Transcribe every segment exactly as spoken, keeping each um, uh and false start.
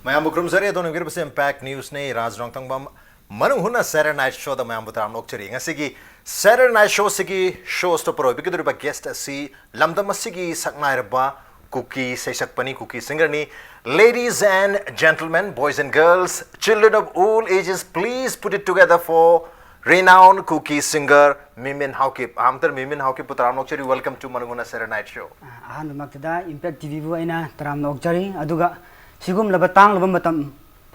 ꯃꯌꯥꯝꯕꯨ ꯈꯨꯔꯨꯝꯖꯔꯤ꯫ ꯑꯗꯣꯝꯅ ꯌꯦꯡꯕꯤꯔꯤꯕꯁꯤ Impact Newsꯅꯤ꯫ ꯔꯥꯖ ꯔꯣꯡꯊꯪꯕꯝ ꯃꯅꯨꯡ ꯍꯨꯠꯅ Saturday Night Showꯗ ꯃꯌꯥꯝꯕꯨ ꯇꯔꯥꯝꯅ ꯑꯣꯛꯆꯔꯤ꯫ ꯉꯁꯤꯒꯤ Saturday Night Showꯁꯤꯒꯤ show stopper ꯑꯣꯏꯕꯤꯒꯗꯧꯔꯤꯕ guest ꯑꯁꯤ ꯂꯝꯗꯝ ꯑꯁꯤꯒꯤ ꯁꯛꯅꯥꯏꯔꯕ ꯀꯨꯀꯤ ꯁꯩꯁꯛꯄꯅꯤ, ꯀꯨꯀꯤ singerꯅꯤ꯫ Ladies and gentlemen, boys and girls, children of all ages, please put it together for renowned Kuki singer Mimin Haokip꯫ ꯑꯍꯥꯟꯕꯗ ꯃꯤꯃꯤꯟ ꯍꯥꯎꯀꯤꯞꯄꯨ ꯇꯔꯥꯝꯅ ꯑꯣꯛꯆꯔꯤ꯫ Welcome to ꯃꯅꯨꯡ ꯍꯨꯠꯅ Saturday Night Show꯫ ꯑꯍꯥꯟꯕꯃꯛꯇꯗ Impact TVꯕꯨ ꯑꯩꯅ ꯇꯔꯥꯝꯅ ꯑꯣꯛꯆꯔꯤ꯫ ꯑꯗꯨꯒ ꯁꯤꯒꯨꯝꯂꯕ ꯇꯥꯡꯂꯕ ꯃꯇꯝ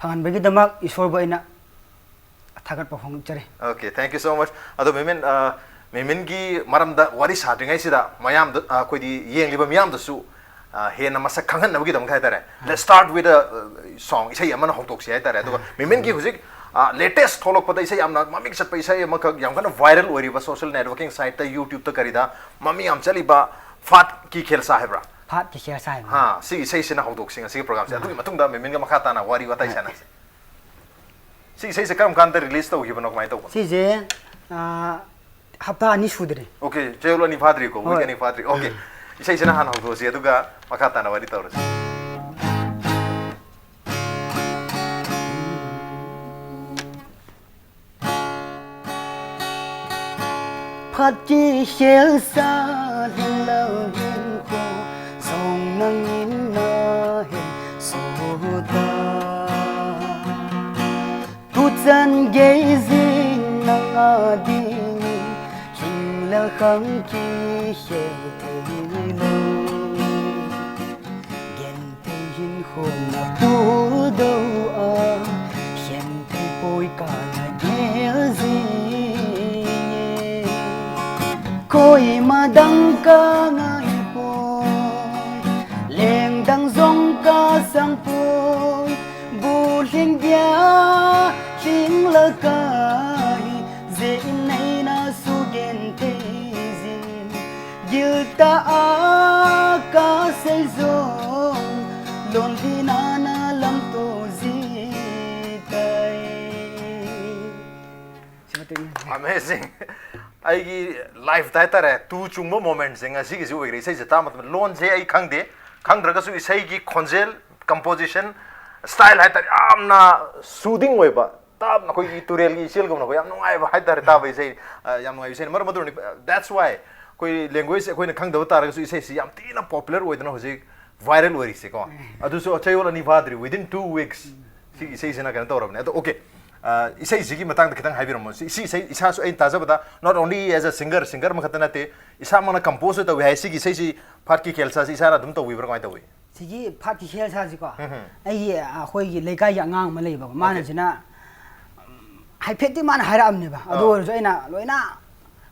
ꯐꯪꯍꯟꯕꯒꯤꯗꯃꯛ ꯏꯁꯣꯔꯕꯨ ꯑꯩꯅ ꯊꯥꯒꯠꯄ ꯐꯣꯡꯗꯣꯛꯆꯔꯤ꯫ Okay, thank you so much꯫ ꯑꯗꯣ ꯃꯤꯃꯤꯟ, ꯑ, ꯃꯤꯃꯤꯟꯒꯤ ꯃꯔꯝꯗ ꯋꯥꯔꯤ ꯁꯥꯗ꯭ꯔꯤꯉꯩꯁꯤꯗ ꯃꯌꯥꯝꯗ, ꯑ, ꯑꯩꯈꯣꯏꯗꯤ ꯌꯦꯡꯂꯤꯕ ꯃꯤꯌꯥꯝꯗꯁꯨ, ꯑ, ꯍꯦꯟꯅ ꯃꯁꯛ ꯈꯪꯍꯟꯅꯕꯒꯤꯗꯃꯛ ꯍꯥꯏꯇꯥꯔꯦ꯫ Let's start with a, uh, song, ꯏꯁꯩ ꯑꯃꯅ ꯍꯧꯗꯣꯛꯁꯤ ꯍꯥꯏꯇꯥꯔꯦ꯫ ꯑꯗꯨꯒ ꯃꯤꯃꯤꯟꯒꯤ ꯍꯧꯖꯤꯛ, ꯑ, latest ꯊꯣꯛꯂꯛꯄꯗ ꯏꯁꯩ ꯌꯥꯝꯅ ꯃꯃꯤꯡ ꯆꯠꯄ ꯏꯁꯩ ꯑꯃꯈꯛ ꯌꯥꯝ ꯀꯟꯅ viral ꯑꯣꯏꯔꯤꯕ social networking siteꯇ, YouTubeꯇ ꯀꯔꯤꯗ ꯃꯃꯤꯡ ꯌꯥꯝ ꯆꯠꯂꯤꯕ ꯐꯥꯠꯀꯤ ꯈꯦꯜꯁꯥ ꯍꯥꯏꯕ꯭ꯔꯥ? ꯐꯥꯠꯀꯤ ꯈꯦꯜꯁꯥ ꯍꯥꯏꯕ꯫ ꯍꯥ, ꯁꯤ ꯏꯁꯩꯁꯤꯅ ꯍꯧꯗꯣꯛꯁꯤ ꯉꯁꯤꯒꯤ programꯁꯦ꯫ ꯑꯗꯨꯒꯤ ꯃꯇꯨꯡꯗ ꯃꯤꯃꯤꯟꯒ ꯃꯈꯥ ꯇꯥꯅ ꯋꯥꯔꯤ ꯋꯥꯇꯥꯏ ꯁꯥꯟꯅꯁꯤ꯫ ꯁꯤ ꯏꯁꯩꯁꯦ ꯀꯔꯝ ꯀꯥꯟꯗ release ꯇꯧꯈꯤꯕꯅꯣ, ꯀꯃꯥꯏꯅ ꯇꯧꯕꯅꯣ? ꯁꯤꯁꯦ, ꯑ, ꯍꯞꯇꯥ ꯑꯅꯤ ꯁꯨꯗ꯭ꯔꯤ꯫ Okay, ꯆꯌꯣꯜ ꯑꯅꯤ ꯐꯥꯗ꯭ꯔꯤꯀꯣ, week ꯍꯣꯏ꯫ ꯑꯅꯤ ꯐꯥꯗ꯭ꯔꯤ꯫ Okay, ꯏꯁꯩꯁꯤꯅ ꯍꯥꯟꯅ ꯍꯧꯗꯣꯛꯑꯁꯤ, ꯑꯗꯨꯒ ꯃꯈꯥ ꯇꯥꯅ ꯋꯥꯔꯤ ꯇꯧꯔꯁꯤ꯫ ꯐꯥꯠꯀꯤ ꯈꯦꯜꯁꯥ ꯂꯤꯡꯂꯧ ꯏꯪꯈꯣ, ꯁꯣꯡ ꯅꯪ ꯏꯟꯅ ꯍꯦ ꯁꯣꯗ꯫ ꯇꯨꯆꯟ ꯒꯦꯖꯤꯡ ꯅꯪ ꯑꯗꯤꯡ, ꯍꯤꯡꯂ ꯈꯪꯈꯤ ꯍꯦ ꯊꯦꯡꯂꯨ꯫ ꯒꯦꯟ ꯊꯦꯡ ꯍꯤꯟ ꯍꯣꯅ ꯄꯨꯗꯧ ꯑ, ꯍꯦꯟ ꯊꯦꯡ ꯄꯣꯏ ꯀꯥꯅ ꯒꯦꯜꯖꯤ꯫ ꯀꯣꯏ ꯃꯗꯪ ꯀ ꯉꯥꯏ ꯄꯣꯏ, ꯂꯦꯡꯗꯪ ꯖꯣꯡ ꯀ ꯁꯪ ꯄꯣꯏ, ꯕꯨ ꯂꯤꯡ ꯒ꯭ꯌꯥ ꯂꯤꯡ ꯂ ꯀꯥꯏ, ꯖꯦ ꯏꯟ ꯅꯩꯅ ꯁꯨ ꯒꯦꯟ ꯊꯦꯡ ꯖꯤꯡ꯫ ꯒꯤꯜꯇ ꯑꯀꯥꯁꯩꯖꯣ, ꯂꯣꯟꯗꯤꯅꯥꯅ ꯂꯝꯇꯣꯖꯤ ꯇꯥꯏ꯫ Amazing꯫ ꯑꯩꯒꯤ life ꯇ ꯍꯥꯏꯇꯥꯔꯦ, ꯇꯨ ꯆꯨꯡꯕ momentꯁꯦ ꯉꯁꯤꯒꯤꯁꯤ ꯑꯣꯏꯈ꯭ꯔꯦ꯫ ꯏꯁꯩꯁꯦ ꯇꯥꯕ ꯃꯇꯝꯗ ꯂꯣꯟꯁꯦ ꯑꯩ ꯈꯪꯗꯦ, ꯈꯪꯗ꯭ꯔꯒꯁꯨ ꯏꯁꯩꯒꯤ ꯈꯣꯟꯖꯦꯜ, composition, style ꯍꯥꯏꯇꯥꯔꯦ, ꯌꯥꯝꯅ soothing ꯑꯣꯏꯕ, ꯇꯞꯅ ꯑꯩꯈꯣꯏꯒꯤ ꯇꯨꯔꯦꯜꯒꯤ ꯏꯆꯦꯜꯒꯨꯝꯅ ꯑꯩꯈꯣꯏ ꯌꯥꯝ ꯅꯨꯡꯉꯥꯏꯕ ꯍꯥꯏꯇꯥꯔꯦ ꯇꯥꯕ ꯏꯁꯩ꯫ ꯑ, ꯌꯥꯝ ꯅꯨꯡꯉꯥꯏꯕ ꯏꯁꯩꯅꯤ꯫ ꯃꯔꯝ ꯑꯗꯨꯅꯅꯤ, that's why ꯑꯩꯈꯣꯏ language ꯑꯩꯈꯣꯏꯅ ꯈꯪꯗꯕ ꯇꯥꯔꯒꯁꯨ ꯏꯁꯩꯁꯤ ꯌꯥꯝ ꯊꯤꯅ popular ꯑꯣꯏꯗꯅ ꯍꯧꯖꯤꯛ viral ꯑꯣꯏꯔꯤꯁꯦꯀꯣ꯫ ꯑꯗꯨꯁꯨ ꯆꯌꯣꯜ ꯑꯅꯤ ꯐꯥꯗ꯭ꯔꯤ, within two weeks ꯁꯤꯒꯤ ꯏꯁꯩꯁꯤꯅ ꯀꯩꯅꯣ ꯇꯧꯔꯕꯅꯦ꯫ ꯑꯗꯣ okay, ꯑ, ꯏꯁꯩꯁꯤꯒꯤ ꯃꯇꯥꯡꯗ ꯈꯤꯇꯪ ꯍꯥꯏꯕꯤꯔꯝꯃꯣ꯫ ꯁꯤ, ꯁꯤ ꯏꯁꯩ ꯏꯁꯥꯁꯨ ꯑꯩꯅ ꯇꯥꯖꯕꯗ not only as a singer, singer ꯑꯃꯈꯛꯇ ꯅꯠꯇꯦ, ꯏꯁꯥꯃꯛꯅ compose ꯇꯧꯏ ꯍꯥꯏ꯫ ꯁꯤꯒꯤ ꯏꯁꯩꯁꯤ ꯐꯥꯠꯀꯤ ꯈꯦꯜꯁꯥꯁꯤ ꯏꯁꯥꯅ ꯑꯗꯨꯝ ꯇꯧꯕꯤꯕ꯭ꯔꯥ, ꯀꯃꯥꯏꯅ ꯇꯧꯏ? ꯁꯤꯒꯤ ꯐꯥꯠꯀꯤ ꯈꯦꯜꯁꯥꯁꯤꯀꯣ, ꯎꯝ꯫ ꯑꯩꯒꯤ, ꯑꯩꯈꯣꯏꯒꯤ ꯂꯩꯀꯥꯏꯒꯤ ꯑꯉꯥꯡ ꯑꯃ ꯂꯩꯕꯀꯣ, ꯃꯥꯅ Okay. ꯁꯤꯅ, ꯎꯝ, ꯍꯥꯏꯐꯦꯠꯇꯤ ꯃꯥꯅ ꯍꯥꯏꯔꯛꯑꯝꯅꯦꯕ, ꯑꯗꯨ ꯑꯥ꯫ ꯑꯣꯏꯔꯁꯨ ꯑꯩꯅ ꯂꯣꯏꯅ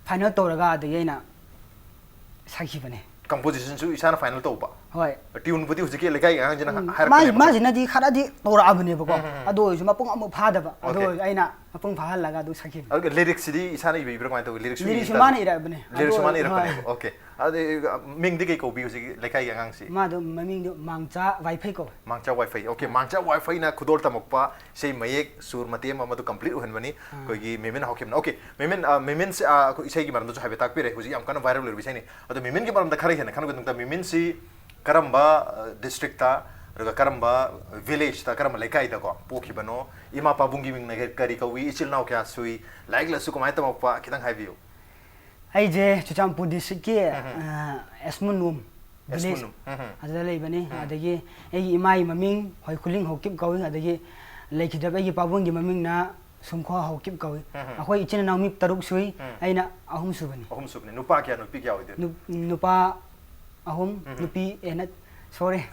final ꯇꯧꯔꯒ ꯑꯗꯒꯤ ꯑꯩꯅ ꯁꯛꯈꯤꯕꯅꯦ꯫ Compositionꯁꯨ ꯏꯁꯥꯅ final ꯇꯧꯕ? ꯍꯣꯏ꯫ Tuneꯕꯨꯗꯤ ꯍꯧꯖꯤꯛꯀꯤ ꯂꯩꯀꯥꯏꯒꯤ ꯑꯉꯥꯡꯁꯤꯅ ꯎꯝ, ꯍꯥꯏꯔꯛꯄꯅꯦꯕꯀꯣ? ꯃꯥꯁꯤꯅꯗꯤ ꯈꯔꯗꯤ ꯇꯧꯔꯛꯑꯕꯅꯦꯕꯀꯣ, ꯎꯝ, ꯎꯝ, ꯎꯝ꯫ ꯑꯗꯨ ꯑꯣꯏꯔꯁꯨ ꯃꯄꯨꯡ ꯑꯃꯨꯛ ꯐꯥꯗꯕ, ꯑꯗꯨ Okay. ꯑꯣꯏꯔꯁꯨ ꯑꯩꯅ ꯃꯄꯨꯡ ꯐꯥꯍꯜꯂꯒ ꯑꯗꯨ ꯁꯛꯈꯤꯕꯅꯦ꯫ ꯑꯗꯨꯒ lyricꯁꯤꯗꯤ ꯏꯁꯥꯅ ꯏꯕꯤꯕ꯭ꯔꯥ, ꯀꯃꯥꯏꯅ ꯇꯧꯏ? Lyricꯁꯨ lyricsꯁꯨ ꯏꯁꯥꯅ ꯏꯔꯛꯑꯕꯅꯦ꯫ Lyricsꯁꯨ ꯑꯗꯨ ꯃꯥꯅ ꯑꯣꯏꯔꯁꯨ ꯏꯔꯛꯄꯅꯦꯕ? ꯍꯣꯏ꯫ Okay. ꯑꯗꯨ ꯃꯤꯡꯗꯤ ꯀꯩ ꯀꯧꯕꯤ ꯍꯧꯖꯤꯛ ꯂꯩꯀꯥꯏꯒꯤ ꯑꯉꯥꯡꯁꯤ? ꯃꯥꯗꯣ ꯃꯃꯤꯡꯗꯣ ꯃꯥꯡꯆꯥ ꯋꯥꯏꯐꯩ ꯀꯧꯋꯦ꯫ ꯃꯥꯡꯆꯥ ꯋꯥꯏꯐꯩ꯫ Okay, ꯃꯥꯡꯆꯥ ꯋꯥꯏꯐꯩꯅ ꯈꯨꯗꯣꯜ ꯇꯝꯃꯛꯄ ꯏꯁꯩ ꯃꯌꯦꯛ, ꯁꯨꯔ ꯃꯇꯦꯛ ꯑꯃ ꯃꯗꯨ complete ꯑꯣꯏꯍꯟꯕꯅꯤ ꯑꯥ꯫ ꯑꯩꯈꯣꯏꯒꯤ ꯃꯦꯃꯤꯟ ꯍꯥꯎꯈꯤꯕꯅ꯫ Okay, ꯃꯦꯃꯤꯟ, ꯑ, ꯃꯦꯃꯤꯟꯁꯦ, ꯑ, ꯑꯩꯈꯣꯏ ꯏꯁꯩꯒꯤ ꯃꯔꯝꯗꯁꯨ ꯍꯥꯏꯐꯦꯠ ꯇꯥꯛꯄꯤꯔꯦ꯫ ꯍꯧꯖꯤꯛ ꯌꯥꯝ ꯀꯟꯅ viral ꯑꯣꯏꯔꯤꯕ ꯏꯁꯩꯅꯤ꯫ ꯑꯗꯣ ꯃꯦꯃꯤꯟꯒꯤ ꯃꯔꯝꯗ ꯈꯔ ꯍꯦꯟꯅ ꯈꯪꯅꯕꯒꯤꯗꯃꯛꯇ ꯃꯦꯃꯤꯟꯁꯤ ꯀꯔꯝꯕ, ꯑ, districtꯇ, ꯑꯗꯨꯒ ꯀꯔꯝꯕ villageꯇ, ꯀꯔꯝꯕ ꯂꯩꯀꯥꯏꯗꯀꯣ ꯄꯣꯛꯈꯤꯕꯅꯣ, ꯏꯃꯥ ꯄꯥꯕꯨꯡꯒꯤ ꯃꯤꯡꯅ ꯀꯔꯤ ꯀꯧꯏ, ꯏꯆꯤꯜ ꯏꯅꯥꯎ ꯀꯌꯥ ꯁꯨꯏ, ꯂꯥꯏꯔꯤꯛ ꯂꯥꯏꯁꯨ ꯀꯃꯥꯏꯅ ꯇꯝꯃꯛꯄ, ꯈꯤꯇꯪ ꯍꯥꯏꯕꯤꯌꯨ꯫ ꯑꯩꯁꯦ ꯆꯨꯔꯆꯥꯟꯄꯨꯔ districtꯀꯤ, ꯎꯝ꯫ ꯑ, ꯑꯦꯁꯃꯨꯟꯅꯨꯝ village ꯑꯦꯁꯃꯨꯟꯅꯨꯝ꯫ ꯎꯝ꯫ ꯑꯗꯨꯗ ꯂꯩꯕꯅꯤ꯫ ꯎꯝ꯫ ꯑꯗꯒꯤ ꯑꯩꯒꯤ ꯏꯃꯥꯒꯤ ꯃꯃꯤꯡ ꯍꯣꯏꯈꯨꯂꯤꯡ ꯍꯧꯀꯤꯞ ꯀꯧꯏ, ꯑꯗꯒꯤ ꯂꯩꯈꯤꯗ꯭ꯔꯕ ꯑꯩꯒꯤ ꯄꯥꯕꯨꯡꯒꯤ ꯃꯃꯤꯡꯅ ꯁꯨꯝꯈꯣ ꯍꯧꯀꯤꯞ ꯀꯧꯏ꯫ ꯎꯝ꯫ ꯑꯩꯈꯣꯏ ꯏꯆꯤꯟ ꯏꯅꯥꯎ ꯃꯤ ꯇꯔꯨꯛ ꯁꯨꯏ, ꯎꯝ꯫ ꯑꯩꯅ ꯑꯍꯨꯝ ꯁꯨꯕꯅꯤ꯫ ꯑꯍꯨꯝ ꯁꯨꯕꯅꯤ꯫ ꯅꯨꯄꯥ ꯀꯌꯥ, ꯅꯨꯄꯤ ꯀꯌꯥ ꯑꯣꯏꯗꯣꯏꯅꯣ? ꯅꯨ-, ꯅꯨꯄꯥ ꯑꯍꯨꯝ, ꯎꯝ꯫ ꯅꯨꯄꯤ, ꯑꯦ, ꯅꯠ-, sorry,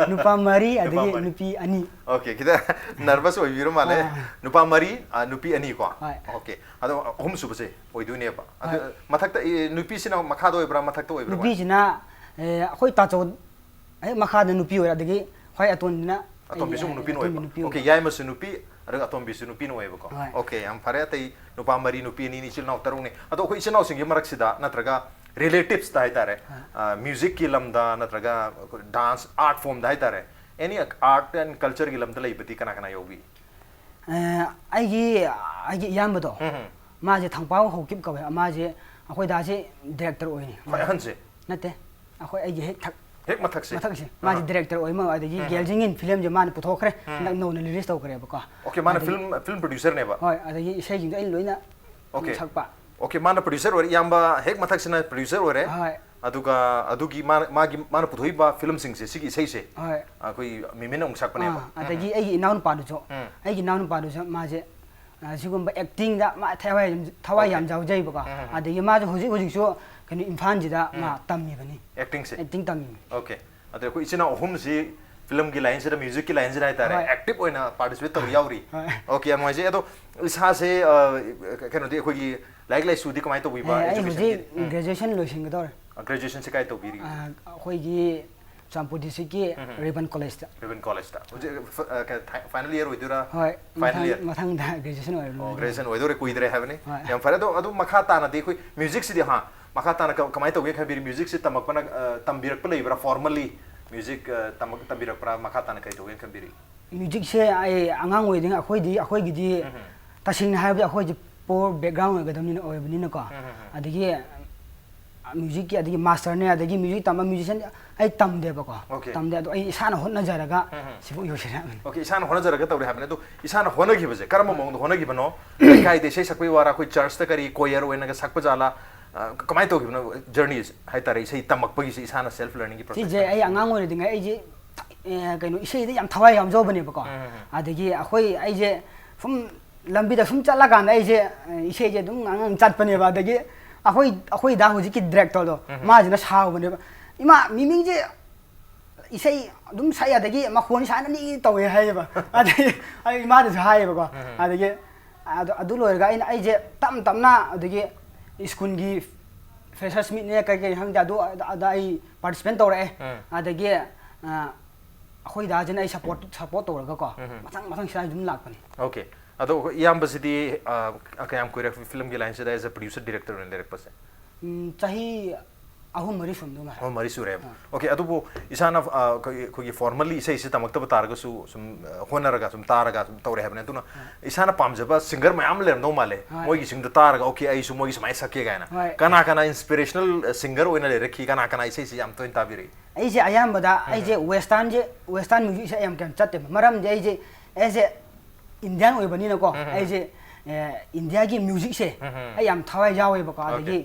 ꯅꯨꯄꯥ ꯃꯔꯤ, ꯅꯨꯄꯥ ꯑꯗꯒꯤ ꯃꯔꯤ꯫ ꯅꯨꯄꯤ ꯑꯅꯤ꯫ Okay, ꯈꯤꯇꯪ nervous ꯑꯣꯏꯕꯤꯔ ꯃꯥꯜꯂꯦ꯫ ꯑꯥ꯫ ꯅꯨꯄꯥ ꯃꯔꯤ, ꯑ, ꯅꯨꯄꯤ ꯑꯅꯤ ꯀꯣ? ꯍꯣꯏ꯫ Okay, ꯑꯗꯣ ꯑꯍꯨꯝ ꯁꯨꯕꯁꯦ ꯑꯣꯏꯗꯣꯏꯅꯦꯕ꯫ ꯑꯗꯨ ꯍꯣꯏ꯫ ꯃꯊꯛꯇ, ꯑꯦ, ꯅꯨꯄꯤꯁꯤꯅ ꯃꯈꯥꯗ ꯑꯣꯏꯕ꯭ꯔꯥ, ꯃꯊꯛꯇ ꯑꯣꯏꯕ꯭ꯔꯥ? ꯅꯨꯄꯤꯁꯤꯅ, ꯑꯦ, ꯑꯩꯈꯣꯏ ꯇꯥꯆꯧ ꯍꯦꯛ ꯃꯈꯥꯗ ꯅꯨꯄꯤ ꯑꯣꯏꯔꯦ, ꯑꯗꯒꯤ ꯈ꯭ꯋꯥꯏ ꯑꯇꯣꯟꯕꯤꯅ ꯑꯇꯣꯝꯕꯤꯁꯨ ꯑꯩ, ꯅꯨꯄꯤꯅ ꯑꯇꯣꯝꯕꯤ ꯑꯣꯏꯕ? ꯅꯨꯄꯤ Okay, ꯑꯣꯏꯕ꯫ ꯌꯥꯏꯃꯁꯨ ꯅꯨꯄꯤ, ꯑꯗꯨꯒ ꯑꯇꯣꯝꯕꯤꯁꯨ ꯅꯨꯄꯤꯅ ꯑꯣꯏꯌꯦꯕꯀꯣ? ꯍꯣꯏ꯫ Okay, ꯌꯥꯝ ꯐꯔꯦ꯫ ꯑꯇꯩ ꯅꯨꯄꯥ ꯃꯔꯤ, ꯅꯨꯄꯤ ꯑꯅꯤꯅꯤ, ꯏꯆꯤꯜ ꯏꯅꯥꯎ ꯇꯔꯨꯛꯅꯤ꯫ ꯑꯗꯣ ꯑꯩꯈꯣꯏ ꯏꯆꯤꯜ ꯏꯅꯥꯎꯁꯤꯡꯒꯤ ꯃꯔꯛꯁꯤꯗ, ꯅꯠꯇ꯭ꯔꯒ relativesꯇ ꯍꯥꯏꯇꯥꯔꯦ, ꯍꯣꯏ꯫ ꯑ, musicꯀꯤ ꯂꯝꯗ ꯅꯠꯇ꯭ꯔꯒ dance art formꯗ ꯍꯥꯏꯇꯥꯔꯦ, any art and cultureꯒꯤ ꯂꯝꯗ ꯂꯩꯕꯗꯤ ꯀꯅꯥ ꯀꯅꯥ ꯌꯥꯎꯕꯤ? ꯑ, ꯑꯩꯒꯤ, ꯑꯩꯒꯤ ꯏꯌꯥꯝꯕꯗꯣ, ꯎꯝ, ꯎꯝ꯫ ꯃꯥꯁꯦ ꯊꯪꯄꯥꯎ ꯍꯧꯀꯤꯞ ꯀꯧꯋꯦ꯫ ꯃꯥꯁꯦ ꯑꯩꯈꯣꯏ ꯗꯥꯁꯦ director ꯑꯣꯏꯅꯤ꯫ ꯈ꯭ꯋꯥꯏ ꯑꯍꯟꯁꯦ? ꯅꯠꯇꯦ, ꯑꯩꯈꯣꯏ, ꯑꯩꯒꯤ ꯍꯦꯛ ꯊꯛ-, ꯍꯦꯛ ꯃꯊꯛꯁꯦ꯫ ꯃꯊꯪꯁꯦ ꯃꯥꯁꯦ ꯗꯤꯔꯦꯛꯇꯔ ꯑꯣꯏ ꯃꯥ ꯑꯗꯒꯤ ꯒꯦꯜꯖꯤꯡꯒꯤꯟ ꯐꯤꯂꯝꯁꯦ ꯃꯥꯅ ꯄꯨꯊꯣꯛꯈ꯭ꯔꯦ, ꯍꯟꯗꯛ ꯅꯧꯅ ꯔꯤꯂꯤꯁ ꯇꯧꯈ꯭ꯔꯦꯕꯀꯣ꯫ ꯑꯣꯀꯦ, ꯃꯥꯅ ꯑꯗꯒꯤ- ꯐꯤꯂꯝ ꯐꯤꯂꯝ ꯄ꯭ꯔꯣꯗ꯭ꯌꯨꯁꯔꯅꯦꯕ꯫ ꯍꯣꯏ, ꯑꯗꯒꯤ ꯏꯁꯩꯁꯤꯡꯗꯣ ꯑꯩꯅ ꯂꯣꯏꯅ ꯑꯣꯀꯦ꯫ ꯁꯛꯄ꯫ ꯑꯣꯀꯦ, ꯃꯥꯅ ꯄ꯭ꯔꯣꯗ꯭ꯌꯨꯁꯔ ꯑꯣꯏꯔꯦ, ꯏꯌꯥꯝꯕ ꯍꯦꯛ ꯃꯊꯛꯁꯤꯅ ꯄ꯭ꯔꯣꯗ꯭ꯌꯨꯁꯔ ꯑꯣꯏꯔꯦ꯫ ꯍꯣꯏ꯫ ꯑꯗꯨꯒ ꯑꯗꯨꯒꯤ ꯃꯥꯅ ꯃꯥꯒꯤ ꯃꯥꯅ ꯄꯨꯊꯣꯛꯏꯕ ꯐꯤꯂꯝꯁꯤꯡꯁꯦ, ꯁꯤꯒꯤ ꯏꯁꯩꯁꯦ ꯍꯣꯏ꯫ ꯑꯩꯈꯣꯏ ꯃꯤꯃꯤꯅ ꯑꯃꯨꯛ ꯁꯛꯄꯅꯦꯕ꯫ ꯑꯥ, ꯑꯗꯒꯤ ꯑꯩꯒꯤ ꯏꯅꯥꯎꯅꯨꯄꯥꯗꯨꯁꯨ ꯎꯝ꯫ ꯑꯩꯒꯤ ꯏꯅꯥꯎꯅꯨꯄꯥꯗꯨꯁꯨ ꯃꯥꯁꯦ ꯑ, ꯁꯤꯒꯨꯝꯕ ꯑꯦꯛꯇꯤꯡꯗ ꯃꯥ ꯊꯋꯥꯏ ꯌꯥꯝ- ꯊꯋꯥꯏ ꯌꯥꯝ ꯌꯥꯎꯖꯩꯕꯀꯣ꯫ ꯑꯗꯒꯤ ꯃꯥꯁꯨ ꯍꯧꯖꯤꯛ ꯍꯧꯖꯤꯛꯁꯨ ꯀꯩꯅꯣ ꯏꯝꯐꯥꯜꯁꯤꯗ ꯃꯥ ꯇꯝꯃꯤꯕꯅꯤ, ꯑꯦꯛꯇꯤꯡꯁꯦ꯫ ꯑꯦꯛꯇꯤꯡ ꯇꯝꯃꯤꯕꯅꯤ꯫ ꯑꯣꯀꯦ꯫ ꯑꯗꯣ ꯑꯩꯈꯣꯏ ꯏꯆꯤꯟ ꯏꯅꯥꯎ ꯑꯍꯨꯝꯁꯤ ꯐꯤꯂꯝꯒꯤ ꯂꯥꯏꯟꯁꯤꯗ, ꯃ꯭ꯌꯨꯖꯤꯛꯀꯤ ꯂꯥꯏꯟꯁꯤꯗ ꯍꯥꯏꯇꯥꯔꯦ, ꯍꯣꯏ꯫ ꯑꯦꯛꯇꯤꯚ ꯑꯣꯏꯅ ꯄꯥꯔꯇꯤꯁꯤꯄꯦꯠ ꯇꯧꯕ ꯌꯥꯎꯔꯤ꯫ ꯍꯣꯏ꯫ ꯑꯣꯀꯦ, ꯌꯥꯝ ꯅꯨꯡꯉꯥꯏꯖꯩ꯫ ꯑꯗꯣ ꯏꯁꯥꯁꯦ ꯑ, ꯀꯩꯅꯣꯗꯤ, ꯑꯩꯈꯣꯏꯒꯤ ꯂꯥꯏꯔꯤꯛ ꯂꯥꯏꯁꯨꯗꯤ ꯀꯃꯥꯏꯅ ꯇꯧꯕꯤꯕ? ꯑꯦ, ꯑꯩ Education-ꯗꯤ? ꯍꯧꯖꯤꯛ ꯒ꯭ꯔꯦꯖꯨꯑꯦꯁꯟ ꯂꯣꯏꯁꯤꯟꯒꯗꯧꯔꯦ꯫ ꯒ꯭ꯔꯦꯖꯨꯑꯦꯁꯟꯁꯤ ꯀꯥꯏ ꯇꯧꯕꯤꯔꯤ? ꯑ, ꯑꯩꯈꯣꯏꯒꯤ ꯆꯨꯔꯆꯥꯟꯄꯨꯔ ꯗꯤꯁꯇ꯭ꯔꯤꯛꯀꯤ ꯔꯦꯕꯟ ꯀꯣꯂꯦꯖꯇ꯫ ꯔꯦꯕꯟ ꯀꯣꯂꯦꯖꯇ꯫ ꯍꯧꯖꯤꯛ ꯐ- ꯑ, ꯀ- ꯊꯥ- ꯐꯥꯏꯅꯦꯜ ꯏꯌꯔ ꯑꯣꯏꯗꯣꯏꯔꯥ? ꯍꯣꯏ, ꯐꯥꯏꯅꯦꯜ ꯃꯊꯪ- ꯏꯌꯔ꯫ ꯃꯊꯪꯗ ꯒ꯭ꯔꯦꯖꯨꯑꯦꯁꯟ ꯑꯣꯏꯔ ꯑꯣ, ꯂꯣꯏꯔꯦ꯫ ꯒ꯭ꯔꯦꯖꯨꯑꯦꯁꯟ ꯑꯣꯏꯗꯣꯔꯦ, ꯀꯨꯏꯗ꯭ꯔꯦ ꯍꯥꯏꯕꯅꯤ꯫ ꯍꯣꯏ꯫ ꯌꯥꯝ ꯐꯔꯦ꯫ ꯑꯗꯣ ꯑꯗꯨꯝ ꯃꯈꯥ ꯇꯥꯅꯗꯤ ꯑꯩꯈꯣꯏ ꯃ꯭ꯌꯨꯖꯤꯛꯁꯤꯗꯤ, ꯍꯥ, ꯃꯈꯥ ꯇꯥꯅ ꯀ- ꯀꯃꯥꯏꯅ ꯇꯧꯒꯦ ꯈꯟꯕꯤꯔꯤ? ꯃ꯭ꯌꯨꯖꯤꯛꯁꯤ ꯇꯝꯃꯛꯄꯅ, ꯑ, ꯇꯝꯕꯤꯔꯛꯄ ꯂꯩꯕ꯭ꯔꯥ? ꯐꯣꯔꯃꯦꯜꯂꯤ ꯃ꯭ꯌꯨꯖꯤꯛ, ꯑ, ꯇꯝꯃꯛ- ꯇꯝꯕꯤꯔꯛꯄ꯭ꯔꯥ? ꯃꯈꯥ ꯇꯥꯅ ꯀꯩ ꯇꯧꯒꯦꯅ ꯈꯟꯕꯤꯔꯤ? ꯃ꯭ꯌꯨꯖꯤꯛꯁꯦ ꯑꯩ ꯑꯉꯥꯡ ꯑꯣꯏꯔꯤꯉꯩ ꯑꯩꯈꯣꯏꯗꯤ ꯑꯩꯈꯣꯏꯒꯤꯗꯤ ꯇꯁꯦꯡꯅ ꯍꯥꯏꯔꯕꯗꯤ ꯑꯩꯈꯣꯏꯗꯤ ꯄꯣꯔ ꯕꯦꯛꯒ꯭ꯔꯥꯎꯟ ꯑꯣꯏꯒꯗꯕꯅꯤꯅ, ꯑꯣꯏꯕꯅꯤꯅꯀꯣ꯫ ꯑꯗꯒꯤ ꯃ꯭ꯌꯨꯖꯤꯛꯀꯤ ꯑꯗꯒꯤ ꯃꯥꯁꯇꯔꯅꯦ, ꯑꯗꯒꯤ ꯃ꯭ꯌꯨꯖꯤꯛ ꯇꯝꯕ ꯃ꯭ꯌꯨꯖꯤꯁꯤꯌꯥꯟ ꯑꯩ ꯇꯝꯗꯦꯕꯀꯣ꯫ ꯑꯣꯀꯦ꯫ ꯇꯝꯗꯦ꯫ ꯑꯗꯣ ꯑꯩ ꯏꯁꯥꯅ ꯍꯣꯠꯅꯖꯔꯒ ꯁꯤꯐꯥꯎ ꯌꯧꯁꯤꯜꯂꯛꯑꯕꯅꯤ꯫ ꯑꯣꯀꯦ, ꯏꯁꯥꯅ ꯍꯣꯠꯅꯖꯔꯒ ꯇꯧꯔꯦ ꯍꯥꯏꯕꯅꯤ꯫ ꯑꯗꯣ ꯏꯁꯥꯅ ꯍꯣꯠꯅꯈꯤꯕꯁꯦ ꯀꯔꯝꯕ ꯃꯑꯣꯡꯗ ꯍꯣꯠꯅꯈꯤꯕꯅꯣ? ꯂꯩꯀꯥꯏꯗ ꯏꯁꯩ ꯁꯛꯄꯒꯤ ꯋꯥꯔꯥ, ꯑꯩꯈꯣꯏ ꯆꯔꯆꯇ ꯀꯔꯤ ꯀꯣꯌꯔ ꯑꯣꯏꯅꯒ ꯁꯛꯄ ꯖꯥꯠꯂꯥ? ꯑ, ꯀꯃꯥꯏꯅ ꯇꯧꯈꯤꯕꯅꯣ ꯖꯔꯅꯤ ꯍꯥꯏꯇꯥꯔꯦ, ꯏꯁꯩ ꯇꯝꯃꯛꯄꯒꯤꯁꯦ, ꯏꯁꯥꯅ ꯁꯦꯜꯐ ꯂꯔꯅꯤꯡꯒꯤ ꯄ꯭ꯔꯣꯁꯦꯁ? ꯁꯤꯁꯦ ꯑꯩ ꯑꯉꯥꯡ ꯑꯣꯏꯔꯤꯉꯩ ꯑꯩꯁꯦ, ꯑꯦ, ꯀꯩꯅꯣ, ꯏꯁꯩꯗ ꯌꯥꯝ ꯊꯋꯥꯏ ꯌꯥꯎꯖꯕꯅꯦꯕꯀꯣ꯫ ꯑꯗꯒꯤ ꯑꯩꯈꯣꯏ ꯑꯩꯁꯦ ꯁꯨꯝ ꯂꯝꯕꯤꯗ ꯁꯨꯝ ꯆꯠꯂꯀꯥꯟꯗ ꯑꯩꯁꯦ, ꯑ, ꯏꯁꯩꯁꯦ ꯑꯗꯨꯝ ꯉꯥꯡ ꯉꯥꯡ ꯆꯠꯄꯅꯦꯕ꯫ ꯑꯗꯒꯤ ꯑꯩꯈꯣꯏ ꯑꯩꯈꯣꯏ ꯗꯥ ꯍꯧꯖꯤꯛꯀꯤ ꯗꯤꯔꯦꯛꯇꯔꯗꯣ, ꯃꯥꯁꯤꯅ ꯁꯥꯎꯕꯅꯦꯕ, "ꯏꯃꯥ, ꯃꯤꯃꯤꯡꯁꯦ ꯏꯁꯩ ꯑꯗꯨꯝ ꯁꯛꯑꯦ, ꯑꯗꯒꯤ ꯃꯈꯣꯟ ꯁꯥꯟꯅꯅꯤ ꯇꯧꯋꯦ" ꯍꯥꯏꯌꯦꯕ꯫ ꯑꯗꯩ ꯑꯩ ꯏꯃꯥꯗꯁꯨ ꯍꯥꯏꯌꯦꯕꯀꯣ꯫ ꯑꯗꯒꯤ ꯑꯗꯨ ꯑꯗꯨ ꯂꯣꯏꯔꯒ ꯑꯩꯅ ꯑꯩꯁꯦ ꯇꯞ ꯇꯞꯅ ꯑꯗꯒꯤ ꯁ꯭ꯀꯨꯜꯒꯤ ꯐ꯭ꯔꯦꯁꯔꯁ ꯃꯤꯠꯅꯦ ꯀꯩ ꯀꯩ ꯈꯪꯗꯦ, ꯑꯗꯨ ꯑꯗ ꯑꯩ ꯄꯥꯔꯇꯤꯁꯤꯄꯦꯠ ꯇꯧꯔꯛꯑꯦ꯫ ꯑꯗꯒꯤ, ꯑ, ꯑꯩꯈꯣꯏ ꯗꯥꯁꯤꯅ ꯑꯩ ꯁꯞꯄꯣꯔꯠ ꯁꯞꯄꯣꯔꯠ ꯇꯧꯔꯒꯀꯣ, ꯃꯊꯪ ꯃꯊꯪ ꯁꯤꯗ ꯑꯗꯨꯝ ꯂꯥꯛꯄꯅꯤ꯫ ꯑꯣꯀꯦ꯫ ꯑꯗꯣ ꯑꯩꯈꯣꯏ ꯏꯌꯥꯝꯕꯁꯤꯗꯤ, ꯑ, ꯀꯌꯥꯝ ꯀꯨꯏꯔꯦ ꯐꯤꯂꯝꯒꯤ ꯂꯥꯏꯟꯁꯤꯗ as a producer director ꯑꯣꯏꯅ ꯂꯩꯔꯛꯄꯁꯦ? ꯎꯝ, ꯆꯍꯤ ꯑꯍꯨꯝ ꯃꯔꯤ ꯁꯨꯝꯗꯧ ꯃꯥꯜꯂꯦ꯫ ꯑꯣ, ꯃꯔꯤ ꯁꯨꯔꯦꯕ꯫ ꯑꯣꯀꯦ, ꯑꯗꯨꯕꯨ ꯏꯁꯥꯅ ꯑ, ꯑꯩꯈꯣꯏꯒꯤ ꯑꯩꯈꯣꯏꯒꯤ ꯐꯣꯔꯃꯦꯜꯂꯤ ꯏꯁꯩꯁꯤ ꯇꯝꯃꯛꯇꯕ ꯇꯥꯔꯒꯁꯨ ꯁꯨꯝ ꯑ, ꯍꯣꯠꯅꯔꯒ ꯁꯨꯝ ꯇꯥꯔꯒ ꯁꯨꯝ ꯇꯧꯔꯦ ꯍꯥꯏꯕꯅꯤ꯫ ꯑꯗꯨꯅ ꯏꯁꯥꯅ ꯄꯥꯝꯖꯕ ꯁꯤꯡꯒꯔ ꯃꯌꯥꯝ ꯑꯃ ꯂꯩꯔꯝꯗꯧ ꯃꯥꯜꯂꯦ꯫ ꯍꯣꯏ꯫ ꯃꯣꯏꯒꯤꯁꯤꯡꯗꯣ ꯇꯥꯔꯒ, "ꯑꯣꯀꯦ, ꯑꯩꯁꯨ ꯃꯣꯏꯒꯤ ꯁꯨꯃꯥꯏꯅ ꯁꯛꯀꯦ" ꯀꯥꯏꯅ꯫ ꯍꯣꯏ꯫ ꯀꯅꯥ ꯀꯅꯥ ꯏꯟꯁꯄꯤꯔꯦꯁꯅꯦꯜ ꯁꯤꯡꯒꯔ ꯑꯣꯏꯅ ꯂꯩꯔꯛꯈꯤ? ꯀꯅꯥ ꯀꯅꯥ ꯏꯁꯩꯁꯤ ꯌꯥꯝ ꯇꯣꯏꯅ ꯇꯥꯕꯤꯔꯛꯏ? ꯑꯩꯁꯦ ꯑꯌꯥꯝꯕꯗ ꯑꯩꯁꯦ ꯋꯦꯁꯇꯔꯟꯁꯦ, ꯋꯦꯁꯇꯔꯟ ꯃ꯭ꯌꯨꯖꯤꯛꯁꯦ ꯑꯩ ꯌꯥꯝ ꯀꯩꯅꯣ ꯆꯠꯇꯦꯕ꯫ ꯃꯔꯝꯗꯤ ꯑꯩꯁꯦ ꯑꯦꯁ ꯑꯦ ꯏꯟꯗꯤꯌꯥꯟ ꯑꯣꯏꯕꯅꯤꯅꯀꯣ, ꯑꯩꯁꯦ ꯑ, ꯏꯟꯗꯤꯌꯥꯒꯤ ꯃ꯭ꯌꯨꯖꯤꯛꯁꯦ ꯑꯩ ꯌꯥꯝ ꯊꯋꯥꯏ ꯌꯥꯎꯋꯦꯕꯀꯣ꯫ ꯑꯗꯒꯤ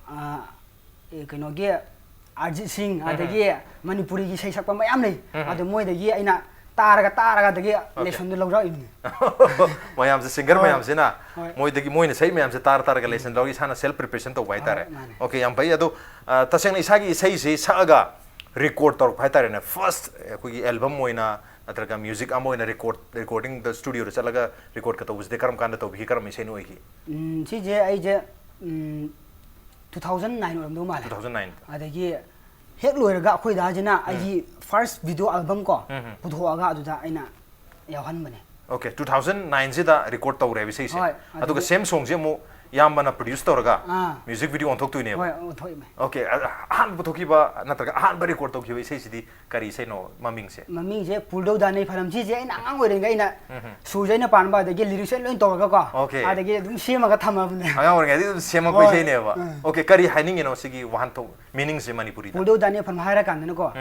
ꯑ, ꯑꯦ, ꯀꯩꯅꯣꯒꯤ ꯑꯔꯖꯤꯠ ꯁꯤꯡ, ꯑꯗꯒꯤ ꯃꯅꯤꯄꯨꯔꯤꯒꯤ ꯏꯁꯩ ꯁꯛꯄ ꯃꯌꯥꯝ ꯂꯩ꯫ ꯑꯗꯣ ꯃꯣꯏꯗꯒꯤ ꯑꯩꯅ ꯇꯥꯔꯒ ꯇꯥꯔꯒ ꯑꯗꯒꯤ ꯂꯦꯁꯟꯗꯣ ꯂꯧꯖꯔꯛꯏꯅꯤ꯫ ꯃꯌꯥꯝꯁꯦ, ꯁꯤꯡꯒꯔ ꯍꯣꯏ꯫ ꯃꯌꯥꯝꯁꯤꯅ ꯍꯣꯏ꯫ ꯃꯣꯏꯗꯒꯤ, ꯃꯣꯏꯅ ꯁꯛꯏ ꯃꯌꯥꯝꯁꯦ ꯇꯥꯔ ꯇꯥꯔꯒ ꯂꯦꯁꯟ ꯂꯧꯔꯒ ꯏꯁꯥꯅ ꯁꯦꯜꯐ ꯄ꯭ꯔꯤꯄꯦꯔꯦꯁꯟ ꯇꯧꯕ ꯍꯥꯏꯇꯥꯔꯦ꯫ ꯍꯣꯏ, ꯃꯥꯅꯦ꯫ ꯑꯣꯀꯦ, ꯌꯥꯝ ꯐꯩ꯫ ꯑꯗꯣ ꯑ, ꯇꯁꯦꯡꯅ ꯏꯁꯥꯒꯤ ꯏꯁꯩꯁꯤ ꯁꯛꯑꯒ ꯔꯦꯀꯣꯔꯗ ꯇꯧꯔꯛꯄ ꯍꯥꯏꯇꯥꯔꯦꯅꯦ, ꯐꯥꯔꯁ ꯑꯩꯈꯣꯏꯒꯤ ꯑꯦꯜꯕꯝ ꯑꯣꯏꯅ ꯅꯠꯇ꯭ꯔꯒ ꯃ꯭ꯌꯨꯖꯤꯛ ꯑꯃ ꯑꯣꯏꯅ ꯔꯦꯀꯣꯔꯗ, ꯔꯦꯀꯣꯔꯗꯤꯡꯗ ꯁ꯭ꯇꯨꯗꯤꯑꯣꯗ ꯆꯠꯂꯒ ꯔꯦꯀꯣꯔꯗꯀ ꯇꯧꯕꯁꯤꯗꯤ ꯀꯔꯝ ꯀꯥꯟꯗ ꯇꯧꯕꯤꯈꯤ? ꯀꯔꯝꯕ ꯏꯁꯩꯅ ꯑꯣꯏꯈꯤ? ꯎꯝ, ꯁꯤꯁꯦ ꯑꯩꯁꯦ, ꯎꯝ, two thousand nine ꯑꯣꯏꯔꯝꯗꯧ ꯃꯥꯜꯂꯦ꯫ Two thousand nine꯫ ꯑꯗꯒꯤ ꯍꯦꯛ ꯂꯣꯏꯔꯒ ꯑꯩꯈꯣꯏ ꯗꯥꯁꯤꯅ ꯑꯩꯒꯤ ꯐꯥꯔꯁ ꯚꯤꯗꯤꯑꯣ ꯑꯦꯜꯕꯝ ꯀꯣ, ꯄꯨꯊꯣꯛꯑꯒ ꯑꯗꯨꯗ ꯑꯩꯅ ꯌꯥꯎꯍꯟꯕꯅꯦ꯫ ꯑꯣꯀꯦ, two thousand nineꯁꯤꯗ ꯔꯦꯀꯣꯔꯗ ꯇꯧꯔꯦꯕ ꯏꯁꯩꯁꯦ꯫ ꯍꯣꯏ, ꯑꯗꯨꯒ ꯑꯗꯒꯤ ꯁꯦꯝ ꯁꯣꯡꯁꯦ ꯑꯃꯨꯛ ꯏꯌꯥꯝꯕꯅ ꯄ꯭ꯔꯣꯗ꯭ꯌꯨꯁ ꯇꯧꯔꯒ ꯑꯥ꯫ Music video ꯑꯣꯟꯊꯣꯛꯇꯣꯏꯅꯦꯕ꯫ ꯍꯣꯏ, ꯑꯣꯟꯊꯣꯛꯏꯃꯦ꯫ ꯑꯣꯀꯦ, ꯑ-, ꯑꯍꯥꯟꯕ ꯄꯨꯊꯣꯛꯈꯤꯕ ꯅꯠꯇ꯭ꯔꯒ ꯑꯍꯥꯟꯕ ꯔꯦꯀꯣꯔꯗ ꯇꯧꯈꯤꯕ ꯏꯁꯩꯁꯤꯗꯤ ꯀꯔꯤ ꯏꯁꯩꯅꯣ ꯃꯃꯤꯡꯁꯦ? ꯃꯃꯤꯡꯁꯦ ꯄꯨꯜꯗꯧꯗꯥꯅꯤ ꯐꯔꯝ꯫ ꯁꯤꯁꯦ ꯑꯩꯅ ꯑꯉꯥꯡ ꯑꯣꯏꯔꯤꯉꯩ ꯑꯩꯅ ꯁꯨꯔꯁꯦ ꯑꯩꯅ ꯄꯥꯟꯕ, ꯑꯗꯒꯤ ꯂꯤꯔꯤꯛꯁ ꯑꯩꯅ ꯂꯣꯏ ꯇꯧꯔꯒꯀꯣ, ꯑꯣꯀꯦ꯫ ꯑꯗꯒꯤ ꯑꯗꯨꯝ ꯁꯦꯝꯃꯒ ꯊꯝꯃꯕꯅꯦ꯫ ꯑꯉꯥꯡ ꯑꯣꯏꯔꯤꯉꯩꯗꯒꯤ ꯑꯗꯨꯝ ꯁꯦꯝꯃꯛꯄ ꯍꯣꯏ꯫ ꯏꯁꯩꯅꯦꯕ꯫ ꯎꯝ꯫ ꯑꯣꯀꯦ, ꯀꯔꯤ ꯍꯥꯏꯅꯤꯡꯉꯤꯅꯣ ꯁꯤꯒꯤ ꯋꯥꯍꯟꯊꯣꯛ, ꯃꯤꯅꯤꯡꯁꯦ ꯃꯅꯤꯄꯨꯔꯤꯗ? ꯄꯨꯜꯗꯧꯗꯥꯅꯤ ꯐꯔꯝ ꯍꯥꯏꯔ ꯀꯥꯟꯗꯅꯀꯣ,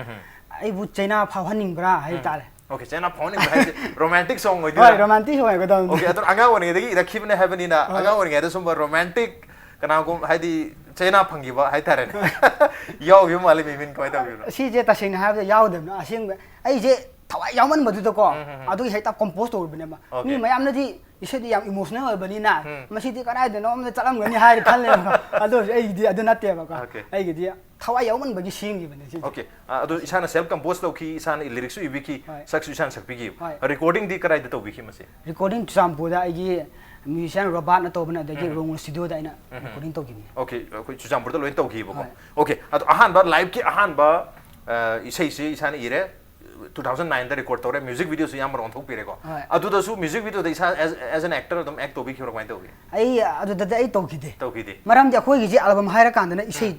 ꯑꯩꯕꯨ ꯆꯩꯅꯥ ꯐꯥꯎꯍꯟꯅꯤꯡꯕ꯭ꯔꯥ ꯍꯥꯏ ꯇꯥꯔꯦ꯫ ꯑꯣꯀꯦ, ꯆꯩꯅꯥ ꯐꯥꯎꯍꯟꯅꯤꯡꯕ ꯍꯥꯏꯁꯦ ꯔꯣꯃꯥꯟꯇꯤꯛ ꯁꯣꯡ ꯍꯣꯏ, ꯑꯣꯏꯗꯣꯏꯔꯥ? ꯔꯣꯃꯥꯟꯇꯤꯛ ꯑꯣꯏꯒꯗꯕꯅꯤ꯫ ꯑꯣꯀꯦ, ꯑꯗꯨꯅ ꯑꯉꯥꯡ ꯑꯣꯏꯔꯤꯉꯩꯗꯒꯤ ꯏꯔꯛꯈꯤꯕꯅꯦ ꯍꯥꯏꯕꯅꯤꯅ, ꯑꯉꯥꯡ ꯑꯣꯏꯔꯤꯉꯩꯗ ꯁꯨꯝꯕ ꯔꯣꯃꯥꯟꯇꯤꯛ ꯀꯅꯥꯒꯨꯝ, ꯍꯥꯏꯗꯤ ꯆꯩꯅꯥ ꯐꯪꯈꯤꯕ ꯍꯥꯏꯇꯥꯔꯦꯅꯦ, ꯌꯥꯎꯈꯤꯕ ꯃꯥꯜꯂꯤ꯫ ꯃꯤꯃꯤꯟ, ꯀꯃꯥꯏꯅ ꯇꯧꯕꯤꯕꯅꯣ? ꯁꯤꯁꯦ ꯇꯁꯦꯡꯅ ꯍꯥꯏꯔꯕꯗ ꯌꯥꯎꯗꯕꯅ ꯑꯁꯦꯡꯕ꯫ ꯑꯩꯁꯦ ꯊꯋꯥꯏ ꯌꯥꯎꯃꯟꯕꯗꯨꯗꯀꯣ, ꯑꯗꯨꯒꯤ ꯍꯦꯛꯇ ꯀꯣꯝꯄꯣꯖ ꯇꯧꯔꯤꯕꯅꯦꯕ꯫ ꯑꯣꯀꯦ꯫ ꯃꯤ ꯃꯌꯥꯝꯅꯗꯤ ꯏꯁꯩꯗꯤ ꯌꯥꯝ ꯏꯃꯣꯁꯅꯦꯜ ꯑꯣꯏꯕꯅꯤꯅ, ꯃꯁꯤꯗꯤ ꯀꯗꯥꯏꯗꯅꯣ ꯑꯝꯗ ꯆꯠꯂꯝꯒꯅꯤ ꯍꯥꯏꯔ ꯈꯜꯂꯦꯕ꯫ ꯑꯗꯨ ꯑꯣꯏꯔꯁꯨ ꯑꯩꯒꯤꯗꯤ ꯑꯗꯨ ꯅꯠꯇꯦꯕꯀꯣ꯫ ꯑꯣꯀꯦ꯫ ꯑꯩꯒꯤꯗꯤ ꯊꯋꯥꯏ ꯌꯥꯎꯃꯟꯕꯒꯤ ꯁꯦꯝꯈꯤꯕꯅꯦ ꯁꯤꯁꯦ꯫ ꯑꯣꯀꯦ꯫ ꯑ, ꯑꯗꯣ ꯏꯁꯥꯅ ꯁꯦꯜꯐ ꯀꯝꯄꯣꯖ ꯇꯧꯈꯤ, ꯏꯁꯥꯅ ꯂꯤꯔꯤꯛꯁꯨ ꯏꯕꯤꯈꯤ, ꯍꯣꯏ꯫ ꯁꯛꯁꯨ ꯏꯁꯥꯅ ꯁꯛꯄꯤꯈꯤꯕ꯫ ꯍꯣꯏ꯫ ꯔꯦꯀꯣꯔꯗꯤꯡꯗꯤ ꯀꯗꯥꯏꯗ ꯇꯧꯕꯤꯈꯤ ꯃꯁꯤ? ꯔꯦꯀꯣꯔꯗꯤꯡ ꯆꯨꯔꯆꯥꯟꯄꯨꯔꯗ ꯑꯩꯒꯤ ꯃ꯭ꯌꯨꯖꯤꯁꯤꯌꯥꯟ ꯔꯣꯕꯥꯔꯠꯅ ꯇꯧꯕꯅꯦ, ꯑꯗꯒꯤ ꯔꯣꯡꯉꯨ ꯁ꯭ꯇꯨꯗꯤꯑꯣꯗ ꯑꯩꯅ ꯔꯦꯀꯣꯔꯗꯤꯡ ꯇꯧꯈꯤꯕꯅꯦ꯫ ꯑꯣꯀꯦ, ꯑꯩꯈꯣꯏ ꯆꯨꯔꯆꯥꯟꯄꯨꯔꯗ ꯂꯣꯏꯅ ꯇꯧꯈꯤꯕꯀꯣ꯫ ꯍꯣꯏ꯫ ꯑꯣꯀꯦ, ꯑꯗꯣ ꯑꯍꯥꯟꯕ ꯂꯥꯏꯐꯀꯤ ꯑꯍꯥꯟꯕ, ꯑ, ꯏꯁꯩꯁꯤ ꯏꯁꯥꯅ ꯏꯔꯦ, ꯇꯨ ꯊꯥꯎꯖꯟ ꯅꯥꯏꯟꯗ ꯔꯦꯀꯣꯔꯗ ꯇꯧꯔꯦ, ꯃ꯭ꯌꯨꯖꯤꯛ ꯚꯤꯗꯤꯑꯣꯁꯨ ꯌꯥꯝ ꯑꯣꯟꯊꯣꯛꯄꯤꯔꯦꯀꯣ꯫ ꯍꯣꯏ꯫ ꯑꯗꯨꯗꯁꯨ ꯃ꯭ꯌꯨꯖꯤꯛ ꯚꯤꯗꯤꯑꯣꯗ ꯏꯁꯥ ꯑꯦꯁ ꯑꯦꯟ ꯑꯦꯛꯇꯔ ꯑꯗꯨꯝ ꯑꯦꯛ ꯇꯧꯕꯤꯈꯤꯕ꯭ꯔꯥ, ꯀꯃꯥꯏꯅ ꯇꯧꯒꯦ? ꯑꯩ ꯑꯗꯨꯗꯗꯤ ꯑꯩ ꯇꯧꯈꯤꯗꯦ꯫ ꯇꯧꯈꯤꯗꯦ꯫ ꯃꯔꯝꯗꯤ ꯑꯩꯈꯣꯏꯒꯤꯁꯦ ꯑꯦꯜꯕꯝ ꯍꯥꯏꯔꯀꯥꯟꯗꯅ ꯏꯁꯩ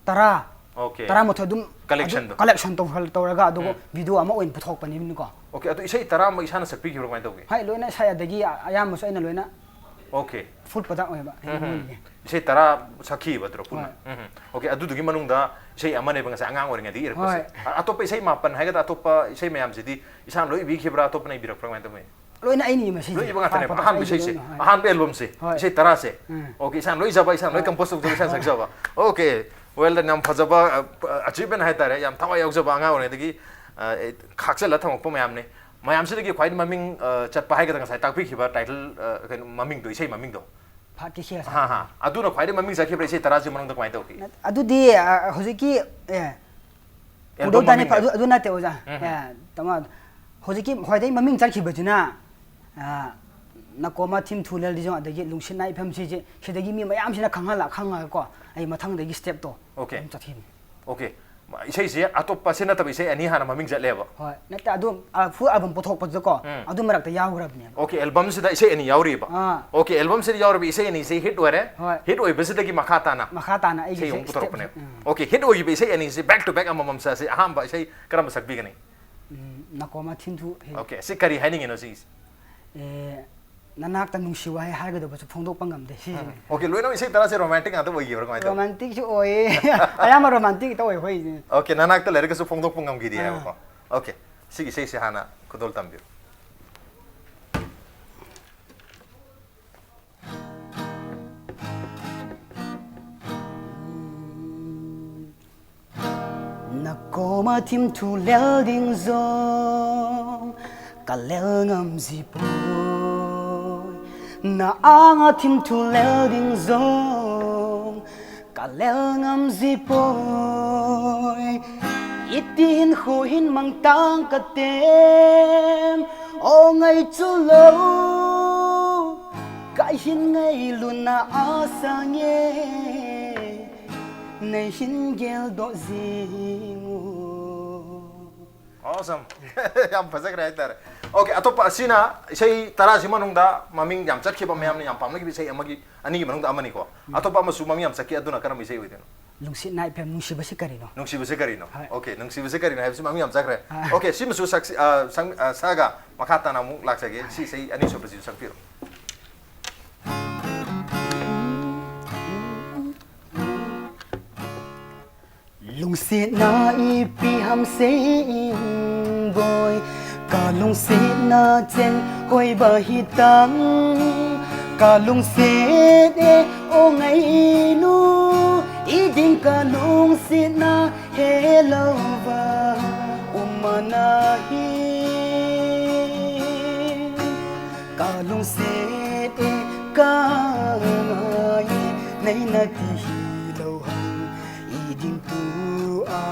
ꯇꯔꯥ Okay. ꯇꯔꯥꯃꯥꯊꯣꯏ ꯑꯗꯨꯝ Collectionꯗꯣ꯫ ꯀꯂꯦꯛꯁꯟ ꯇꯧꯔꯒ ꯑꯗꯨꯒ ꯚꯤꯗꯤꯑꯣ ꯑꯃ ꯑꯣꯏꯅ ꯄꯨꯊꯣꯛꯄꯅꯤꯅꯀꯣ꯫ Okay, ꯑꯗꯨ ꯏꯁꯩ ꯇꯔꯥꯃꯛ ꯏꯁꯥꯅ ꯁꯛꯄꯤꯈꯤꯕ꯭ꯔꯥ, ꯀꯃꯥꯏꯅ ꯇꯧꯒꯦ? ꯍꯣꯏ, ꯂꯣꯏꯅ ꯁꯛꯑꯦ꯫ ꯑꯗꯒꯤ ꯑꯌꯥꯝꯕꯁꯨ ꯑꯩꯅ ꯂꯣꯏꯅ Okay. ꯐꯨꯠ ꯄ꯭ꯔꯗꯛ ꯑꯣꯏꯕ ꯑꯩꯅ ꯃꯣꯏꯒꯤ꯫ ꯏꯁꯩ ꯇꯔꯥ ꯁꯛꯈꯤꯕ ꯑꯗꯨꯔꯣ ꯄꯨꯟꯅ? ꯍꯣꯏ꯫ ꯎꯝ꯫ Okay, ꯑꯗꯨꯗꯨꯒꯤ ꯃꯅꯨꯡꯗ ꯏꯁꯩ ꯑꯃꯅꯦꯕ ꯉꯁꯥꯏ ꯑꯉꯥꯡ ꯑꯣꯏꯔꯤꯉꯩꯗꯒꯤ ꯏꯔꯛꯄꯁꯦ꯫ ꯍꯣꯏ꯫ ꯑ-, ꯑꯇꯣꯞꯄ ꯏꯁꯩ ꯃꯥꯄꯟ ꯍꯥꯏꯒꯗ꯭ꯔꯥ, ꯑꯇꯣꯞꯄ ꯏꯁꯩ ꯃꯌꯥꯝꯁꯤꯗꯤ ꯏꯁꯥꯅ ꯂꯣꯏ ꯏꯕꯤꯈꯤꯕ꯭ꯔꯥ, ꯑꯇꯣꯞꯄꯅ ꯏꯕꯤꯔꯛꯄ꯭ꯔꯥ, ꯀꯃꯥꯏꯅ ꯇꯧꯏ? ꯂꯣꯏꯅ ꯑꯩꯅ ꯏꯕ ꯁꯤꯁꯦ꯫ ꯂꯣꯏ ꯏꯕ ꯉꯥꯛꯇꯅꯦꯕ꯫ ꯄꯥꯛꯄꯗ ꯑꯍꯥꯟꯕ ꯑꯩꯒꯤ ꯏꯁꯩꯁꯦ, ꯂꯣꯏꯅ, ꯍꯣꯏ꯫ ꯑꯍꯥꯟꯕ ꯑꯦꯜꯕꯝꯁꯦ, ꯍꯣꯏ꯫ ꯏꯁꯩ ꯇꯔꯥꯁꯦ꯫ ꯎꯝ꯫ Okay, ꯏꯁꯥꯅ ꯂꯣꯏ ꯏꯖꯕ, ꯏꯁꯥꯅ ꯂꯣꯏ ꯍꯣꯏ꯫ ꯀꯝꯄꯣꯖ ꯇꯧꯖꯕ, ꯏꯁꯥꯅ ꯁꯛꯆꯕ꯫ Okay, well done, ꯌꯥꯝ ꯐꯖꯕ ꯑꯆꯤꯚꯃꯦꯟ ꯍꯥꯏꯇꯥꯔꯦ, ꯌꯥꯝ ꯊꯋꯥꯏ ꯌꯥꯎꯖꯕ ꯑꯉꯥꯡ ꯑꯣꯏꯔꯤꯉꯩꯗꯒꯤ ꯑ, ꯑꯦ, ꯈꯥꯛꯆꯜꯂ ꯊꯝꯃꯛꯄ ꯃꯌꯥꯝꯅꯤ꯫ ꯃꯌꯥꯝꯁꯤꯗꯒꯤ ꯈ꯭ꯋꯥꯏꯗꯒꯤ ꯃꯃꯤꯡ ꯑ, ꯆꯠꯄ ꯍꯥꯏꯒꯗ꯭ꯔꯥ, ꯉꯁꯥꯏ ꯇꯥꯛꯄꯤꯈꯤꯕ ꯇꯥꯏꯇꯜ, ꯑ, ꯀꯩꯅꯣ, ꯃꯃꯤꯡꯗꯣ, ꯏꯁꯩ ꯃꯃꯤꯡꯗꯣ? ꯐꯥꯠꯀꯤ ꯁꯤꯌꯥ ꯍꯥ, ꯍꯥ꯫ ꯑꯗꯨꯅ ꯈ꯭ꯋꯥꯏꯗꯒꯤ ꯃꯃꯤꯡ ꯆꯠꯈꯤꯕ꯭ꯔꯥ ꯏꯁꯩ ꯇꯔꯥꯁꯤ ꯃꯅꯨꯡꯗ, ꯀꯃꯥꯏꯅ ꯇꯧꯈꯤ? ꯑꯗꯨꯗꯤ ꯑ, ꯍꯧꯖꯤꯛꯀꯤ ꯑꯦ, ꯑꯦꯜꯕꯝ ꯎꯗꯧ ꯇꯥꯅꯤ ꯃꯃꯤꯡꯅꯦ꯫ ꯑꯗꯨ, ꯑꯗꯨ ꯅꯠꯇꯦ ꯑꯣꯖꯥ꯫ ꯎꯝ꯫ ꯑꯦ, ꯇꯥꯃꯣ, ꯍꯧꯖꯤꯛꯀꯤ ꯈ꯭ꯋꯥꯏꯗꯒꯤ ꯃꯃꯤꯡ ꯆꯠꯈꯤꯕꯁꯤꯅ ꯑ, ꯅꯀꯣꯃ ꯊꯤꯝ ꯊꯨ ꯂꯦꯜꯗꯤꯖꯣꯡ ꯑꯗꯒꯤ ꯂꯨꯡꯁꯤꯠ ꯅꯥꯏꯐꯝ ꯁꯤꯁꯦ, ꯁꯤꯗꯒꯤ ꯃꯤ ꯃꯌꯥꯝꯁꯤꯅ ꯈꯪꯍꯜꯂ ꯈꯪꯉꯒꯀꯣ ꯑꯩ ꯃꯊꯪꯗꯒꯤ ꯁ꯭ꯇꯦꯞꯇꯣ Okay. ꯑꯗꯨꯝ ꯆꯠꯈꯤꯕꯅꯤ꯫ Okay, ꯏꯁꯩꯁꯦ ꯑꯇꯣꯞꯄ, ꯁꯤ ꯅꯠꯇꯕ ꯏꯁꯩ ꯑꯅꯤ ꯍꯥꯟꯅ ꯃꯃꯤꯡ ꯆꯠꯂꯦꯕ? ꯍꯣꯏ, ꯅꯠꯇꯦ, ꯑꯗꯨ ꯐꯨꯜ ꯑꯦꯜꯕꯝ ꯄꯨꯊꯣꯛꯄꯗꯨꯗꯀꯣ ꯎꯝ꯫ ꯑꯗꯨ ꯃꯔꯛꯇ ꯌꯥꯎꯈ꯭ꯔꯕꯅꯦꯕ꯫ Okay, ꯑꯦꯜꯕꯝꯁꯤꯗ ꯏꯁꯩ ꯑꯅꯤ ꯌꯥꯎꯔꯤꯕ? ꯑꯥ꯫ Okay, ꯑꯦꯜꯕꯝꯁꯤꯗ ꯌꯥꯎꯔꯤꯕ ꯏꯁꯩ ꯑꯅꯤꯁꯤ ꯍꯤꯠ ꯑꯣꯏꯔꯦ꯫ ꯍꯣꯏ꯫ ꯍꯤꯠ ꯑꯣꯏꯕꯁꯤꯗꯒꯤ ꯃꯈꯥ ꯇꯥꯅ ꯃꯈꯥ ꯇꯥꯅ ꯑꯩꯒꯤ ꯏꯁꯩ ꯑꯃꯨꯛ ꯁ꯭ꯇꯦꯞ-, ꯄꯨꯊꯣꯔꯛꯄꯅꯦꯕ꯫ ꯎꯝ꯫ Okay, ꯍꯤꯠ ꯑꯣꯏꯈꯤꯕ ꯏꯁꯩ ꯑꯅꯤꯁꯤ back to back ꯑꯃꯃꯝ ꯆꯠꯁꯤ꯫ ꯑꯍꯥꯟꯕ ꯏꯁꯩ ꯀꯔꯝꯕ ꯁꯛꯄꯤꯒꯅꯤ? ꯎꯝ, ꯅꯀꯣꯃ ꯊꯤꯝ ꯊꯨ ꯍꯦ꯫ Okay, ꯁꯤ ꯀꯔꯤ ꯍꯥꯏꯅꯤꯡꯉꯤꯅꯣ ꯁꯤꯒꯤꯁꯦ? ꯑꯦ, ꯅꯅꯥꯛꯇ ꯅꯨꯡꯁꯤ ꯋꯥꯍꯩ ꯍꯥꯏꯒꯗꯕꯁꯨ ꯐꯣꯡꯗꯣꯛꯄ ꯉꯝꯗꯦ ꯁꯤꯁꯤꯅꯦ꯫ Okay, ꯂꯣꯏꯅꯃꯛ ꯏꯁꯩ ꯇꯔꯥꯁꯦ ꯔꯣꯃꯥꯟꯇꯤꯛ ꯉꯥꯛꯇ ꯑꯣꯏꯈꯤꯕ꯭ꯔꯥ, ꯀꯃꯥꯏꯅ ꯇꯧꯋꯤ? ꯔꯣꯃꯥꯟꯇꯤꯛꯁꯨ ꯑꯣꯏꯌꯦ꯫ ꯑꯌꯥꯝꯕ ꯔꯣꯃꯥꯟꯇꯤꯛ ꯈꯤꯇ ꯑꯣꯏ ꯑꯩꯈꯣꯏꯁꯦ꯫ Okay, ꯅꯅꯥꯛꯇ ꯂꯩꯔꯒꯁꯨ ꯐꯣꯡꯗꯣꯛꯄ ꯉꯝꯈꯤꯗꯦ ꯑꯥ꯫ ꯍꯥꯏꯕꯀꯣ꯫ Okay, ꯁꯤꯒꯤ ꯏꯁꯩꯁꯦ ꯍꯥꯟꯅ ꯈꯨꯗꯣꯜ ꯇꯝꯕꯤꯌꯨ꯫ ꯅꯀꯣꯃ ꯊꯤꯝ ꯊꯨ ꯂꯦꯜ ꯗꯤꯡ ꯖꯣꯡ ꯀ ꯂꯦꯜ ꯉꯝ ꯖꯤ ꯄꯣꯏ꯫ ꯅ ꯑꯉ ꯊꯤꯝ ꯊꯨ ꯂꯦꯜ ꯗꯤꯡ ꯖꯣꯡ ꯀ ꯂꯦꯜ ꯉꯝ ꯖꯤ ꯄꯣꯏ꯫ ꯏꯇꯤ ꯍꯤꯟ ꯈꯨ ꯍꯤꯟ ꯃꯪ ꯇꯥꯡ ꯀ ꯇꯦꯝ ꯑꯣ ꯉꯥꯏ ꯆꯨ ꯂꯣ꯫ ꯀ ꯍꯤꯟ ꯉꯥꯏ ꯂꯨ ꯅ ꯑ ꯁꯥꯡ ꯌꯦ ꯅꯩ ꯍꯤꯟ ꯒꯦꯜ ꯗꯣ ꯖꯤꯡ ꯎ꯫ Awesome. ꯌꯥꯝ ꯐꯖꯈ꯭ꯔꯦ ꯍꯥꯏꯇꯥꯔꯦ. Okay, ꯑꯇꯣꯞꯄ ꯑꯁꯤꯅ ꯏꯁꯩ ꯇꯔꯥꯁꯤ ꯃꯅꯨꯡꯗ ꯃꯃꯤꯡ ꯌꯥꯝ ꯆꯠꯈꯤꯕ, ꯃꯌꯥꯝꯅ ꯌꯥꯝ ꯄꯥꯝꯅꯈꯤꯕ ꯏꯁꯩ ꯑꯃꯒꯤ, ꯑꯅꯤꯒꯤ ꯃꯅꯨꯡꯗ ꯑꯃꯅꯤꯀꯣ꯫ ꯑꯇꯣꯞꯄ ꯑꯃꯁꯨ ꯃꯃꯤꯡ ꯌꯥꯝ ꯆꯠꯈꯤ, ꯑꯗꯨꯅ ꯀꯔꯝꯕ ꯏꯁꯩ ꯑꯣꯏꯗꯣꯏꯅꯣ? ꯅꯨꯡꯁꯤꯠꯅ ꯏꯐꯦꯝ ꯅꯨꯡꯁꯤꯕꯁꯤ ꯀꯔꯤꯅꯣ? ꯅꯨꯡꯁꯤꯕꯁꯦ ꯀꯔꯤꯅꯣ? ꯍꯣꯏ꯫ Okay, ꯅꯨꯡꯁꯤꯕꯁꯦ ꯀꯔꯤꯅꯣ ꯍꯥꯏꯕꯁꯤ ꯃꯃꯤꯡ ꯌꯥꯝ ꯆꯠꯈ꯭ꯔꯦ꯫ ꯑꯥ꯫ Okay, ꯁꯤꯃꯁꯨ ꯁꯛꯁꯤ-, ꯑ, ꯁꯪ-, ꯑ, ꯁꯛꯑꯒ ꯃꯈꯥ ꯇꯥꯅ ꯑꯃꯨꯛ ꯂꯥꯛꯆꯒꯦ꯫ ꯁꯤ ꯏꯁꯩ ꯑꯅꯤꯁꯨꯕꯁꯤꯁꯨ ꯁꯛꯄꯤꯔꯣ꯫ ꯅꯨꯡꯁꯤꯠꯅ ꯏꯄꯤ ꯍꯝꯁꯦ ꯏꯪꯕꯣꯏ, ꯀꯥꯂꯨꯡꯁꯤꯠꯅ ꯆꯦꯟ ꯀꯣꯏꯕ ꯍꯤꯇꯪ, ꯀꯥꯂꯨꯡꯁꯤꯠ ꯑꯦ ꯑꯣꯉꯩꯅꯨ, ꯏꯗꯤꯡ ꯀꯥꯂꯨꯡꯁꯤꯠꯅ ꯍꯦꯂꯧꯕ ꯎꯃꯅꯥꯍꯤ꯫ ꯀꯥꯂꯨꯡꯁꯤꯠ ꯑꯦ ꯀꯥꯉꯥꯏ ꯅꯩꯅ ꯇꯤꯍꯤ ꯂꯧꯍꯪ ꯏꯗꯤꯡ ꯇꯨ ꯑ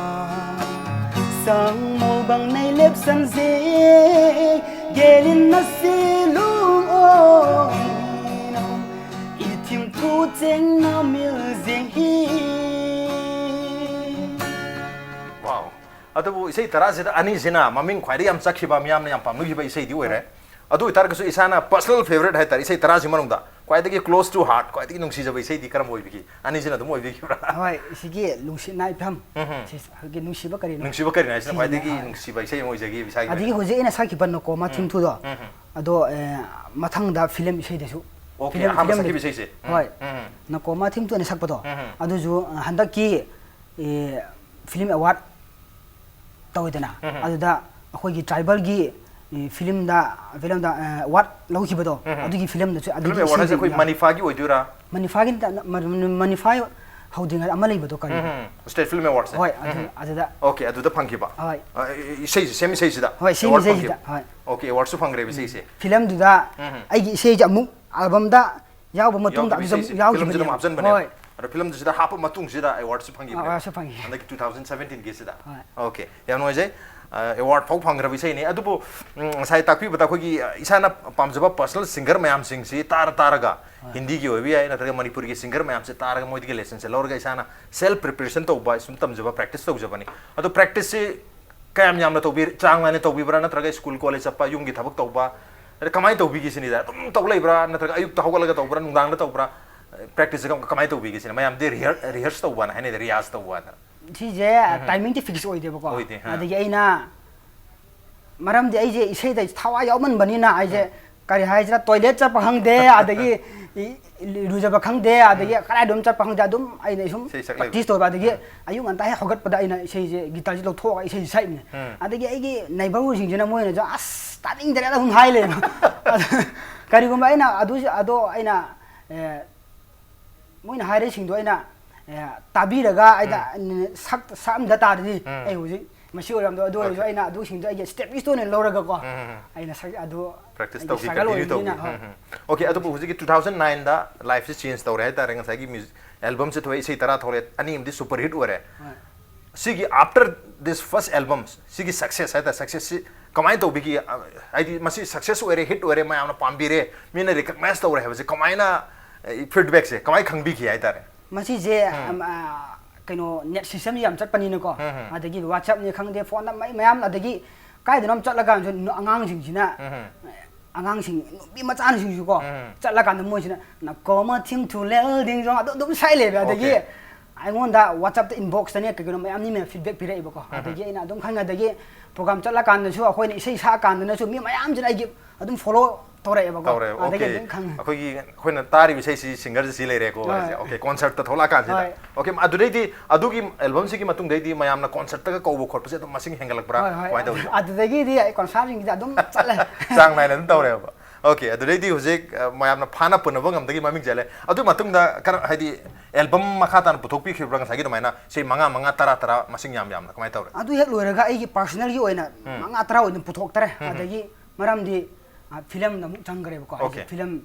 ꯁꯪ ꯃꯧꯕꯪ ꯅꯩ ꯂꯦꯞꯁꯟꯖꯦ ꯒꯦꯂꯤꯟ ꯅꯁꯤ ꯂꯨꯡ ꯑꯣꯏꯅ ꯏꯊꯤꯝ ꯇꯨ ꯆꯦꯡꯅ ꯃꯤꯜꯖꯦꯡ ꯍꯤ꯫ Wow. ꯑꯗꯨꯕꯨ ꯏꯁꯩ ꯇꯔꯥꯁꯤꯗ ꯑꯅꯤꯁꯤꯅ ꯃꯃꯤꯡ ꯈ꯭ꯋꯥꯏꯗꯒꯤ ꯌꯥꯝ ꯆꯠꯈꯤꯕ, ꯃꯤꯌꯥꯝꯅ ꯌꯥꯝ ꯄꯥꯝꯅꯈꯤꯕ ꯏꯁꯩꯗꯤ ꯑꯣꯏꯔꯦ꯫ ꯑꯗꯨ ꯑꯣꯏꯇꯥꯔꯒꯁꯨ ꯏꯁꯥꯅ personal favourite ꯍꯥꯏꯇꯥꯔꯦ, ꯏꯁꯩ ꯇꯔꯥꯁꯤ ꯃꯅꯨꯡꯗ ꯈ꯭ꯋꯥꯏꯗꯒꯤ close to heart, ꯈ꯭ꯋꯥꯏꯗꯒꯤ ꯅꯨꯡꯁꯤꯖꯕ ꯏꯁꯩꯗꯤ ꯀꯔꯝꯕ ꯑꯣꯏꯕꯤꯒꯦ? ꯑꯅꯤꯁꯤꯅ ꯑꯗꯨꯝ ꯑꯣꯏꯕꯤꯈꯤꯕ꯭ꯔꯥ? ꯍꯣꯏ, ꯁꯤꯒꯤ ꯅꯨꯡꯁꯤꯠ ꯅꯥꯏꯐꯝ꯫ ꯎꯝ ꯍꯝ꯫ ꯁꯤ ꯑꯩꯈꯣꯏꯒꯤ ꯅꯨꯡꯁꯤꯕ ꯀꯔꯤꯅꯣ? ꯅꯨꯡꯁꯤꯕ ꯀꯔꯤꯅꯣ ꯍꯥꯏꯁꯤꯅ ꯁꯤꯁꯤꯅ, ꯈ꯭ꯋꯥꯏꯗꯒꯤ ꯍꯣꯏ꯫ ꯅꯨꯡꯁꯤꯕ ꯏꯁꯩ ꯑꯃ ꯑꯣꯏꯖꯈꯤꯕ ꯏꯁꯥꯒꯤ ꯑꯗꯒꯤ ꯑꯣꯏꯅ꯫ ꯍꯧꯖꯤꯛ ꯑꯩꯅ ꯁꯛꯈꯤꯕ ꯅꯀꯣꯃ ꯊꯤꯝ ꯇꯨꯗꯣ, ꯎꯝ ꯍꯝ꯫ ꯑꯗꯣ ꯑꯦ, ꯃꯊꯪꯗ ꯐꯤꯂꯝ ꯏꯁꯩꯗꯁꯨ, Okay, ꯐꯤꯂꯝ, ꯑꯍꯥꯟꯕ ꯐꯤꯂꯝꯗ-, ꯁꯛꯈꯤꯕ ꯏꯁꯩꯁꯦ? ꯍꯣꯏ, ꯎꯝ ꯍꯝ꯫ ꯅꯀꯣꯃ ꯊꯤꯝ ꯇꯨ ꯑꯩꯅ ꯁꯛꯄꯗꯣ, ꯎꯝ ꯍꯝ꯫ ꯑꯗꯨꯁꯨ ꯑ, ꯍꯟꯗꯛꯀꯤ ꯑꯦ, ꯐꯤꯂꯝ ꯑꯦꯋꯥꯔꯗ ꯇꯧꯋꯤꯗꯅ, ꯎꯝ ꯍꯝ꯫ ꯑꯗꯨꯗ ꯑꯩꯈꯣꯏꯒꯤ ꯇ꯭ꯔꯥꯏꯕꯦꯜꯒꯤ ꯑꯦ, ꯐꯤꯂꯝꯗ, ꯐꯤꯂꯝꯗ ꯑꯦ, ꯑꯦꯋꯥꯔꯗ ꯂꯧꯈꯤꯕꯗꯣ, ꯎꯝ ꯍꯝ꯫ ꯑꯗꯨꯒꯤ ꯐꯤꯂꯝꯗꯁꯨ, Film ꯑꯗꯨꯒꯤ award ꯍꯥꯏꯁꯦ ꯑꯩꯈꯣꯏ ꯏꯁꯩꯗꯨꯒꯤ ꯃꯅꯤꯐꯥꯒꯤ ꯑꯣꯏꯗꯣꯏꯔꯥ? ꯃꯅꯤꯐꯥꯒꯤ ꯅꯠꯇ-, ꯃ-, ꯃ-, ꯃꯅꯤꯐꯥ ꯍꯧꯗ꯭ꯔꯤꯉꯩꯗ ꯑꯃ ꯂꯩꯕꯗꯣ ꯀꯔꯤ? ꯎꯝ ꯍꯝ꯫ State Film Awards ꯁꯦ? ꯍꯣꯏ, ꯎꯝ ꯑꯗꯨ-, ꯍꯝ꯫ ꯑꯗꯨꯗ꯫ Okay, ꯑꯗꯨꯗ ꯐꯪꯈꯤꯕ? ꯍꯣꯏ꯫ ꯑ, ꯏꯁꯩꯁꯦ, same ꯏꯁꯩꯁꯤꯗ? ꯍꯣꯏ, same Award ꯏꯁꯩꯁꯤꯗ, ꯐꯪꯈꯤꯕ? ꯍꯣꯏ꯫ Okay, awardꯁꯨ ꯐꯪꯈ꯭ꯔꯦꯕ ꯏꯁꯩꯁꯦ? ꯐꯤꯂꯝꯗꯨꯗ ꯎꯝ ꯍꯝ꯫ ꯑꯩꯒꯤ ꯏꯁꯩꯁꯦ ꯑꯃꯨꯛ ꯑꯜꯕꯝꯗ ꯌꯥꯎꯕ ꯃꯇꯨꯡꯗ ꯌꯥꯎꯈꯤꯕ ꯑꯗꯨꯗ ꯑꯃꯨꯛ ꯏꯁꯩꯁꯦ? ꯌꯥꯎꯈꯤꯕꯅꯦꯕ꯫ ꯐꯤꯂꯝꯁꯤꯗ ꯑꯃꯨꯛ ꯍꯥꯞꯆꯟꯕꯅꯦꯕ? ꯍꯣꯏ꯫ ꯑꯗꯣ ꯐꯤꯂꯝꯁꯤꯗ ꯍꯥꯞꯄ ꯃꯇꯨꯡꯁꯤꯗ awardꯁꯨ ꯐꯪꯈꯤꯕꯅꯦꯕ? Awardꯁꯨ ꯐꯪꯈꯤ꯫ ꯍꯟꯗꯛꯀꯤ two thousand seventeenꯒꯤꯁꯤꯗ? ꯍꯣꯏ꯫ Okay, ꯌꯥꯝ ꯅꯨꯡꯉꯥꯏꯖꯩ꯫ ꯑ, award ꯐꯥꯎ ꯐꯪꯈ꯭ꯔꯕ ꯏꯁꯩꯅꯤ꯫ ꯑꯗꯨꯕꯨ, ꯎꯝ, ꯉꯁꯥꯏ ꯇꯥꯛꯄꯤꯕꯗ ꯑꯩꯈꯣꯏꯒꯤ, ꯑ, ꯏꯁꯥꯅ ꯄꯥꯝꯖꯕ personal singer ꯃꯌꯥꯝꯁꯤꯡꯁꯤ ꯇꯥꯔ ꯇꯥꯔꯒ, ꯍꯣꯏ꯫ ꯍꯤꯟꯗꯤꯒꯤ ꯑꯣꯏꯕ ꯌꯥꯏ, ꯅꯠꯇ꯭ꯔꯒ ꯃꯅꯤꯄꯨꯔꯤꯒꯤ singer ꯃꯌꯥꯝꯁꯦ ꯇꯥꯔꯒ ꯃꯣꯏꯗꯒꯤ lessonꯁꯦ ꯂꯧꯔꯒ ꯏꯁꯥꯅ self preparationꯇꯧꯕ, ꯁꯨꯝ ꯇꯝꯖꯕ, practice ꯇꯧꯖꯕꯅꯤ꯫ ꯑꯗꯣ practiceꯁꯤ ꯀꯌꯥꯝ ꯌꯥꯝꯅ ꯇꯧꯕꯤ, ꯆꯥꯡ ꯅꯥꯏꯅ ꯇꯧꯕꯤꯕ꯭ꯔꯥ, ꯅꯠꯇ꯭ꯔꯒ ꯁ꯭ꯀꯨꯜ ꯀꯣꯂꯦꯖ ꯆꯠꯄ, ꯌꯨꯝꯒꯤ ꯊꯕꯛ ꯇꯧꯕ, ꯑꯗ ꯀꯃꯥꯏꯅ ꯇꯧꯕꯤꯒꯦ ꯁꯤꯅꯤꯗ? ꯑꯗꯨꯝ ꯇꯧ ꯂꯩꯕ꯭ꯔꯥ, ꯅꯠꯇ꯭ꯔꯒ ꯑꯌꯨꯛꯇ ꯍꯧꯒꯠꯂꯒ ꯇꯧꯕ꯭ꯔꯥ, ꯅꯨꯡꯗꯥꯡꯗ ꯇꯧꯕ꯭ꯔꯥ? ꯄ꯭ꯔꯦꯛꯇꯤꯁꯁꯦ ꯀꯃꯥꯏꯅ ꯇꯧꯕꯤꯒꯦ ꯁꯤꯅꯤ? ꯃꯌꯥꯝꯗꯤ ꯔꯤꯍꯔ-, ꯔꯤꯍꯔꯁ ꯇꯧꯕꯅ ꯍꯥꯏꯅꯩꯗ, ꯔꯤꯌꯥꯖ ꯇꯧꯕꯅ꯫ ꯁꯤꯁꯦ ꯇꯥꯏꯃꯤꯡꯗꯤ ꯐꯤꯛꯁ ꯑꯣꯏꯗꯦꯕꯀꯣ꯫ ꯑꯣꯏꯗꯦ, ꯑꯥ꯫ ꯑꯗꯒꯤ ꯑꯩꯅ, ꯃꯔꯝꯗꯤ ꯑꯩꯁꯦ ꯏꯁꯩꯗ ꯊꯋꯥꯏ ꯌꯥꯎꯃꯟꯕꯅꯤꯅ ꯑꯩꯁꯦ, ꯀꯔꯤ ꯍꯥꯏꯁꯤꯔꯥ, ꯇꯣꯏꯂꯦꯠ ꯆꯠꯄ ꯈꯪꯗꯦ, ꯑꯗꯒꯤ ꯏ-, ꯏꯔꯨꯖꯕ ꯈꯪꯗꯦ, ꯑꯗꯒꯤ ꯀꯗꯥꯏꯗ ꯑꯗꯨꯝ ꯆꯠꯄ ꯈꯪꯗꯦ, ꯑꯗꯨꯝ ꯑꯩꯅ ꯁꯨꯝ ꯏꯁꯩ ꯁꯛ ꯂꯩꯕ꯫ ꯄ꯭ꯔꯦꯛꯇꯤꯁ ꯇꯧꯕ꯫ ꯑꯗꯒꯤ ꯑꯌꯨꯛ ꯉꯟꯇꯥ ꯍꯦꯛ ꯍꯧꯒꯠꯄꯗ ꯑꯩꯅ ꯏꯁꯩꯁꯦ, ꯒꯤꯇꯥꯔꯁꯦ ꯂꯧꯊꯣꯛꯑꯒ ꯏꯁꯩꯁꯦ ꯁꯛꯏꯅꯦ꯫ ꯎꯝ꯫ ꯑꯗꯒꯤ ꯑꯩꯒꯤ ꯅꯥꯏꯕꯔꯁꯤꯡꯁꯤꯅ ꯃꯣꯏꯅꯁꯨ, "ꯑꯁ, ꯇꯥꯅꯤꯡꯗ꯭ꯔꯦꯗ" ꯑꯗꯨꯝ ꯍꯥꯏ ꯂꯩꯕ꯫ ꯑꯗꯨ ꯀꯔꯤꯒꯨꯝꯕ ꯑꯩꯅ ꯑꯗꯨ, ꯑꯗꯣ ꯑꯩꯅ, ꯑꯦ, ꯃꯣꯏꯅ ꯍꯥꯏꯔꯤꯁꯤꯡꯗꯣ ꯑꯩꯅ, ꯑꯦ, ꯇꯥꯕꯤꯔꯒ ꯑꯩꯅ, ꯎꯝ꯫ ꯁꯛ-, ꯁꯛꯑꯝꯗ ꯇꯥꯔꯗꯤ ꯎꯝ꯫ ꯑꯩ ꯍꯧꯖꯤꯛ ꯃꯁꯤ ꯑꯣꯏꯔꯝꯗꯣ꯫ ꯑꯗꯨ ꯑꯣꯏꯔꯁꯨ ꯑꯣꯀꯦ꯫ ꯑꯩꯅ ꯑꯗꯨꯁꯤꯡꯗꯣ ꯑꯩꯒꯤ ꯁ꯭ꯇꯦꯞꯄꯤꯡ ꯁ꯭ꯇꯣꯟ ꯑꯣꯏꯅ ꯂꯧꯔꯒꯀꯣ, ꯎꯝ, ꯎꯝ, ꯎꯝ꯫ ꯑꯩꯅ ꯁꯛ-, ꯑꯗꯨ ꯄ꯭ꯔꯦꯛꯇꯤꯁ ꯑꯩꯒꯤ ꯇꯧꯈꯤ, ꯁ꯭ꯇ꯭ꯔꯒꯜ ꯀꯟꯇꯤꯅ꯭ꯌꯨ ꯑꯣꯏꯕꯅꯤꯅ, ꯇꯧꯈꯤ꯫ ꯍꯣꯏ꯫ ꯎꯝ, ꯎꯝ꯫ ꯑꯣꯀꯦ, ꯑꯗꯨꯕꯨ ꯍꯧꯖꯤꯛꯀꯤ two thousand nine ꯗ ꯂꯥꯏꯐꯁꯦ ꯆꯦꯟꯖ ꯇꯧꯔꯦ ꯍꯥꯏꯇꯥꯔꯦ꯫ ꯉꯁꯥꯏꯒꯤ ꯃ꯭ꯌꯨꯖꯤꯛ ꯑꯦꯜꯕꯝꯁꯦ ꯊꯣꯛꯑꯦ, ꯏꯁꯩ ꯇꯔꯥ ꯊꯣꯛꯂꯛꯑꯦ, ꯑꯅꯤ ꯑꯃꯗꯤ ꯁꯨꯄꯔ ꯍꯤꯠ ꯑꯣꯏꯔꯦ꯫ ꯍꯣꯏ꯫ ꯁꯤꯒꯤ after this first album, ꯁꯤꯒꯤ ꯁꯛꯁꯦꯁ ꯍꯥꯏꯇꯥꯔꯦ, ꯁꯛꯁꯦꯁꯁꯤ ꯀꯃꯥꯏꯅ ꯇꯧꯕꯤꯈꯤ? ꯑ, ꯍꯥꯏꯗꯤ ꯃꯁꯤ ꯁꯛꯁꯦꯁ ꯑꯣꯏꯔꯦ, ꯍꯤꯠ ꯑꯣꯏꯔꯦ, ꯃꯌꯥꯝꯅ ꯄꯥꯝꯕꯤꯔꯦ, ꯃꯤꯅ ꯔꯤꯀꯛꯅꯥꯏꯖ ꯇꯧꯔꯦ ꯍꯥꯏꯕꯁꯦ ꯀꯃꯥꯏꯅ, ꯑ, ꯐꯤꯗꯕꯦꯛꯁꯦ ꯀꯃꯥꯏꯅ ꯈꯪꯕꯤꯈꯤ ꯍꯥꯏꯇꯥꯔꯦ? ꯃꯁꯤꯁꯦ, ꯎꯝ꯫ ꯑꯝ, ꯑ, ꯀꯩꯅꯣ, ꯅꯦꯠ ꯁꯤꯁꯇꯦꯝꯁꯦ ꯌꯥꯝ ꯆꯠꯄꯅꯤꯅꯀꯣ, ꯎꯝ, ꯎꯝ꯫ ꯑꯗꯒꯤ WhatsApp-ꯅꯤ ꯈꯪꯗꯦ, ꯐꯣꯟꯗ ꯃꯩ ꯃꯌꯥꯝ, ꯑꯗꯒꯤ ꯀꯥꯏꯗꯅꯣꯝ ꯆꯠꯂꯀꯥꯟꯗꯁꯨ ꯅꯨ-, ꯑꯉꯥꯡꯁꯤꯡꯁꯤꯅ, ꯎꯝ, ꯎꯝ꯫ ꯑꯉꯥꯡꯁꯤꯡ, ꯅꯨꯄꯤ ꯃꯆꯥꯁꯤꯡꯁꯨꯀꯣ, ꯎꯝ꯫ ꯆꯠꯂꯀꯥꯟꯗ ꯃꯣꯏꯁꯤꯅ "ꯅꯀꯣꯃ ꯊꯤꯝ ꯊꯨꯂꯦꯜ ꯗꯤꯡ ꯖꯣꯡ" ꯑꯗꯨ ꯑꯗꯨꯝ ꯁꯛꯑ ꯂꯩꯕ꯫ ꯑꯗꯒꯤ ꯑꯣꯀꯦ꯫ ꯑꯩꯉꯣꯟꯗ WhatsApp-ꯇ inbox-ꯇꯅꯦ ꯀꯩꯒꯤꯅꯣ ꯃꯌꯥꯝ ꯃꯤꯅ ꯐꯤꯗꯕꯦꯛ ꯄꯤꯔꯛꯏꯕꯀꯣ꯫ ꯎꯝ꯫ ꯑꯗꯒꯤ ꯑꯩꯅ ꯑꯗꯨꯝ ꯈꯪꯉꯦ꯫ ꯑꯗꯒꯤ ꯄ꯭ꯔꯣꯒ꯭ꯔꯥꯝ ꯆꯠꯂꯀꯥꯟꯗꯁꯨ, ꯑꯩꯈꯣꯏꯅ ꯏꯁꯩ ꯁꯛꯑꯀꯥꯟꯗꯅꯁꯨ ꯃꯤ ꯃꯌꯥꯝꯁꯤꯅ ꯑꯩꯒꯤ ꯑꯗꯨꯝ ꯐꯣꯂꯣ ꯇꯧꯔꯛꯑꯦꯕꯀꯣ꯫ ꯇꯧꯔꯦ꯫ ꯑꯗꯒꯤ ꯑꯣꯀꯦ꯫ ꯑꯗꯨꯝ ꯈꯪꯉꯦ꯫ ꯑꯩꯈꯣꯏꯒꯤ, ꯑꯩꯈꯣꯏꯅ ꯇꯥꯔꯤꯕ ꯏꯁꯩꯁꯤ ꯁꯤꯡꯒꯔꯁꯤ ꯁꯤ ꯂꯩꯔꯦꯀꯣ꯫ ꯍꯣꯏ꯫ ꯍꯥꯏꯁꯦ꯫ ꯑꯣꯀꯦ, ꯀꯣꯟꯁꯔꯠꯇ ꯊꯣꯛꯂꯛꯑꯀꯥꯟꯁꯤꯗ꯫ ꯍꯣꯏ꯫ ꯑꯣꯀꯦ, ꯑꯗꯨꯗꯩꯗꯤ, ꯑꯗꯨꯒꯤ ꯑꯦꯜꯕꯝꯁꯤꯒꯤ ꯃꯇꯨꯡꯗꯩꯗꯤ ꯃꯌꯥꯝꯅ ꯀꯣꯟꯁꯔꯠꯇꯒ ꯀꯧꯕ ꯈꯣꯠꯄꯁꯦ ꯑꯗꯨꯝ ꯃꯁꯤꯡ ꯍꯦꯟꯒꯠꯂꯛꯄ꯭ꯔꯥ? ꯍꯣꯏ, ꯍꯣꯏ꯫ ꯀꯃꯥꯏꯅ ꯇꯧꯋꯤ? ꯑꯗꯨꯗꯒꯤꯗꯤ ꯑꯩ ꯀꯣꯟꯁꯔꯠꯁꯤꯡꯁꯤꯗ ꯑꯗꯨꯝ ꯆꯠꯂꯦ꯫ ꯆꯥꯡ ꯅꯥꯏꯅ ꯑꯗꯨꯝ ꯇꯧꯔꯦꯕ꯫ ꯑꯣꯀꯦ, ꯑꯗꯨꯗꯩꯗꯤ ꯍꯧꯖꯤꯛ, ꯑ, ꯃꯌꯥꯝꯅ ꯐꯥꯅ ꯄꯨꯅꯕ ꯉꯝꯗꯒꯤ ꯃꯃꯤꯡ ꯆꯠꯂꯦ꯫ ꯑꯗꯨꯒꯤ ꯃꯇꯨꯡꯗ ꯀꯔ-, ꯍꯥꯏꯗꯤ ꯑꯦꯜꯕꯝ ꯃꯈꯥ ꯇꯥꯅ ꯄꯨꯊꯣꯛꯄꯤꯈꯤꯕ꯭ꯔꯥ? ꯉꯁꯥꯏꯒꯤ ꯑꯗꯨꯃꯥꯏꯅ ꯁꯤ ꯃꯉꯥ, ꯃꯉꯥ, ꯇꯔꯥ, ꯇꯔꯥ ꯃꯁꯤꯡ ꯌꯥꯝ ꯌꯥꯝꯅ ꯀꯃꯥꯏꯅ ꯇꯧꯔꯦ? ꯑꯗꯨ ꯍꯦꯛ ꯂꯣꯏꯔꯒ ꯑꯩꯒꯤ ꯄꯥꯔꯁꯣꯅꯦꯜꯒꯤ ꯑꯣꯏꯅ ꯎꯝ꯫ ꯃꯉꯥ, ꯇꯔꯥ ꯑꯣꯏꯅ ꯄꯨꯊꯣꯛꯇꯔꯦ꯫ ꯎꯝ, ꯎꯝ꯫ ꯑꯗꯒꯤ ꯃꯔꯝꯗꯤ, ꯑ, ꯐꯤꯂꯝꯗ ꯑꯃꯨꯛ ꯆꯪꯈ꯭ꯔꯦꯕꯀꯣ꯫ ꯑꯩꯁꯦ ꯑꯣꯀꯦ꯫ ꯐꯤꯂꯝ,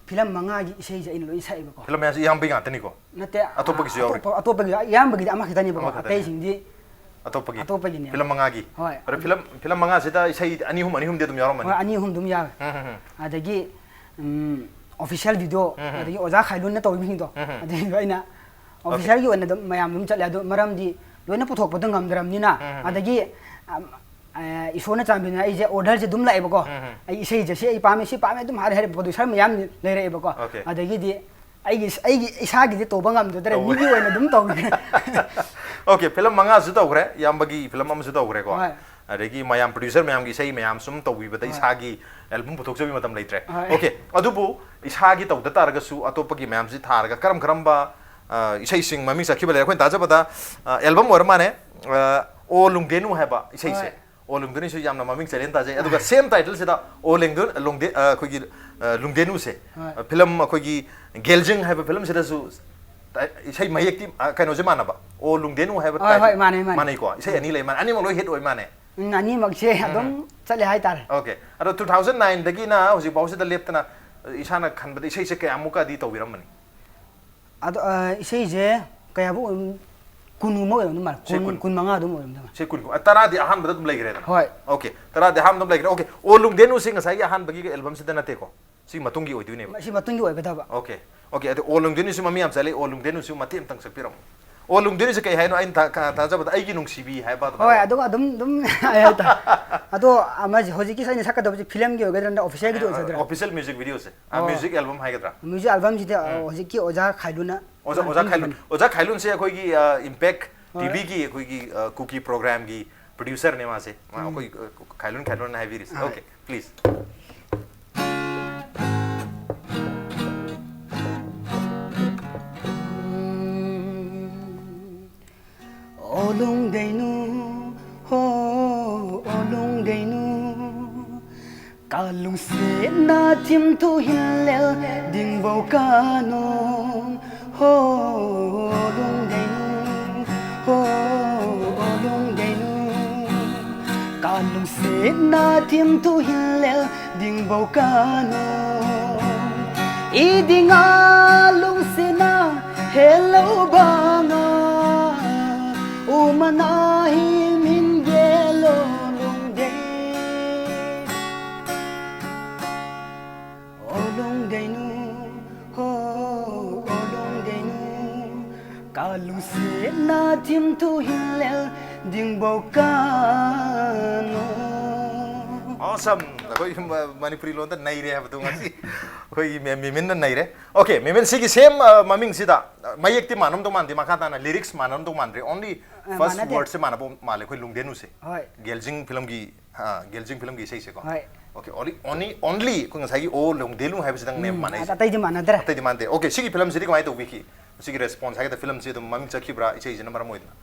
ꯐꯤꯂꯝ ꯃꯉꯥꯒꯤ ꯏꯁꯩꯁꯦ ꯑꯩꯅ ꯂꯣꯏ ꯁꯛꯑꯦꯕꯀꯣ꯫ ꯐꯤꯂꯝ ꯃꯌꯥꯝꯁꯤ ꯏꯌꯥꯝꯕꯩ ꯉꯥꯛꯇꯅꯤꯀꯣ? ꯅꯠꯇꯦ, ꯑꯇꯣꯞꯄꯒꯤꯁꯨ ꯌꯥꯎꯔꯤ? ꯑꯇꯣꯞꯄ, ꯑꯇꯣꯞꯄꯒꯤ ꯑꯌꯥꯝꯕꯒꯤꯗꯤ ꯑꯃꯈꯛꯇꯅꯦꯕꯀꯣ꯫ ꯑꯃꯈꯛꯇꯅꯦ꯫ ꯑꯇꯩꯁꯤꯡꯗꯤ ꯑꯇꯣꯞꯄꯒꯤ? ꯑꯇꯣꯞꯄꯒꯤꯅꯦꯕ꯫ ꯐꯤꯂꯝ ꯃꯉꯥꯒꯤ? ꯍꯣꯏ꯫ ꯑꯗꯣ ꯐꯤꯂꯝ, ꯐꯤꯂꯝ ꯃꯉꯥꯁꯤꯗ ꯏꯁꯩ ꯑꯅꯤ ꯑꯍꯨꯝ, ꯑꯅꯤ ꯑꯍꯨꯝꯗꯤ ꯑꯗꯨꯝ ꯌꯥꯎꯔꯝꯃꯅꯤ? ꯍꯣꯏ, ꯑꯅꯤ ꯑꯍꯨꯝ ꯑꯗꯨꯝ ꯌꯥꯎꯋꯦ꯫ ꯎꯝ, ꯎꯝ, ꯎꯝ꯫ ꯑꯗꯒꯤ, ꯎꯝ, official video, ꯎꯝ, ꯎꯝ꯫ ꯑꯗꯒꯤ ꯑꯣꯖꯥ ꯈꯥꯏꯂꯨꯟꯅ ꯇꯧꯔꯤꯕꯁꯤꯡꯗꯣ, ꯎꯝ, ꯎꯝ꯫ ꯑꯗꯨꯒꯤꯗꯣ ꯑꯩꯅ ꯑꯣꯀꯦ꯫ Official-ꯒꯤ ꯑꯣꯏꯅ ꯑꯗꯨꯝ ꯃꯌꯥꯝ ꯑꯗꯨꯝ ꯆꯠꯂꯦ꯫ ꯑꯗꯣ ꯃꯔꯝꯗꯤ ꯂꯣꯏꯅ ꯄꯨꯊꯣꯛꯄꯗꯣ ꯉꯝꯗ꯭ꯔꯕꯅꯤꯅ, ꯎꯝ, ꯎꯝ, ꯎꯝ꯫ ꯑꯗꯒꯤ ꯑꯝ, ꯑ, ꯏꯁꯣꯔꯅ ꯆꯥꯟꯕꯤꯗꯨꯅ ꯑꯩꯁꯦ orderꯁꯦ ꯑꯗꯨꯝ ꯂꯥꯛꯑꯦꯕꯀꯣ꯫ ꯎꯝ, ꯎꯝ꯫ ꯑꯩ ꯏꯁꯩꯁꯦ ꯁꯤ ꯑꯩ ꯄꯥꯝꯃꯦ, ꯁꯤ ꯄꯥꯝꯃꯦ ꯑꯗꯨꯝ ꯍꯥꯏꯔꯦ ꯍꯥꯏꯔꯦ producer ꯃꯌꯥꯝ ꯂꯩꯔꯛꯑꯦꯕꯀꯣ꯫ Okay꯫ ꯑꯗꯒꯤꯗꯤ ꯑꯩꯒꯤ ꯑꯩꯒꯤ ꯏꯁꯥꯒꯤꯗꯤ ꯇꯧꯕ ꯉꯝꯖꯗ꯭ꯔꯦ, ꯇꯧꯕ꯫ ꯃꯤꯒꯤ ꯑꯣꯏꯅ ꯑꯗꯨꯝ ꯇꯧꯈ꯭ꯔꯦ꯫ Okay, film ꯃꯉꯥꯁꯨ ꯇꯧꯈ꯭ꯔꯦ, ꯏꯌꯥꯝꯕꯒꯤ film ꯑꯃꯁꯨ ꯇꯧꯈ꯭ꯔꯦꯀꯣ꯫ ꯍꯣꯏ꯫ ꯑꯗꯒꯤ ꯃꯌꯥꯝ producer ꯃꯌꯥꯝꯒꯤ ꯏꯁꯩ ꯃꯌꯥꯝ ꯁꯨꯝ ꯇꯧꯕꯤꯕꯗ ꯍꯣꯏ꯫ ꯏꯁꯥꯒꯤ album ꯄꯨꯊꯣꯛꯆꯕꯒꯤ ꯃꯇꯝ ꯂꯩꯇ꯭ꯔꯦ꯫ ꯍꯣꯏ꯫ Okay, ꯑꯗꯨꯕꯨ ꯏꯁꯥꯒꯤ ꯇꯧꯗ ꯇꯥꯔꯒꯁꯨ ꯑꯇꯣꯞꯄꯒꯤ ꯃꯌꯥꯝꯁꯤ ꯊꯥꯔꯒ ꯀꯔꯝ ꯀꯔꯝꯕ, ꯑ, ꯏꯁꯩꯁꯤꯡ ꯃꯃꯤꯡ ꯆꯠꯈꯤꯕ ꯂꯩꯔꯦ? ꯑꯩꯈꯣꯏꯅ ꯇꯥꯖꯕꯗ, ꯑ, album ꯑꯣꯏꯔ ꯃꯥꯅꯦ, ꯑ, "ꯑꯣ ꯂꯨꯡꯗꯦꯅꯨ" ꯍꯥꯏꯕ ꯏꯁꯩꯁꯦ꯫ ꯍꯣꯏ꯫ "ꯑꯣ ꯂꯨꯡꯗꯦꯅꯨꯁꯨ" ꯌꯥꯝꯅ ꯃꯃꯤꯡ ꯆꯠꯂꯦꯅ ꯇꯥꯖꯩ꯫ ꯑꯗꯨꯒ same titleꯁꯤꯗ "ꯑꯣ ꯂꯦꯡꯗꯣ-, ꯂꯣꯡꯗꯦ-", ꯑ, ꯑꯩꯈꯣꯏꯒꯤ, ꯑ, ꯂꯨꯡꯗꯦꯅꯨꯁꯦ, ꯍꯣꯏ꯫ ꯑ, film ꯑꯩꯈꯣꯏꯒꯤ ꯒꯦꯜꯖꯤꯡ ꯍꯥꯏꯕ filmꯁꯤꯗꯁꯨ ꯇꯥꯏ-, ꯏꯁꯩ ꯃꯌꯦꯛꯇꯤ, ꯑ, ꯀꯩꯅꯣꯁꯦ ꯃꯥꯟꯅꯕ, "ꯑꯣ ꯂꯨꯡꯗꯦꯅꯨ" ꯍꯥꯏꯕ ꯍꯣꯏ, title ꯍꯣꯏ, ꯃꯥꯟꯅꯩ, ꯃꯥꯟꯅꯩ꯫ ꯃꯥꯟꯅꯩꯀꯣ, ꯏꯁꯩ ꯑꯅꯤ ꯂꯩ ꯃꯥꯟꯅꯩ, ꯑꯅꯤꯃꯛ ꯂꯣꯏ hit ꯑꯣꯏ ꯃꯥꯟꯅꯩ꯫ ꯎꯝ, ꯑꯅꯤꯃꯛꯁꯦ ꯑꯗꯨꯝ ꯆꯠꯂꯦ ꯍꯥꯏꯇꯥꯔꯦ꯫ Okay, ꯑꯗꯣ two thousand nineꯗꯒꯤꯅ ꯍꯧꯖꯤꯛ ꯐꯥꯎꯁꯤꯗ ꯂꯦꯞꯇꯅ, ꯑ, ꯏꯁꯥꯅ ꯈꯟꯕꯗ ꯏꯁꯩꯁꯦ ꯀꯌꯥꯃꯨꯛꯀꯗꯤ ꯇꯧꯕꯤꯔꯝꯃꯅꯤ? ꯑꯗꯣ, ꯑ, ꯏꯁꯩꯁꯦ ꯀꯌꯥꯕꯨ ꯑꯣꯏꯔꯝ-, ꯀꯨꯟꯒꯨꯝꯕ ꯑꯣꯏꯔꯝꯗꯧ ꯃꯥꯜꯂꯦ꯫ ꯏꯁꯩ ꯀꯨꯟ, ꯀꯨꯟ꯫ ꯀꯨꯟ ꯃꯉꯥ ꯑꯗꯨꯝ ꯑꯣꯏꯔꯝꯗꯧ ꯃꯥꯜꯂꯦ꯫ ꯏꯁꯩ ꯀꯨꯟ, ꯑ, ꯇꯔꯥꯗꯤ ꯑꯍꯥꯟꯕꯗ ꯑꯗꯨꯝ ꯂꯩꯈ꯭ꯔꯦꯗꯅ? ꯍꯣꯏ꯫ Okay, ꯇꯔꯥꯗꯤ ꯑꯍꯥꯟꯕꯗ ꯑꯗꯨꯝ ꯂꯩꯈ꯭ꯔꯦ꯫ Okay, "ꯑꯣ ꯂꯨꯡꯗꯦꯅꯨꯁꯤ" ꯉꯁꯥꯏꯒꯤ ꯑꯍꯥꯟꯕꯒꯤ albumꯁꯤꯗ ꯅꯠꯇꯦꯀꯣ? ꯁꯤ ꯃꯇꯨꯡꯒꯤ ꯑꯣꯏꯗꯣꯏꯅꯦꯕ꯫ ꯁꯤ ꯃꯇꯨꯡꯒꯤ ꯑꯣꯏꯒꯗꯕ꯫ Okay, okay, ꯑꯗꯣ "ꯑꯣ ꯂꯨꯡꯗꯦꯅꯨꯁꯤ" ꯃꯃꯤꯡ ꯌꯥꯝ ꯆꯠꯂꯤ, "ꯑꯣ ꯂꯨꯡꯗꯦꯅꯨꯁꯤ" ꯃꯇꯦꯛ ꯑꯃꯇꯪ ꯁꯛꯄꯤꯔꯝꯃꯣ꯫ "ꯑꯣ ꯂꯨꯡꯗꯦꯅꯨꯁꯤ" ꯀꯩ ꯍꯥꯏꯅꯣ? ꯑꯩꯅ ꯊꯥ-, ꯊꯥꯖꯕꯗ "ꯑꯩꯒꯤ ꯅꯨꯡꯁꯤꯕꯤ" ꯍꯥꯏꯕ ꯍꯣꯏ, ꯑꯗꯨꯃꯥꯏꯅ꯫ ꯑꯗꯨꯒ ꯑꯗꯨꯝ, ꯑꯗꯨꯝ ꯍꯥꯏ ꯍꯥꯏꯇꯥꯔꯦ꯫ ꯑꯗꯣ ꯑꯃꯁꯦ ꯍꯧꯖꯤꯛꯀꯤ ꯑꯩꯅ ꯁꯛꯀꯗꯕꯁꯦ filmꯒꯤ ꯑꯣꯏꯒꯗ꯭ꯔꯥ ꯅꯠꯇ꯭ꯔꯒ officialꯒꯤꯗꯤ ꯑꯣꯏꯖꯗꯣꯏꯔꯥ? Official music videoꯁꯦ, ꯑ, ꯑꯣ꯫ music album ꯍꯥꯏꯒꯗ꯭ꯔꯥ? Music albumꯁꯤꯗꯤ, ꯑ, ꯍꯧꯖꯤꯛꯀꯤ ꯑꯣꯖꯥ ꯈꯥꯏꯂꯨꯅ ꯑꯣꯖꯥ, ꯑꯣꯖꯥ ꯈꯥꯏꯂꯨꯟ, ꯑꯣꯖꯥ ꯈꯥꯏꯂꯨꯟꯁꯦ ꯑꯩꯈꯣꯏꯒꯤ, ꯑ, Impact ꯍꯣꯏ꯫ TVꯒꯤ ꯑꯩꯈꯣꯏꯒꯤ, ꯑ, ꯀꯨꯀꯤ programꯒꯤ producerꯅꯦ ꯃꯥꯁꯦ꯫ ꯃꯥ ꯑꯩꯈꯣꯏ, ꯑ, ꯈꯥꯏꯂꯨꯟ, ꯈꯥꯏꯂꯨꯟ ꯍꯥꯏꯕꯤꯔꯤꯁꯦ꯫ ꯍꯣꯏ꯫ Okay, please꯫ ꯑꯣ ꯂꯨꯡꯗꯦꯅꯨ, ꯍꯣ, ꯑꯣ ꯂꯨꯡꯗꯦꯅꯨ, ꯀꯥꯂꯨꯡꯁꯦꯅ ꯊꯤꯝꯊꯨ ꯍꯤꯜꯂꯦꯜ ꯗꯤꯡꯕꯧ ꯀꯥꯅꯣ, ꯍꯣ, ꯑꯣ ꯂꯨꯡꯗꯦꯅꯨ, ꯍꯣ, ꯑꯣ ꯂꯨꯡꯗꯦꯅꯨ, ꯀꯥꯂꯨꯡꯁꯦꯅ ꯊꯤꯝꯊꯨ ꯍꯤꯜꯂꯦꯜ ꯗꯤꯡꯕꯧ ꯀꯥꯅꯣ, ꯏꯗꯤꯡ ꯑꯥ ꯂꯨꯡꯁꯦꯅ ꯍꯦꯜꯂꯧꯕ ꯉꯥ, ꯎꯃꯅꯥ ꯍꯤꯃꯤꯟ ꯒꯦꯂꯣ ꯂꯨꯡꯗꯦ꯫ ꯑꯣ ꯂꯨꯡꯗꯦꯅꯨ, ꯍꯣ, ꯑꯣ ꯂꯨꯡꯗꯦꯅꯨ, ꯀꯥꯂꯨꯡꯁꯦꯅ ꯊꯤꯝꯊꯨ ꯍꯤꯜꯂꯦꯜ ꯗꯤꯡꯕꯧ ꯀꯥꯅꯨ꯫ Awesome! ꯑꯩꯈꯣꯏ ꯃ- ꯃꯅꯤꯄꯨꯔꯤ ꯂꯣꯟꯗ ꯅꯩꯔꯦ ꯍꯥꯏꯕꯗꯣ ꯉꯁꯤ ꯑꯩꯈꯣꯏꯒꯤ ꯃꯦ- ꯃꯤꯃꯤꯟꯅ ꯅꯩꯔꯦ꯫ Okay, ꯃꯤꯃꯤꯟ ꯁꯤꯒꯤ same ꯑ, ꯃꯃꯤꯡꯁꯤꯗ ꯑ, ꯃꯌꯦꯛꯇꯤ ꯃꯥꯟꯅꯝꯗꯧ ꯃꯥꯟꯗꯦ, ꯃꯈꯥ ꯇꯥꯅ lyrics ꯃꯥꯟꯅꯝꯗꯧ ꯃꯥꯟꯗ꯭ꯔꯦ, only ꯑ, first ꯃꯥꯟꯅꯗꯦ꯫ Wordꯁꯦ ꯃꯥꯟꯅꯕ ꯃꯥꯜꯂꯦ ꯑꯩꯈꯣꯏ ꯂꯨꯡꯗꯦꯅꯨꯁꯦ꯫ ꯍꯣꯏ꯫ ꯒꯦꯜꯖꯤꯡ ꯐꯤꯂꯝꯒꯤ ꯑ, ꯒꯦꯜꯖꯤꯡ ꯐꯤꯂꯝꯒꯤ ꯏꯁꯩꯁꯦꯀꯣ꯫ ꯍꯣꯏ꯫ Okay, only only only ꯑꯩꯈꯣꯏ ꯉꯁꯥꯏꯒꯤ ꯑꯣ ꯂꯨꯡꯗꯦꯅꯨ ꯍꯥꯏꯕꯁꯤꯗꯪꯅꯦ ꯎꯝ, ꯃꯥꯟꯅꯩꯁꯦ꯫ ꯑꯇꯩꯗꯤ ꯃꯥꯟꯅꯗ꯭ꯔꯦ꯫ ꯑꯇꯩꯗꯤ ꯃꯥꯟꯗꯦ꯫ Okay, ꯁꯤꯒꯤ ꯐꯤꯂꯝꯁꯤꯗꯤ ꯀꯃꯥꯏꯅ ꯇꯧꯕꯤꯈꯤ? ꯁꯤꯒꯤ response ꯍꯥꯏꯒꯗ꯭ꯔꯥ, ꯐꯤꯂꯝꯁꯤ ꯑꯗꯨꯝ ꯃꯃꯤꯡ ꯆꯠꯈꯤꯕ꯭ꯔꯥ ꯏꯁꯩꯁꯤꯅ ꯃꯔꯝ ꯑꯣꯏꯗꯅ?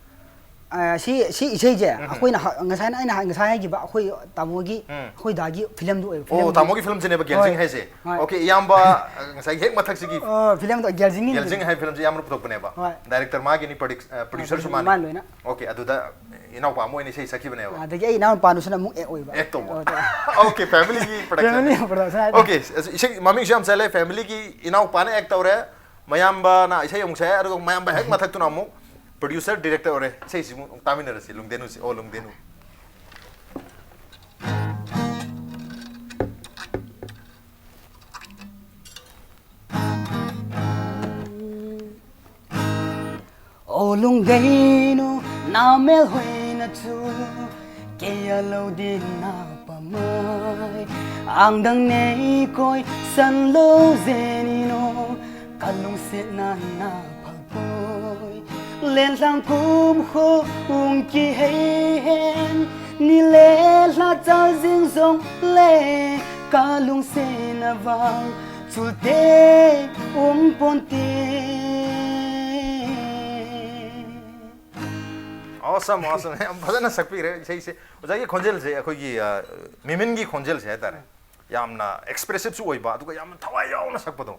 ꯑ, ꯁꯤ ꯁꯤ ꯏꯁꯩꯁꯦ ꯑꯩꯈꯣꯏꯅ ꯍ- ꯉꯁꯥꯏꯅ ꯑꯩꯅ ꯍ- ꯉꯁꯥꯏ ꯍꯥꯏꯈꯤꯕ ꯑꯩꯈꯣꯏ ꯇꯥꯃꯣꯒꯤ ꯎꯝ꯫ ꯑꯩꯈꯣꯏ ꯗꯥꯒꯤ ꯐꯤꯂꯝꯗꯨ ꯑꯣꯏꯕ ꯑꯣ, ꯐꯤꯂꯝꯗꯨ- ꯇꯥꯃꯣꯒꯤ ꯐꯤꯂꯝꯁꯤꯅꯦꯕ ꯒꯦꯜꯖꯤꯡ ꯍꯣꯏ꯫ ꯍꯥꯏꯁꯦ꯫ ꯍꯣꯏ꯫ Okay, ꯏꯌꯥꯝꯕ ꯑ, ꯉꯁꯥꯏꯒꯤ ꯍꯦꯛ ꯃꯊꯛꯁꯤꯒꯤ ꯑ, ꯐꯤꯂꯝꯗꯣ ꯒꯦꯜꯖꯤꯡ ꯒꯦꯜꯖꯤꯡ ꯍꯥꯏꯕ ꯐꯤꯂꯝꯁꯦ ꯏꯌꯥꯝꯕꯅ ꯄꯨꯊꯣꯛꯄꯅꯦꯕ꯫ ꯍꯣꯏ꯫ Director ꯃꯥꯒꯤꯅꯤ, produc- producerꯁꯨ ꯃꯥ ꯃꯥꯅꯤ꯫ ꯂꯣꯏꯅ꯫ Okay, ꯑꯗꯨꯗ ꯏꯅꯥꯎꯄꯥ ꯑꯃ ꯑꯣꯏꯅ ꯏꯁꯩ ꯁꯛꯈꯤꯕꯅꯦꯕ꯫ ꯑꯗꯒꯤ ꯑꯩ ꯏꯅꯥꯎꯅꯨꯄꯥꯗꯨꯁꯨꯅ ꯑꯃꯨꯛ act ꯑꯣꯏꯕ꯫ Act ꯇꯧꯕ꯫ ꯑꯣ, ꯇꯧꯕ꯫ Okay, family ꯒꯤ production꯫ Family production ꯍꯥꯏꯇꯥꯔꯦ꯫ Okay, ꯑꯁ, ꯏꯁꯩ ꯃꯃꯤꯡꯁꯨ ꯌꯥꯝ ꯆꯜꯂꯦ, family ꯒꯤ ꯏꯅꯥꯎꯄꯥꯅ act ꯇꯧꯔꯦ, ꯃꯌꯥꯝꯕꯅ ꯏꯁꯩ ꯑꯃꯨꯛ ꯁꯛꯑꯦ, ꯑꯗꯨꯒ ꯃꯌꯥꯝꯕ ꯍꯦꯛ ꯃꯊꯛꯇꯨꯅ ꯑꯃꯨꯛ producer director ꯑꯣꯏꯔꯦ꯫ ꯏꯁꯩꯁꯤ ꯑꯃꯨꯛ ꯇꯥꯃꯤꯟꯅꯔꯁꯤ, ꯂꯨꯡꯗꯦꯅꯨꯁꯤ꯫ ꯑꯣ ꯂꯨꯡꯗꯦꯅꯨ꯫ ꯑꯣ ꯂꯨꯡꯗꯩꯅꯨ ꯅꯥꯃꯦꯜ ꯍꯣꯏꯅꯁꯨ ꯀꯌꯥ ꯂꯧꯗꯦ ꯅꯥꯄꯃꯩ ꯑꯥꯡꯗꯪ ꯅꯦ ꯀꯣꯏ ꯁꯟ ꯂꯧꯖꯦꯅꯤꯅꯣ ꯀꯜꯂꯨꯡꯁꯦ ꯅꯥꯅ ꯐꯜꯄꯣꯏ ꯂꯦꯟꯁꯥꯡ ꯀꯨꯝ ꯈꯣ ꯎꯪꯀꯤ ꯍꯩ ꯍꯦꯟ ꯅꯤꯂꯦ ꯂꯥ ꯆꯥꯖꯤꯡ ꯖꯣꯡ ꯂꯦ ꯀꯥꯂꯨꯡꯁꯦ ꯅꯕꯥꯡ ꯆꯨꯜꯇꯦ ꯎꯝ ꯄꯣꯟꯇꯦ꯫ Awesome, awesome. ꯌꯥꯝ ꯐꯖꯅ ꯁꯛꯄꯤꯔꯦ ꯏꯁꯩꯁꯦ꯫ ꯑꯣꯖꯥꯒꯤ ꯈꯣꯟꯖꯦꯜꯁꯦ ꯑꯩꯈꯣꯏꯒꯤ ꯑ, ꯃꯤꯃꯤꯟꯒꯤ ꯈꯣꯟꯖꯦꯜꯁꯦ ꯍꯥꯏꯇꯥꯔꯦ, ꯌꯥꯝꯅ expressive ꯁꯨ ꯑꯣꯏꯕ, ꯑꯗꯨꯒ ꯌꯥꯝꯅ ꯊꯋꯥꯏ ꯌꯥꯎꯅ ꯁꯛꯄꯗꯣ,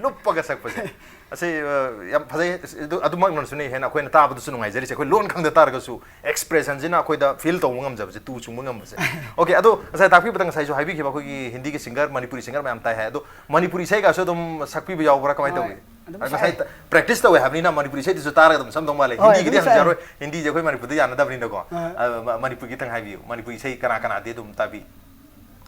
ꯂꯨꯞꯄꯒ ꯁꯛꯄꯁꯦ꯫ ꯑꯁꯤ ꯑ, ꯌꯥꯝ ꯐꯖꯩ꯫ ꯑꯗꯨ ꯑꯗꯨꯃꯛꯅꯁꯨꯅꯦ ꯍꯦꯟꯅ ꯑꯩꯈꯣꯏꯅ ꯇꯥꯕꯗꯁꯨ ꯅꯨꯡꯉꯥꯏꯖꯔꯤꯁꯦ꯫ ꯑꯩꯈꯣꯏ ꯂꯣꯟ ꯈꯪꯗ ꯇꯥꯔꯒꯁꯨ expression ꯁꯤꯅ ꯑꯩꯈꯣꯏꯗ feel ꯇꯧꯕ ꯉꯝꯖꯕꯁꯦ, ꯇꯨ ꯆꯨꯡꯕ ꯉꯝꯕꯁꯦ꯫ Okay, ꯑꯗꯣ ꯉꯁꯥꯏ ꯇꯥꯛꯄꯤꯕꯗ ꯉꯁꯥꯏꯁꯨ ꯍꯥꯏꯕꯤꯈꯤꯕ ꯑꯩꯈꯣꯏꯒꯤ ꯍꯤꯟꯗꯤꯒꯤ singer, ꯃꯅꯤꯄꯨꯔꯤ singer ꯃꯌꯥꯝ ꯇꯥꯏ ꯍꯥꯏ꯫ ꯑꯗꯣ ꯃꯅꯤꯄꯨꯔꯤ ꯏꯁꯩꯒꯁꯨ ꯑꯗꯨꯝ ꯁꯛꯄꯤꯕ ꯌꯥꯎꯕ꯭ꯔꯥ, ꯀꯃꯥꯏꯅ ꯍꯣꯏ, ꯇꯧꯏ? ꯑꯗꯨꯝ ꯑ, ꯉꯁꯥꯏ ꯁꯛꯑꯦ꯫ Practice ꯇꯧꯋꯦ ꯍꯥꯏꯕꯅꯤꯅ ꯃꯅꯤꯄꯨꯔꯤ ꯏꯁꯩꯗꯨꯁꯨ ꯇꯥꯔꯒ ꯑꯗꯨꯝ ꯁꯝꯗꯧ ꯃꯥꯜꯂꯦ꯫ ꯍꯣꯏ, ꯍꯤꯟꯗꯤꯒꯤꯗꯤ ꯑꯗꯨꯝ ꯁꯛꯑꯦ꯫ ꯍꯪꯖꯔꯣꯏ, ꯍꯤꯟꯗꯤꯁꯦ ꯑꯩꯈꯣꯏ ꯃꯅꯤꯄꯨꯔꯗ ꯌꯥꯅꯗꯕꯅꯤꯅꯀꯣ꯫ ꯑ꯫ ꯑ, ꯃ- ꯃꯅꯤꯄꯨꯔꯒꯤꯇꯪ ꯍꯥꯏꯕꯤꯌꯨ, ꯃꯅꯤꯄꯨꯔꯤ ꯏꯁꯩ ꯀꯅꯥ ꯀꯅꯥꯗꯤ ꯑꯗꯨꯝ ꯇꯥꯕꯤ?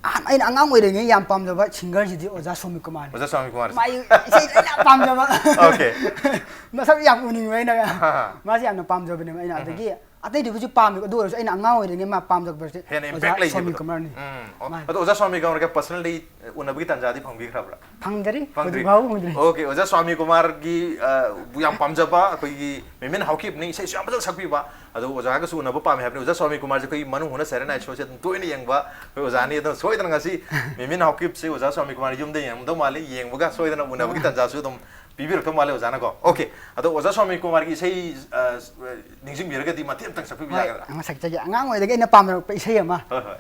ꯑꯍꯥꯟ ꯑꯩꯅ ꯑꯉꯥꯡ ꯑꯣꯏꯔꯤꯉꯩ ꯌꯥꯝ ꯄꯥꯝꯖꯕ singer ꯁꯤꯗꯤ ꯑꯣꯖꯥ ꯁ꯭ꯋꯥꯃꯤ ꯀꯨꯃꯥꯔ꯫ ꯑꯣꯖꯥ ꯁ꯭ꯋꯥꯃꯤ ꯀꯨꯃꯥꯔ꯫ ꯃꯥꯏ ꯏꯁꯩ ꯑꯩꯅ ꯌꯥꯝ ꯄꯥꯝꯖꯕ꯫ Okay꯫ ꯃꯁꯛ ꯌꯥꯝ ꯎꯅꯤꯡꯕ ꯑꯩꯅ꯫ ꯑꯍꯥ꯫ ꯃꯥꯁꯦ ꯌꯥꯝꯅ ꯄꯥꯝꯖꯕꯅꯦꯕ ꯑꯩꯅ꯫ ꯑꯗꯒꯤ ꯑꯇꯩꯗꯨꯕꯨꯁꯨ ꯄꯥꯝꯃꯦꯕ, ꯑꯗꯨ ꯑꯣꯏꯔꯁꯨ ꯑꯩꯅ ꯑꯉꯥꯡ ꯑꯣꯏꯔꯤꯉꯩ ꯃꯥ ꯄꯥꯝꯖꯕꯁꯦ ꯍꯦꯟꯅ ꯑꯣꯖꯥ impact ꯁ꯭ꯋꯥꯃꯤ ꯂꯩꯈꯤꯕꯗꯣ꯫ ꯀꯨꯃꯥꯔꯅꯤ꯫ ꯎꯝ꯫ ꯑꯣ, ꯃꯥꯅꯤ꯫ ꯑꯗꯣ ꯑꯣꯖꯥ ꯁ꯭ꯋꯥꯃꯤ ꯀꯨꯃꯥꯔꯒ personally ꯎꯅꯕꯒꯤ ꯇꯥꯟꯖꯥꯗꯤ ꯐꯪꯕꯤꯈ꯭ꯔꯕ꯭ꯔꯥ? ꯐꯪꯗꯔꯤ, ꯐꯪꯗ꯭ꯔꯤ꯫ ꯍꯧꯖꯤꯛ ꯐꯥꯎꯕ ꯐꯪꯗ꯭ꯔꯤ꯫ Okay, ꯑꯣꯖꯥ ꯁ꯭ꯋꯥꯃꯤ ꯀꯨꯃꯥꯔꯒꯤ, ꯑ, ꯌꯥꯝ ꯄꯥꯝꯖꯕ ꯑꯩꯈꯣꯏꯒꯤ ꯃꯤꯃꯤꯟ ꯍꯥꯎꯀꯤꯞꯅꯤ, ꯏꯁꯩꯁꯨ ꯌꯥꯝ ꯐꯖꯅ ꯁꯛꯄꯤꯕ꯫ ꯑꯗꯣ ꯑꯣꯖꯥꯒꯁꯨ ꯎꯅꯕ ꯄꯥꯝꯃꯦ ꯍꯥꯏꯕꯅꯤ꯫ ꯑꯣꯖꯥ ꯁ꯭ꯋꯥꯃꯤ ꯀꯨꯃꯥꯔꯁꯦ ꯑꯩꯈꯣꯏꯒꯤ ꯃꯅꯨꯡ ꯍꯨꯠꯅ ꯁꯦꯔꯦꯅꯥꯏꯠ ꯁꯣꯁꯦ ꯑꯗꯨꯝ ꯇꯣꯏꯅ ꯌꯦꯡꯕ ꯑꯩꯈꯣꯏ ꯑꯣꯖꯥꯅꯤ꯫ ꯑꯗꯨꯅ ꯁꯣꯏꯗꯅ ꯉꯁꯤ ꯃꯤꯃꯤꯟ ꯍꯥꯎꯀꯤꯞꯁꯦ ꯑꯣꯖꯥ ꯁ꯭ꯋꯥꯃꯤ ꯀꯨꯃꯥꯔ ꯌꯨꯝꯗ ꯌꯦꯡꯉꯝꯗꯧ ꯃꯥꯜꯂꯤ, ꯌꯦꯡꯕꯒ ꯁꯣꯏꯗꯅ ꯎꯅꯕꯒꯤ ꯑꯥ꯫ ꯇꯥꯟꯖꯥꯁꯨ ꯑꯗꯨꯝ ꯄꯤꯕꯤꯔꯛꯇꯧ ꯃꯥꯜꯂꯦ ꯑꯣꯖꯥꯅꯀꯣ꯫ Okay, ꯑꯗꯣ ꯑꯣꯖꯥ ꯁ꯭ꯋꯥꯃꯤ ꯀꯨꯃꯥꯔꯒꯤ ꯏꯁꯩ, ꯑ, ꯅꯤꯡꯁꯤꯡꯕꯤꯔꯒꯗꯤ ꯃꯇꯦꯛ ꯑꯃꯇꯪ ꯁꯛꯄꯤꯕ ꯍꯣꯏ, ꯌꯥꯒꯗ꯭ꯔꯥ? ꯑꯃ ꯁꯛꯆꯒꯦ꯫ ꯑꯉꯥꯡ ꯑꯣꯏꯔꯤꯉꯩꯗꯒꯤ ꯑꯩꯅ ꯄꯥꯝꯅꯔꯛꯄ ꯏꯁꯩ ꯑꯃ꯫ ꯍꯣꯏ, ꯍꯣꯏ꯫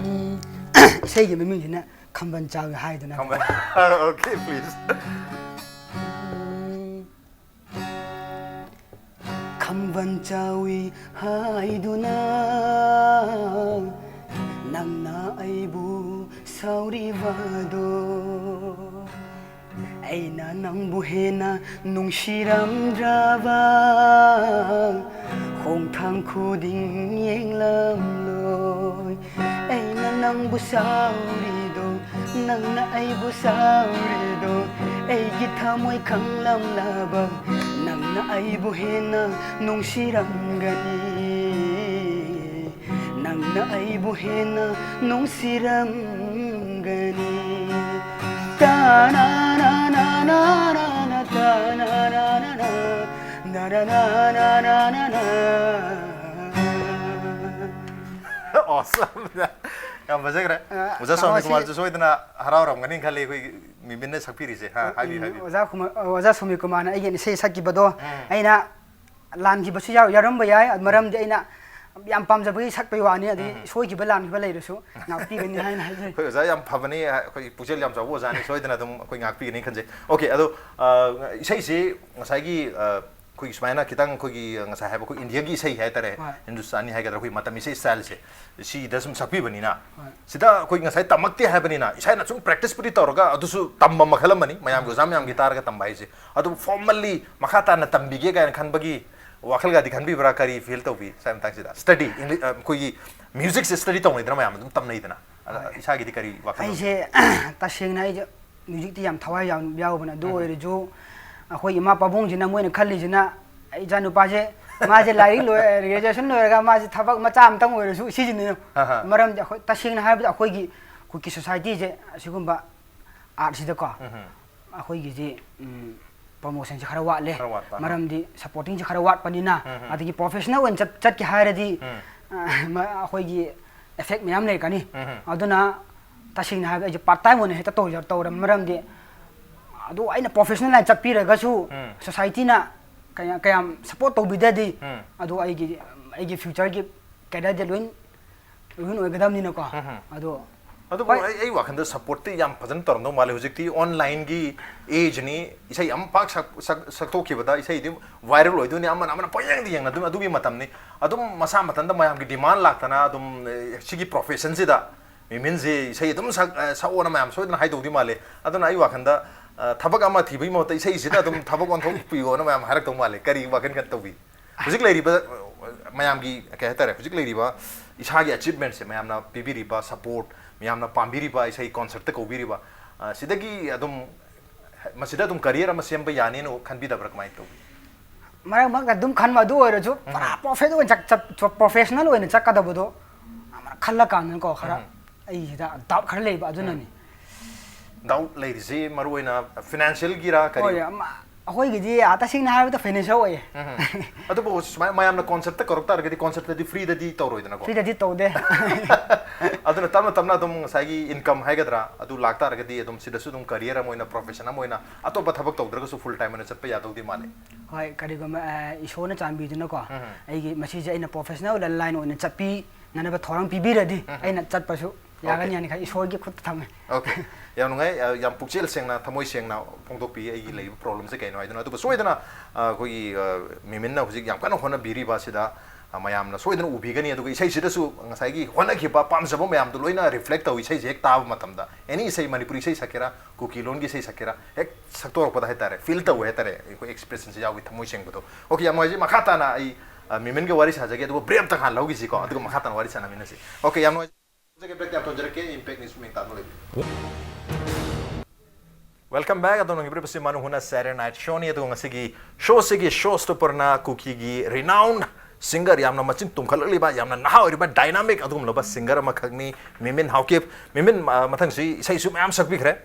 ꯎꯝ, ꯏꯁꯩꯒꯤ ꯃꯃꯤꯡꯁꯤꯅ ꯈꯝꯕꯟ ꯆꯥꯎꯏ ꯍꯥꯏꯗꯨꯅ꯫ ꯈꯝꯕꯟ-, okay, please. ꯎꯝ, ꯈꯝꯕꯟ ꯆꯥꯎꯏ ꯍꯥꯏꯗꯨꯅ ꯅꯪꯅ ꯑꯩꯕꯨ ꯁꯥꯎꯔꯤꯕꯗꯣ, ꯑꯩꯅ ꯅꯪꯕꯨ ꯍꯦꯟꯅ ꯅꯨꯡꯁꯤꯔꯝꯗ꯭ꯔꯕ ꯈꯣꯡꯊꯥꯡ ꯈꯨꯗꯤꯡ ꯌꯦꯡꯂꯝꯂꯣꯏ꯫ ꯑꯩꯅ ꯅꯪꯕꯨ ꯁꯥꯎꯔꯤꯗꯣ, ꯅꯪꯅ ꯑꯩꯕꯨ ꯁꯥꯎꯔꯤꯗꯣ, ꯑꯩꯒꯤ ꯊꯃꯣꯏ ꯈꯪꯂꯝꯂꯕ ꯅꯪꯅ ꯑꯩꯕꯨ ꯍꯦꯟꯅ ꯅꯨꯡꯁꯤꯔꯝꯒꯅꯤ꯫ ꯅꯪꯅ ꯑꯩꯕꯨ ꯍꯦꯟꯅ ꯅꯨꯡꯁꯤꯔꯝꯒꯅꯤ꯫ ꯇꯥꯅꯥꯅꯥꯅꯥꯅꯥꯅꯥ, ꯇꯥꯅꯥꯅꯥꯅꯥꯅꯥ, ꯅꯥꯅꯥꯅꯥꯅꯥꯅꯥ꯫ Awesome. ꯌꯥꯝ ꯐꯖꯈ꯭ꯔꯦ꯫ ꯑ, ꯑꯣꯖꯥ ꯁ꯭ꯋꯥꯃꯤ ꯇꯥꯃꯣ, ꯁꯤ ꯀꯨꯃꯥꯔꯁꯨ ꯁꯣꯏꯗꯅ ꯍꯔꯥꯎꯔꯝꯒꯅꯤ ꯈꯜꯂꯤ, ꯑꯩꯈꯣꯏꯒꯤ ꯃꯤꯃꯤꯟꯅ ꯁꯛꯄꯤꯔꯤꯁꯦ꯫ ꯍꯥ, ꯍꯥꯏꯕꯤꯌꯨ, ꯎꯝ, ꯍꯥꯏꯕꯤꯌꯨ꯫ ꯑꯣꯖꯥ ꯀꯨꯃꯥꯔ, ꯑꯣꯖꯥ ꯁ꯭ꯋꯥꯃꯤ ꯀꯨꯃꯥꯔꯅ ꯑꯩꯒꯤ ꯏꯁꯩ ꯁꯛꯈꯤꯕꯗꯣ ꯎꯝ꯫ ꯑꯩꯅ ꯂꯥꯟꯈꯤꯕꯁꯨ ꯌꯥꯎ-, ꯌꯥꯎꯔꯝꯕ ꯌꯥꯏ꯫ ꯃꯔꯝꯗꯤ ꯑꯩꯅ ꯌꯥꯝ ꯄꯥꯝꯖꯕꯒꯤ ꯁꯛꯄꯒꯤ ꯋꯥꯅꯤ, ꯑꯗꯒꯤ ꯎꯝ꯫ ꯁꯣꯏꯈꯤꯕ ꯂꯥꯟꯈꯤꯕ ꯂꯩꯔꯁꯨ ꯉꯥꯛꯄꯤꯒꯅꯤ ꯍꯥꯏꯅ ꯍꯥꯏꯖꯔꯤ꯫ ꯑꯩꯈꯣꯏ ꯑꯣꯖꯥ ꯌꯥꯝ ꯐꯕꯅꯤ, ꯑꯩꯈꯣꯏ ꯄꯨꯛꯆꯦꯜ ꯌꯥꯝ ꯆꯥꯎꯕ ꯑꯣꯖꯥꯅꯤ, ꯁꯣꯏꯗꯅ ꯑꯗꯨꯝ ꯑꯩꯈꯣꯏ ꯉꯥꯛꯄꯤꯒꯅꯤ ꯈꯟꯖꯩ꯫ Okay, ꯑꯗꯣ, ꯑ, ꯏꯁꯩꯁꯤ ꯉꯁꯥꯏꯒꯤ, ꯑ, ꯑꯩꯈꯣꯏꯒꯤ ꯁꯨꯃꯥꯏꯅ ꯈꯤꯇꯪ ꯑꯩꯈꯣꯏꯒꯤ ꯉꯁꯥꯏ ꯍꯥꯏꯕ ꯑꯩꯈꯣꯏ ꯏꯟꯗꯤꯌꯥꯒꯤ ꯏꯁꯩ ꯍꯥꯏꯇꯥꯔꯦ, ꯍꯣꯏ꯫ ꯍꯤꯟꯗꯨꯁꯇꯥꯅꯤ ꯍꯥꯏꯒꯗ꯭ꯔꯥ, ꯑꯩꯈꯣꯏ ꯃꯇꯝ ꯏꯁꯩ ꯁ꯭ꯇꯥꯏꯜꯁꯦ, ꯁꯤꯗ ꯁꯨꯝ ꯁꯛꯄꯤꯕꯅꯤꯅ, ꯍꯣꯏ꯫ ꯁꯤꯗ ꯑꯩꯈꯣꯏ ꯉꯁꯥꯏ ꯇꯝꯃꯛꯇꯦ ꯍꯥꯏꯕꯅꯤꯅ, ꯏꯁꯥꯅ ꯁꯨꯝ practice ꯄꯨꯗꯤ ꯇꯧꯔꯒ, ꯑꯗꯨꯁꯨ ꯇꯝꯕ ꯃꯈꯜ ꯑꯃꯅꯤ, ꯃꯌꯥꯝꯒꯤ ꯑꯣꯖꯥ ꯃꯌꯥꯝꯒꯤ ꯇꯥꯔꯒ ꯇꯝꯕ ꯍꯥꯏꯁꯦ꯫ ꯑꯗꯨꯕꯨ formally ꯃꯈꯥ ꯇꯥꯅ ꯇꯝꯕꯤꯒꯦ ꯀꯥꯏꯅ ꯈꯟꯕꯒꯤ ꯋꯥꯈꯜꯒꯗꯤ ꯈꯟꯕꯤꯕ꯭ꯔꯥ? ꯀꯔꯤ feel ꯇꯧꯕꯤ ꯁ꯭ꯋꯥꯏ ꯃꯇꯥꯡꯁꯤꯗ? Study, English, ꯑ, ꯑꯩꯈꯣꯏꯒꯤ musicꯁꯦ study ꯇꯧꯅꯩꯗꯅ, ꯃꯌꯥꯝ ꯑꯗꯨꯝ ꯇꯝꯅꯩꯗꯅ꯫ ꯑꯗ ꯍꯣꯏ꯫ ꯏꯁꯥꯒꯤꯗꯤ ꯀꯔꯤ ꯋꯥꯈꯜ ꯂꯧꯕꯤ? ꯑꯩꯁꯦ, ꯇꯁꯦꯡꯅ ꯑꯩꯁꯦ musicꯇꯤ ꯌꯥꯝ ꯊꯋꯥꯏ ꯌꯥꯎ-, ꯌꯥꯎꯕꯅꯦ꯫ ꯑꯗꯨ ꯎꯝ꯫ ꯑꯣꯏꯔꯁꯨ ꯑꯩꯈꯣꯏ ꯏꯃꯥ ꯄꯥꯕꯨꯡꯁꯤꯅ ꯃꯣꯏꯅ ꯈꯜꯂꯤꯁꯤꯅ, "ꯑꯩ ꯏꯆꯥ ꯅꯨꯄꯥꯁꯦ, ꯃꯥꯁꯦ ꯂꯥꯏꯔꯤꯛ ꯂꯣꯏ-, graduation ꯂꯣꯏꯔꯒ ꯃꯥꯁꯦ ꯊꯕꯛ ꯃꯆꯥ ꯑꯃꯇꯪ ꯑꯣꯏꯔꯁꯨ ꯁꯤꯁꯤꯅꯤ"꯫ ꯑꯍꯥ꯫ ꯃꯔꯝꯗꯤ ꯑꯩꯈꯣꯏ ꯇꯁꯦꯡꯅ ꯍꯥꯏꯔꯕꯗ ꯑꯩꯈꯣꯏꯒꯤ ꯀꯨꯀꯤ societyꯁꯦ ꯑꯁꯤꯒꯨꯝꯕ artꯁꯤꯗꯀꯣ ꯎꯝ꯫ ꯑꯩꯈꯣꯏꯒꯤꯗꯤ, ꯎꯝ, promotionꯁꯦ ꯈꯔ ꯋꯥꯠꯂꯦ꯫ ꯈꯔ ꯋꯥꯠꯄ, ꯑꯍꯥ꯫ ꯃꯔꯝꯗꯤ supportingꯁꯦ ꯈꯔ ꯋꯥꯠꯄꯅꯤꯅ, ꯎꯝ꯫ ꯑꯗꯒꯤ professional ꯑꯣꯏꯅ ꯆꯠ-, ꯆꯠꯀꯦ ꯍꯥꯏꯔꯗꯤ, ꯎꯝ꯫ ꯑ, ꯃ-, ꯑꯩꯈꯣꯏꯒꯤ effect ꯃꯌꯥꯝ ꯂꯩꯔꯛꯀꯅꯤ꯫ ꯎꯝ꯫ ꯑꯗꯨꯅ ꯇꯁꯦꯡꯅ ꯍꯥꯏꯔꯕꯗ ꯑꯩꯁꯦ part time ꯑꯣꯏꯅ ꯍꯦꯛꯇ ꯇꯧꯖ-, ꯇꯧꯔꯕ ꯃꯔꯝꯗꯤ ꯑꯗꯨ ꯑꯩꯅ professional line ꯆꯠꯄꯤꯔꯒꯁꯨ ꯎꯝ꯫ Societyꯅ ꯀꯌꯥ-, ꯀꯌꯥꯝ support ꯇꯧꯕꯤꯗ꯭ꯔꯗꯤ ꯎꯝ꯫ ꯑꯗꯨ ꯑꯩꯒꯤ, ꯑꯩꯒꯤ futureꯒꯤ careerꯗꯤ ꯂꯣꯏ ruin ꯑꯣꯏꯒꯗꯕꯅꯤꯅꯀꯣ꯫ ꯎꯝ꯫ ꯑꯗꯣ ꯑꯗꯨꯕꯨ ꯍꯣꯏ꯫ ꯑꯩ, ꯑꯩ ꯋꯥꯈꯜꯗ supportꯇꯤ ꯌꯥꯝ ꯐꯖꯅ ꯇꯧꯔꯝꯗꯧ ꯃꯥꯜꯂꯦ꯫ ꯍꯧꯖꯤꯛꯇꯤ onlineꯒꯤ ageꯅꯤ, ꯏꯁꯩ ꯑꯃ ꯄꯥꯛ ꯁꯛ-, ꯁꯛ-, ꯁꯛꯇꯣꯛꯈꯤꯕꯗ ꯏꯁꯩꯗꯤ viral ꯑꯣꯏꯗꯣꯏꯅꯤ, ꯑꯃꯅ, ꯑꯃꯅ ꯄꯪꯌꯦꯡꯗ ꯌꯦꯡꯅꯗꯣꯏꯅꯤ꯫ ꯑꯗꯨꯒꯤ ꯃꯇꯝꯅꯤ꯫ ꯑꯗꯨꯝ ꯃꯁꯥ ꯃꯊꯟꯇ ꯃꯌꯥꯝꯒꯤ demand ꯂꯥꯛꯇꯅ ꯑꯗꯨꯝ, ꯑꯦ, ꯁꯤꯒꯤ professionꯁꯤꯗ ꯃꯤꯃꯤꯟꯁꯤ ꯏꯁꯩ ꯑꯗꯨꯝ ꯁꯛ-, ꯑ, ꯁꯛꯑꯣꯅ ꯃꯌꯥꯝ ꯁꯣꯏꯗꯅ ꯍꯥꯏꯗꯧꯗꯤ ꯃꯥꯜꯂꯦ꯫ ꯑꯗꯨꯅ ꯑꯩ ꯋꯥꯈꯜꯗ, ꯑ, ꯊꯕꯛ ꯑꯃ ꯊꯤꯕꯒꯤ ꯃꯍꯨꯠꯇ ꯏꯁꯩꯁꯤꯗ ꯑꯗꯨꯝ ꯊꯕꯛ ꯑꯣꯟꯊꯣꯛꯄꯤꯌꯣꯅ ꯃꯌꯥꯝ ꯍꯥꯏꯔꯛꯇꯧ ꯃꯥꯜꯂꯦ꯫ ꯀꯔꯤ ꯋꯥꯈꯜ ꯈꯟ ꯇꯧꯕꯤ? ꯍꯧꯖꯤꯛ ꯂꯩꯔꯤꯕ, ꯑ, ꯃꯌꯥꯝꯒꯤ, ꯀꯩ ꯍꯥꯏꯇꯥꯔꯦ, ꯍꯧꯖꯤꯛ ꯂꯩꯔꯤꯕ ꯏꯁꯥꯒꯤ achievementꯁꯦ, ꯃꯌꯥꯝꯅ ꯄꯤꯕꯤꯔꯤꯕ support, ꯃꯌꯥꯝꯅ ꯄꯥꯝꯕꯤꯔꯤꯕ ꯏꯁꯩ concertꯇ ꯀꯧꯕꯤꯔꯤꯕ, ꯑ, ꯁꯤꯗꯒꯤ ꯑꯗꯨꯝ, ꯃꯁꯤꯗ ꯑꯗꯨꯝ career ꯑꯃ ꯁꯦꯝꯕ ꯌꯥꯅꯤꯅ ꯈꯟꯕꯤꯗꯕ꯭ꯔꯥ? ꯀꯃꯥꯏꯅ ꯇꯧꯕꯤ? ꯃꯔꯛ ꯃꯔꯛꯇ ꯑꯗꯨꯝ ꯈꯟꯕ ꯑꯗꯨ ꯑꯣꯏꯔꯁꯨ, ꯎꯝ꯫ ꯄꯨꯔꯥ professional ꯑꯣꯏꯅ ꯆꯠ-, ꯆꯠ-, professional ꯑꯣꯏꯅ ꯆꯠꯀꯗꯕꯗꯣ ꯑꯃ ꯈꯜꯂ ꯀꯥꯟꯗꯀꯣ, ꯈꯔ ꯎꯝ꯫ ꯑꯩꯁꯤꯗ doubt ꯈꯔ ꯂꯩꯕ ꯑꯗꯨꯅꯅꯤ꯫ ꯎꯝ꯫ Doubt ꯂꯩꯔꯤꯁꯤ ꯃꯔꯨ ꯑꯣꯏꯅ financialꯒꯤꯔ ꯀꯔꯤ? ꯍꯣꯏ, ꯑꯃ, ꯑꯩꯈꯣꯏꯒꯤꯗꯤ, ꯑꯥ, ꯇꯁꯦꯡꯅ ꯍꯥꯏꯔꯕꯗ financial ꯑꯣꯏꯌꯦ꯫ ꯎꯝ꯫ ꯑꯗꯨꯕꯨ ꯁꯨꯃꯥꯏꯅ ꯃꯌꯥꯝꯅ concertꯇ ꯀꯧꯔꯛ ꯇꯥꯔꯒꯗꯤ concertꯇꯗꯤ freeꯗꯗꯤ ꯇꯧꯔꯣꯏꯗꯅꯀꯣ? Freeꯗꯗꯤ ꯇꯧꯗꯦ꯫ ꯑꯗꯨꯅ ꯇꯞꯅ ꯇꯞꯅ ꯑꯗꯨꯝ ꯉꯁꯥꯏꯒꯤ income ꯍꯥꯏꯒꯗ꯭ꯔꯥ, ꯑꯗꯨ ꯂꯥꯛ ꯇꯥꯔꯒꯗꯤ ꯑꯗꯨꯝ ꯁꯤꯗꯁꯨ ꯑꯗꯨꯝ career ꯑꯃ ꯑꯣꯏꯅ, profession ꯑꯃ ꯑꯣꯏꯅ, ꯑꯇꯣꯞꯄ ꯊꯕꯛ ꯇꯧꯗ꯭ꯔꯒꯁꯨ full time ꯑꯣꯏꯅ ꯆꯠꯄ ꯌꯥꯗꯧꯗꯤ ꯃꯥꯜꯂꯦ꯫ ꯍꯣꯏ, ꯀꯔꯤꯒꯨꯝꯕ, ꯑ, ꯏꯁꯣꯔꯅ ꯆꯥꯟꯕꯤꯗꯨꯅꯀꯣ, ꯎꯝ꯫ ꯑꯩꯒꯤ ꯃꯁꯤꯁꯦ ꯑꯩꯅ professional line ꯑꯣꯏꯅ ꯆꯠꯄꯤꯅꯅꯕ ꯊꯧꯔꯥꯡ ꯄꯤꯕꯤꯔꯗꯤ, ꯎꯝ꯫ ꯑꯩꯅ ꯆꯠꯄꯁꯨ ꯌꯥꯒꯅꯤ, OK꯫ ꯌꯥꯅꯤ ꯈꯜꯂꯤ꯫ ꯏꯁꯣꯔꯒꯤ ꯈꯨꯠꯇ ꯊꯝꯃꯦ꯫ OK꯫ ꯌꯥꯝ ꯅꯨꯡꯉꯥꯏ, ꯑ, ꯌꯥꯝ ꯄꯨꯛꯆꯦꯜ ꯁꯦꯡꯅ, ꯊꯃꯣꯏ ꯁꯦꯡꯅ ꯐꯣꯡꯗꯣꯛꯄꯤ ꯑꯩꯒꯤ ꯂꯩꯔꯤꯕ problemꯁꯦ ꯀꯩꯅꯣ ꯍꯥꯏꯗꯨꯅ꯫ ꯑꯗꯨꯒ ꯁꯣꯏꯗꯅ, ꯑ, ꯑꯩꯈꯣꯏꯒꯤ, ꯑ, ꯃꯤꯃꯤꯟꯅ ꯍꯧꯖꯤꯛ ꯌꯥꯝ ꯀꯟꯅ ꯍꯣꯠꯅꯕꯤꯔꯤꯕ ꯑꯁꯤꯗ, ꯑ, ꯃꯌꯥꯝꯅ ꯁꯣꯏꯗꯅ ꯎꯕꯤꯒꯅꯤ꯫ ꯑꯗꯨꯒ ꯏꯁꯩꯁꯤꯗꯁꯨ ꯉꯁꯥꯏꯒꯤ ꯍꯣꯠꯅꯈꯤꯕ, ꯄꯥꯝꯖꯕ ꯃꯌꯥꯝꯗꯣ ꯂꯣꯏꯅ reflect ꯇꯧꯏ ꯏꯁꯩꯁꯦ ꯍꯦꯛ ꯇꯥꯕ ꯃꯇꯝꯗ꯫ Any ꯏꯁꯩ, ꯃꯅꯤꯄꯨꯔꯤ ꯏꯁꯩ ꯁꯛꯀꯦꯔꯥ, ꯀꯨꯀꯤ ꯂꯣꯟꯒꯤ ꯏꯁꯩ ꯁꯛꯀꯦꯔꯥ, ꯍꯦꯛ ꯁꯛꯇꯣꯔꯛꯄꯗ ꯍꯥꯏꯇꯥꯔꯦ, feel ꯇꯧꯋꯦ ꯍꯥꯏꯇꯥꯔꯦ, ꯑꯩꯈꯣꯏ expressionꯁꯦ ꯌꯥꯎꯏ, ꯊꯃꯣꯏ ꯁꯦꯡꯕꯗꯣ꯫ OK, ꯌꯥꯝ ꯅꯨꯡꯉꯥꯏꯖꯩ꯫ ꯃꯈꯥ ꯇꯥꯅ ꯑꯩ, ꯑ, ꯃꯤꯃꯤꯟꯒ ꯋꯥꯔꯤ ꯁꯥꯖꯒꯦ, ꯑꯗꯨꯒ break ꯑꯝꯇ ꯍꯥꯟꯅ ꯂꯧꯈꯤꯁꯤꯀꯣ, ꯑꯗꯨꯒ ꯃꯈꯥ ꯇꯥꯅ ꯋꯥꯔꯤ ꯁꯥꯟꯅꯃꯤꯟꯅꯁꯤ꯫ OK, ꯌꯥꯝ ꯅꯨꯡꯉꯥꯏꯖꯩ꯫ Break ꯌꯥꯝ ꯊꯝꯖꯔꯛꯀꯦ, Impact News ꯃꯤꯡ ꯇꯥꯛꯅ ꯂꯩꯕꯤꯌꯨ꯫ Welcome back. ꯑꯗꯣꯝꯅ ꯌꯦꯡꯕꯤꯔꯤꯕꯁꯤ ꯃꯅꯨ ꯍꯨꯅ Saturday Night Show ꯅꯤ꯫ ꯑꯗꯨꯒ ꯉꯁꯤꯒꯤ ꯁꯣꯁꯤꯒꯤ ꯁꯣ ꯁ꯭ꯇꯣꯄꯔꯅ ꯀꯨꯀꯤꯒꯤ renowned singer, ꯌꯥꯝꯅ ꯃꯆꯤꯟ ꯇꯨꯝꯈꯠꯂꯛꯂꯤꯕ, ꯌꯥꯝꯅ ꯅꯍꯥ ꯑꯣꯏꯔꯤꯕ, dynamic ꯑꯗꯨꯒꯨꯝꯂꯕ singer ꯑꯃꯈꯛꯅꯤ, ꯃꯤꯃꯤꯟ ꯍꯥꯎꯀꯤꯞ꯫ ꯃꯤꯃꯤꯟ, ꯑ, ꯃꯊꯪꯁꯤ ꯏꯁꯩꯁꯨ ꯃꯌꯥꯝ ꯁꯛꯄꯤꯈ꯭ꯔꯦ꯫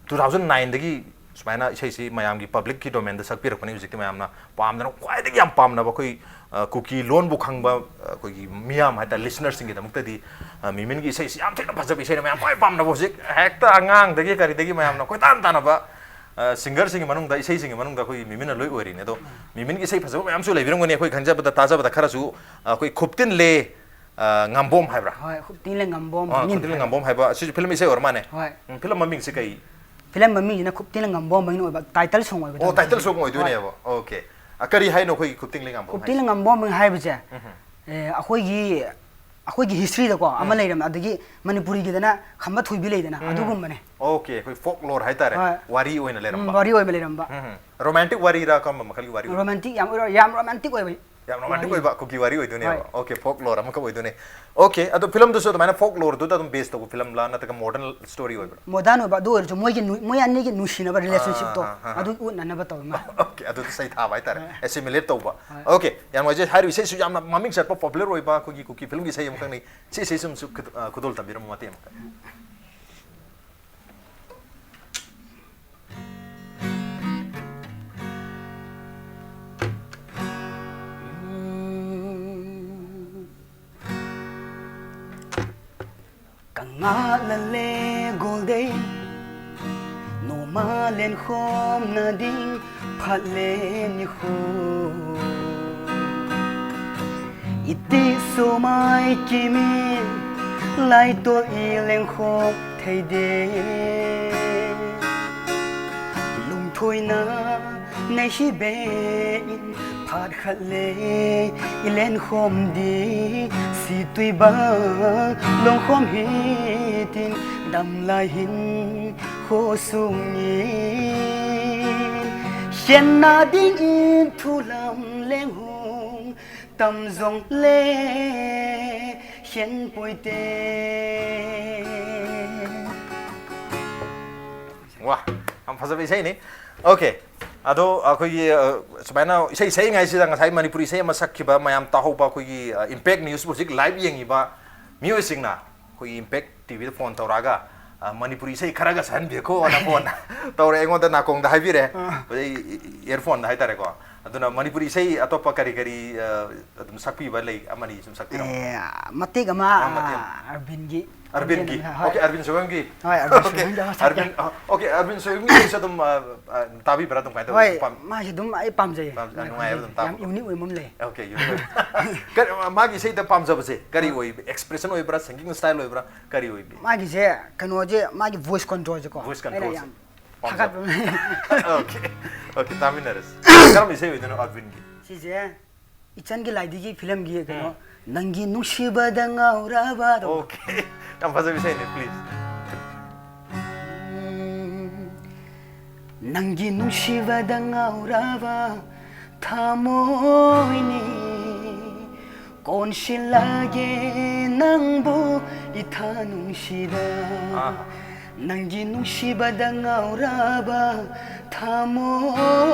Two thousand nine ꯗꯒꯤ ꯁꯨꯃꯥꯏꯅ ꯏꯁꯩꯁꯤ ꯃꯌꯥꯝꯒꯤ public ꯀꯤ domain ꯗ ꯁꯛꯄꯤꯔꯛꯄꯅꯤ꯫ ꯍꯧꯖꯤꯛꯇꯤ ꯃꯌꯥꯝꯅ ꯄꯥꯝꯗꯅ, ꯈ꯭ꯋꯥꯏꯗꯒꯤ ꯌꯥꯝ ꯄꯥꯝꯅꯕ ꯑꯩꯈꯣꯏ, ꯑ, ꯀꯨꯀꯤ ꯂꯣꯟꯕꯨ ꯈꯪꯕ, ꯑ, ꯑꯩꯈꯣꯏꯒꯤ ꯃꯤꯌꯥꯝ ꯍꯥꯏꯇꯥꯔꯦ, listener ꯁꯤꯡꯒꯤꯗꯃꯛꯇꯗꯤ, ꯑ, ꯃꯤꯃꯤꯟꯒꯤ ꯏꯁꯩꯁꯤ ꯌꯥꯝ ꯊꯤꯅ ꯐꯖꯕ ꯏꯁꯩꯅꯦ꯫ ꯃꯌꯥꯝ ꯈ꯭ꯋꯥꯏ ꯄꯥꯝꯅꯕ ꯍꯧꯖꯤꯛ ꯍꯦꯛꯇ ꯑꯉꯥꯡꯗꯒꯤ ꯀꯔꯤꯗꯒꯤ ꯃꯌꯥꯝꯅ ꯀꯣꯏꯇꯥꯟ ꯇꯥꯟꯅꯕ, ꯑ, singer ꯁꯤꯡꯒꯤ ꯃꯅꯨꯡꯗ, ꯏꯁꯩꯁꯤꯡꯒꯤ ꯃꯅꯨꯡꯗ ꯑꯩꯈꯣꯏꯒꯤ ꯃꯤꯃꯤꯟꯅ ꯂꯣꯏ ꯑꯣꯏꯔꯤꯅꯦ꯫ ꯑꯗꯣ ꯃꯤꯃꯤꯟꯒꯤ ꯏꯁꯩ ꯐꯖꯕ ꯃꯌꯥꯝꯁꯨ ꯂꯩꯕꯤꯔꯝꯒꯅꯤ꯫ ꯑꯩꯈꯣꯏ ꯈꯟꯖꯕꯗ, ꯇꯥꯖꯕꯗ ꯈꯔꯁꯨ, ꯑ, ꯑꯩꯈꯣꯏ ꯈꯨꯞꯇꯤꯟꯂꯦ, ꯑ, ꯉꯥꯝꯕꯣꯝ ꯍꯥꯏꯕ꯭ꯔꯥ? ꯍꯣꯏ, ꯈꯨꯞꯇꯤꯟꯂꯦ ꯉꯥꯝꯕꯣꯝ, ꯑ, ꯃꯤꯡ ꯈꯨꯞꯇꯤꯟꯂꯦ ꯍꯥꯏꯕ꯫ ꯉꯥꯝꯕꯣꯝ ꯍꯥꯏꯕ, ꯑꯁꯤꯁꯨ film ꯏꯁꯩ ꯑꯣꯏꯔ ꯃꯥꯅꯦ꯫ ꯍꯣꯏ꯫ ꯎꯝ, film ꯃꯃꯤꯡꯁꯦ ꯀꯩ? Film ꯃꯃꯤꯡꯁꯤꯅ ꯈꯨꯞꯇꯤꯟꯂꯦ ꯉꯥꯝꯕꯣꯝ ꯍꯥꯏꯅ ꯑꯣꯏꯕ, title song ꯑꯣꯏꯕꯗꯣ꯫ ꯑꯣ, title song ꯑꯣꯏꯗꯣꯏꯅꯦꯕ꯫ ꯍꯣꯏ꯫ Okay. ꯑ, ꯀꯔꯤ ꯍꯥꯏꯅꯣ ꯑꯩꯈꯣꯏꯒꯤ ꯈꯨꯞꯇꯤꯟꯂꯦ ꯉꯥꯝꯕꯣꯝ ꯈꯨꯞꯇꯤꯟꯂꯦ ꯍꯥꯏꯁꯦ? ꯉꯥꯝꯕꯣꯝ ꯍꯥꯏꯕꯁꯦ, ꯎꯝ꯫ ꯑꯦ, ꯑꯩꯈꯣꯏꯒꯤ, ꯑꯩꯈꯣꯏꯒꯤ history ꯗꯀꯣ ꯑꯃ ꯎꯝ꯫ ꯂꯩꯔꯝꯃꯦ, ꯑꯗꯒꯤ ꯃꯅꯤꯄꯨꯔꯤꯒꯤꯗꯅ ꯈꯝꯕ ꯊꯣꯏꯕꯤ ꯂꯩꯗꯅ, ꯎꯝ꯫ ꯑꯗꯨꯒꯨꯝꯕꯅꯦ꯫ Okay, ꯑꯩꯈꯣꯏ folklore ꯍꯥꯏꯇꯥꯔꯦ, ꯍꯣꯏ꯫ ꯋꯥꯔꯤ ꯑꯣꯏꯅ ꯎꯝ, ꯂꯩꯔꯝꯕ꯫ ꯋꯥꯔꯤ ꯑꯣꯏꯅ ꯂꯩꯔꯝꯕ꯫ ꯎꯝ, ꯎꯝ꯫ Romantic ꯋꯥꯔꯤꯔꯥ, ꯀꯔꯝꯕ ꯃꯈꯜꯒꯤ ꯋꯥꯔꯤ ꯑꯣꯏ? Romantic ꯌꯥꯝ ꯑꯣꯏꯔ-, ꯌꯥꯝ romantic ꯑꯣꯏꯕ꯫ ꯌꯥꯝ romantic ꯋꯥꯔꯤ꯫ ꯑꯣꯏꯕ ꯀꯨꯀꯤ ꯋꯥꯔꯤ ꯑꯣꯏꯗꯣꯏꯅꯦꯕ꯫ ꯍꯣꯏ꯫ Okay, folklore ꯑꯃꯈꯛ ꯑꯣꯏꯗꯣꯏꯅꯦ꯫ Okay, ꯑꯗꯣ film ꯗꯨꯁꯨ ꯑꯗꯨꯃꯥꯏꯅ folklore ꯗꯨꯗ ꯑꯗꯨꯝ base ꯇꯧꯕ film ꯂꯥ, ꯅꯠꯇ꯭ꯔꯒ modern story ꯑꯣꯏꯕ꯭ꯔꯥ? Modern ꯑꯣꯏꯕ, ꯑꯗꯨ ꯑꯣꯏꯔꯁꯨ ꯃꯣꯏꯒꯤ ꯅꯨ-, ꯃꯣꯏ ꯑꯅꯤꯒꯤ ꯅꯨꯡꯁꯤꯅꯕ relationship ꯇꯣ, ꯑꯥ, ꯑꯥ, ꯑꯥ꯫ ꯑꯗꯨ ꯎꯠꯅꯅꯕ ꯇꯧꯕ ꯃꯥꯜꯂꯦ꯫ Okay, ꯑꯗꯨꯗ ꯁꯩ ꯊꯥꯕ ꯍꯥꯏꯇꯥꯔꯦ, ꯍꯣꯏ꯫ Assimilate ꯇꯧꯕ꯫ ꯍꯣꯏ꯫ Okay, ꯌꯥꯝ ꯅꯨꯡꯉꯥꯏꯖꯩ꯫ ꯍꯥꯏꯔꯤꯕ ꯏꯁꯩꯁꯨ ꯌꯥꯝꯅ ꯃꯃꯤꯡ ꯆꯠꯄ, popular ꯑꯣꯏꯕ ꯑꯩꯈꯣꯏꯒꯤ ꯀꯨꯀꯤ film ꯒꯤ ꯏꯁꯩ ꯑꯃꯈꯛꯅꯤ꯫ ꯁꯤ ꯏꯁꯩꯁꯤ ꯑꯃꯁꯨ ꯈꯨꯗꯣ-, ꯑ, ꯈꯨꯗꯣꯜ ꯇꯝꯕꯤꯔꯝꯃꯨ ꯃꯇꯦꯛ ꯑꯃꯈꯛ꯫ ꯀꯪꯉꯥ ꯂꯜꯂꯦ ꯒꯣꯜꯗꯩ, ꯅꯣꯡꯃ ꯂꯦꯟꯈꯣꯝꯅ ꯗꯤꯡ ꯐꯠꯂꯦ ꯅꯤꯈꯣ꯫ ꯏꯇꯤ ꯁꯣꯃꯥꯏ ꯀꯤꯃꯤ, ꯂꯥꯏꯇꯣꯛꯏ ꯂꯦꯡꯈꯣꯛ ꯊꯩꯗꯦ꯫ ꯂꯨꯡꯊꯣꯏꯅ ꯅꯩꯍꯤꯕꯦ ꯏꯟ ꯐꯥꯠꯈꯠꯂꯦ ꯏꯂꯦꯟꯈꯣꯝꯗꯤ꯫ ꯁꯤꯇꯨꯏꯕ ꯂꯣꯡꯈꯣꯝ ꯍꯤꯇꯤꯟ ꯗꯝꯂꯥꯏꯍꯤꯟ ꯈꯣꯁꯨꯡꯉꯤ꯫ ꯍꯦꯟꯅꯥꯗꯤꯡ ꯏꯟ ꯊꯨꯂꯝ ꯂꯦꯡꯍꯨꯝ ꯇꯝꯖꯣꯡꯂꯦ ꯍꯦꯟ ꯄꯣꯏꯇꯦ꯫ ꯋꯥ, ꯌꯥꯝ ꯐꯖꯕ ꯏꯁꯩꯅꯤ꯫ ꯑꯣꯀꯦ, ꯑꯗꯣ ꯑꯩꯈꯣꯏꯒꯤ ꯑ, ꯁꯨꯃꯥꯏꯅ ꯏꯁꯩ ꯁꯛꯏꯉꯩꯁꯤꯗ ꯉꯁꯥꯏ ꯃꯅꯤꯄꯨꯔꯤ ꯏꯁꯩ ꯑꯃ ꯁꯛꯈꯤꯕ ꯃꯌꯥꯝ ꯇꯥꯍꯧꯕ ꯑꯩꯈꯣꯏꯒꯤ ꯏꯝꯄꯦꯛ ꯅ꯭ꯌꯨꯁꯄꯨ ꯍꯧꯖꯤꯛ ꯂꯥꯏꯚ ꯌꯦꯡꯉꯤꯕ ꯃꯤꯑꯣꯏꯁꯤꯡꯅ ꯑꯩꯈꯣꯏꯒꯤ ꯏꯝꯄꯦꯛ ꯇꯤꯚꯤꯗ ꯐꯣꯟ ꯇꯧꯔꯛꯑꯒ ꯑ, "ꯃꯅꯤꯄꯨꯔꯤ ꯏꯁꯩ ꯈꯔꯒ ꯁꯛꯍꯟꯕꯤꯌꯨꯀꯣꯅ" ꯐꯣꯟ ꯇꯧꯔꯛꯑꯦ ꯑꯩꯉꯣꯟꯗ, ꯅꯥꯀꯣꯡꯗ ꯍꯥꯏꯕꯤꯔꯦ, ꯑꯥ꯫ ꯑꯩ ꯏꯌꯔꯐꯣꯟꯗ ꯍꯥꯏꯇꯥꯔꯦꯀꯣ꯫ ꯑꯗꯨꯅ ꯃꯅꯤꯄꯨꯔꯤ ꯏꯁꯩ ꯑꯇꯣꯞꯄ ꯀꯔꯤ ꯀꯔꯤ ꯑ, ꯑꯗꯨꯝ ꯁꯛꯄꯤꯕ ꯂꯩ? ꯑꯃꯅꯤ ꯁꯨꯝ ꯁꯛꯄꯤꯔꯝꯃꯣ꯫ ꯑꯦ, ꯃꯇꯦꯛ ꯑꯃ, ꯑꯥ, ꯃꯇꯦꯛ ꯑꯃ꯫ ꯑꯥ, ꯑꯔꯕꯤꯟꯒꯤ, ꯑꯔꯕꯤꯟꯒꯤ꯫ ꯍꯣꯏ꯫ ꯑꯣꯀꯦ, ꯑꯔꯕꯤꯟ ꯁꯣꯏꯕꯝꯒꯤ꯫ ꯍꯣꯏ, ꯑꯔꯕꯤꯟ ꯑꯣꯀꯦ, ꯁꯣꯏꯕꯝꯒꯤ ꯑꯃ ꯁꯛꯀꯦ꯫ ꯑꯔꯕꯤꯟ, ꯑ, ꯑꯣꯀꯦ, ꯑꯔꯕꯤꯟ ꯁꯣꯏꯕꯝꯒꯤ ꯏꯁꯩꯁꯨ ꯑꯗꯨꯝ, ꯑ, ꯑ, ꯇꯥꯕꯤꯕ꯭ꯔꯥ? ꯑꯗꯨꯝ ꯀꯃꯥꯏꯅ ꯇꯧꯋꯤ? ꯍꯣꯏ, ꯄꯥꯝ-, ꯃꯥꯁꯦ ꯑꯗꯨꯝ ꯑꯩ ꯄꯥꯝꯖꯩꯌꯦ꯫ ꯄꯥꯝ-, ꯑ, ꯅꯨꯡꯉꯥꯏꯌꯦꯕ ꯑꯗꯨꯝ ꯌꯥꯝ ꯇꯥꯕ꯫ ꯌꯨꯅꯤꯛ ꯑꯣꯏꯕ ꯑꯃ ꯂꯩ꯫ ꯑꯣꯀꯦ, ꯌꯨꯅꯤꯛ ꯑꯣꯏꯕ꯫ ꯀꯔꯤ, ꯃꯥꯒꯤ ꯏꯁꯩꯗ ꯄꯥꯝꯖꯕꯁꯦ ꯀꯔꯤ ꯑꯣꯏꯕ? ꯑꯦꯛꯁꯄ꯭ꯔꯦꯁꯟ ꯑꯣꯏꯕ꯭ꯔꯥ, ꯁꯤꯡꯒꯤꯡ ꯁ꯭ꯇꯥꯏꯜ ꯑꯣꯏꯕ꯭ꯔꯥ, ꯀꯔꯤ ꯑꯣꯏꯕꯤ? ꯃꯥꯒꯤꯁꯦ ꯀꯩꯅꯣꯁꯦ, ꯃꯥꯒꯤ ꯚꯣꯏꯁ ꯀꯟꯇ꯭ꯔꯣꯜꯁꯦꯀꯣ꯫ ꯚꯣꯏꯁ ꯑꯩꯅ ꯀꯟꯇ꯭ꯔꯣꯜꯁꯦ꯫ ꯌꯥꯝ ꯄꯥꯝꯖꯕ꯫ ꯊꯥꯒꯠꯄ꯫ ꯑꯣꯀꯦ, ꯑꯣꯀꯦ, ꯇꯥꯃꯤꯟꯅꯔꯁꯤ꯫ ꯀꯔꯝꯕ ꯏꯁꯩ ꯑꯣꯏꯗꯣꯏꯅꯣ ꯑꯔꯕꯤꯟꯒꯤ? ꯁꯤꯁꯦ ꯏꯆꯟꯒꯤ ꯂꯥꯏꯙꯤꯒꯤ ꯐꯤꯂꯝꯒꯤ ꯀꯩꯅꯣ, ꯎꯝ꯫ "ꯅꯪꯒꯤ ꯅꯨꯡꯁꯤꯕꯗ ꯉꯥꯎꯔꯕ"ꯗꯣ꯫ ꯑꯣꯀꯦ꯫ ꯌꯥꯝ ꯐꯖꯕ ꯏꯁꯩꯅꯤ, ꯄ꯭ꯂꯤꯖ꯫ ꯅꯪꯒꯤ ꯅꯨꯡꯁꯤꯕꯗ ꯉꯥꯎꯔꯕ ꯊꯃꯣꯏꯅꯤ, ꯀꯣꯟꯁꯤꯜꯂꯒꯦ ꯅꯪꯕꯨ ꯏꯊꯥ ꯅꯨꯡꯁꯤꯗ꯫ ꯑꯥ꯫ ꯅꯪꯒꯤ ꯅꯨꯡꯁꯤꯕꯗ ꯉꯥꯎꯔꯕ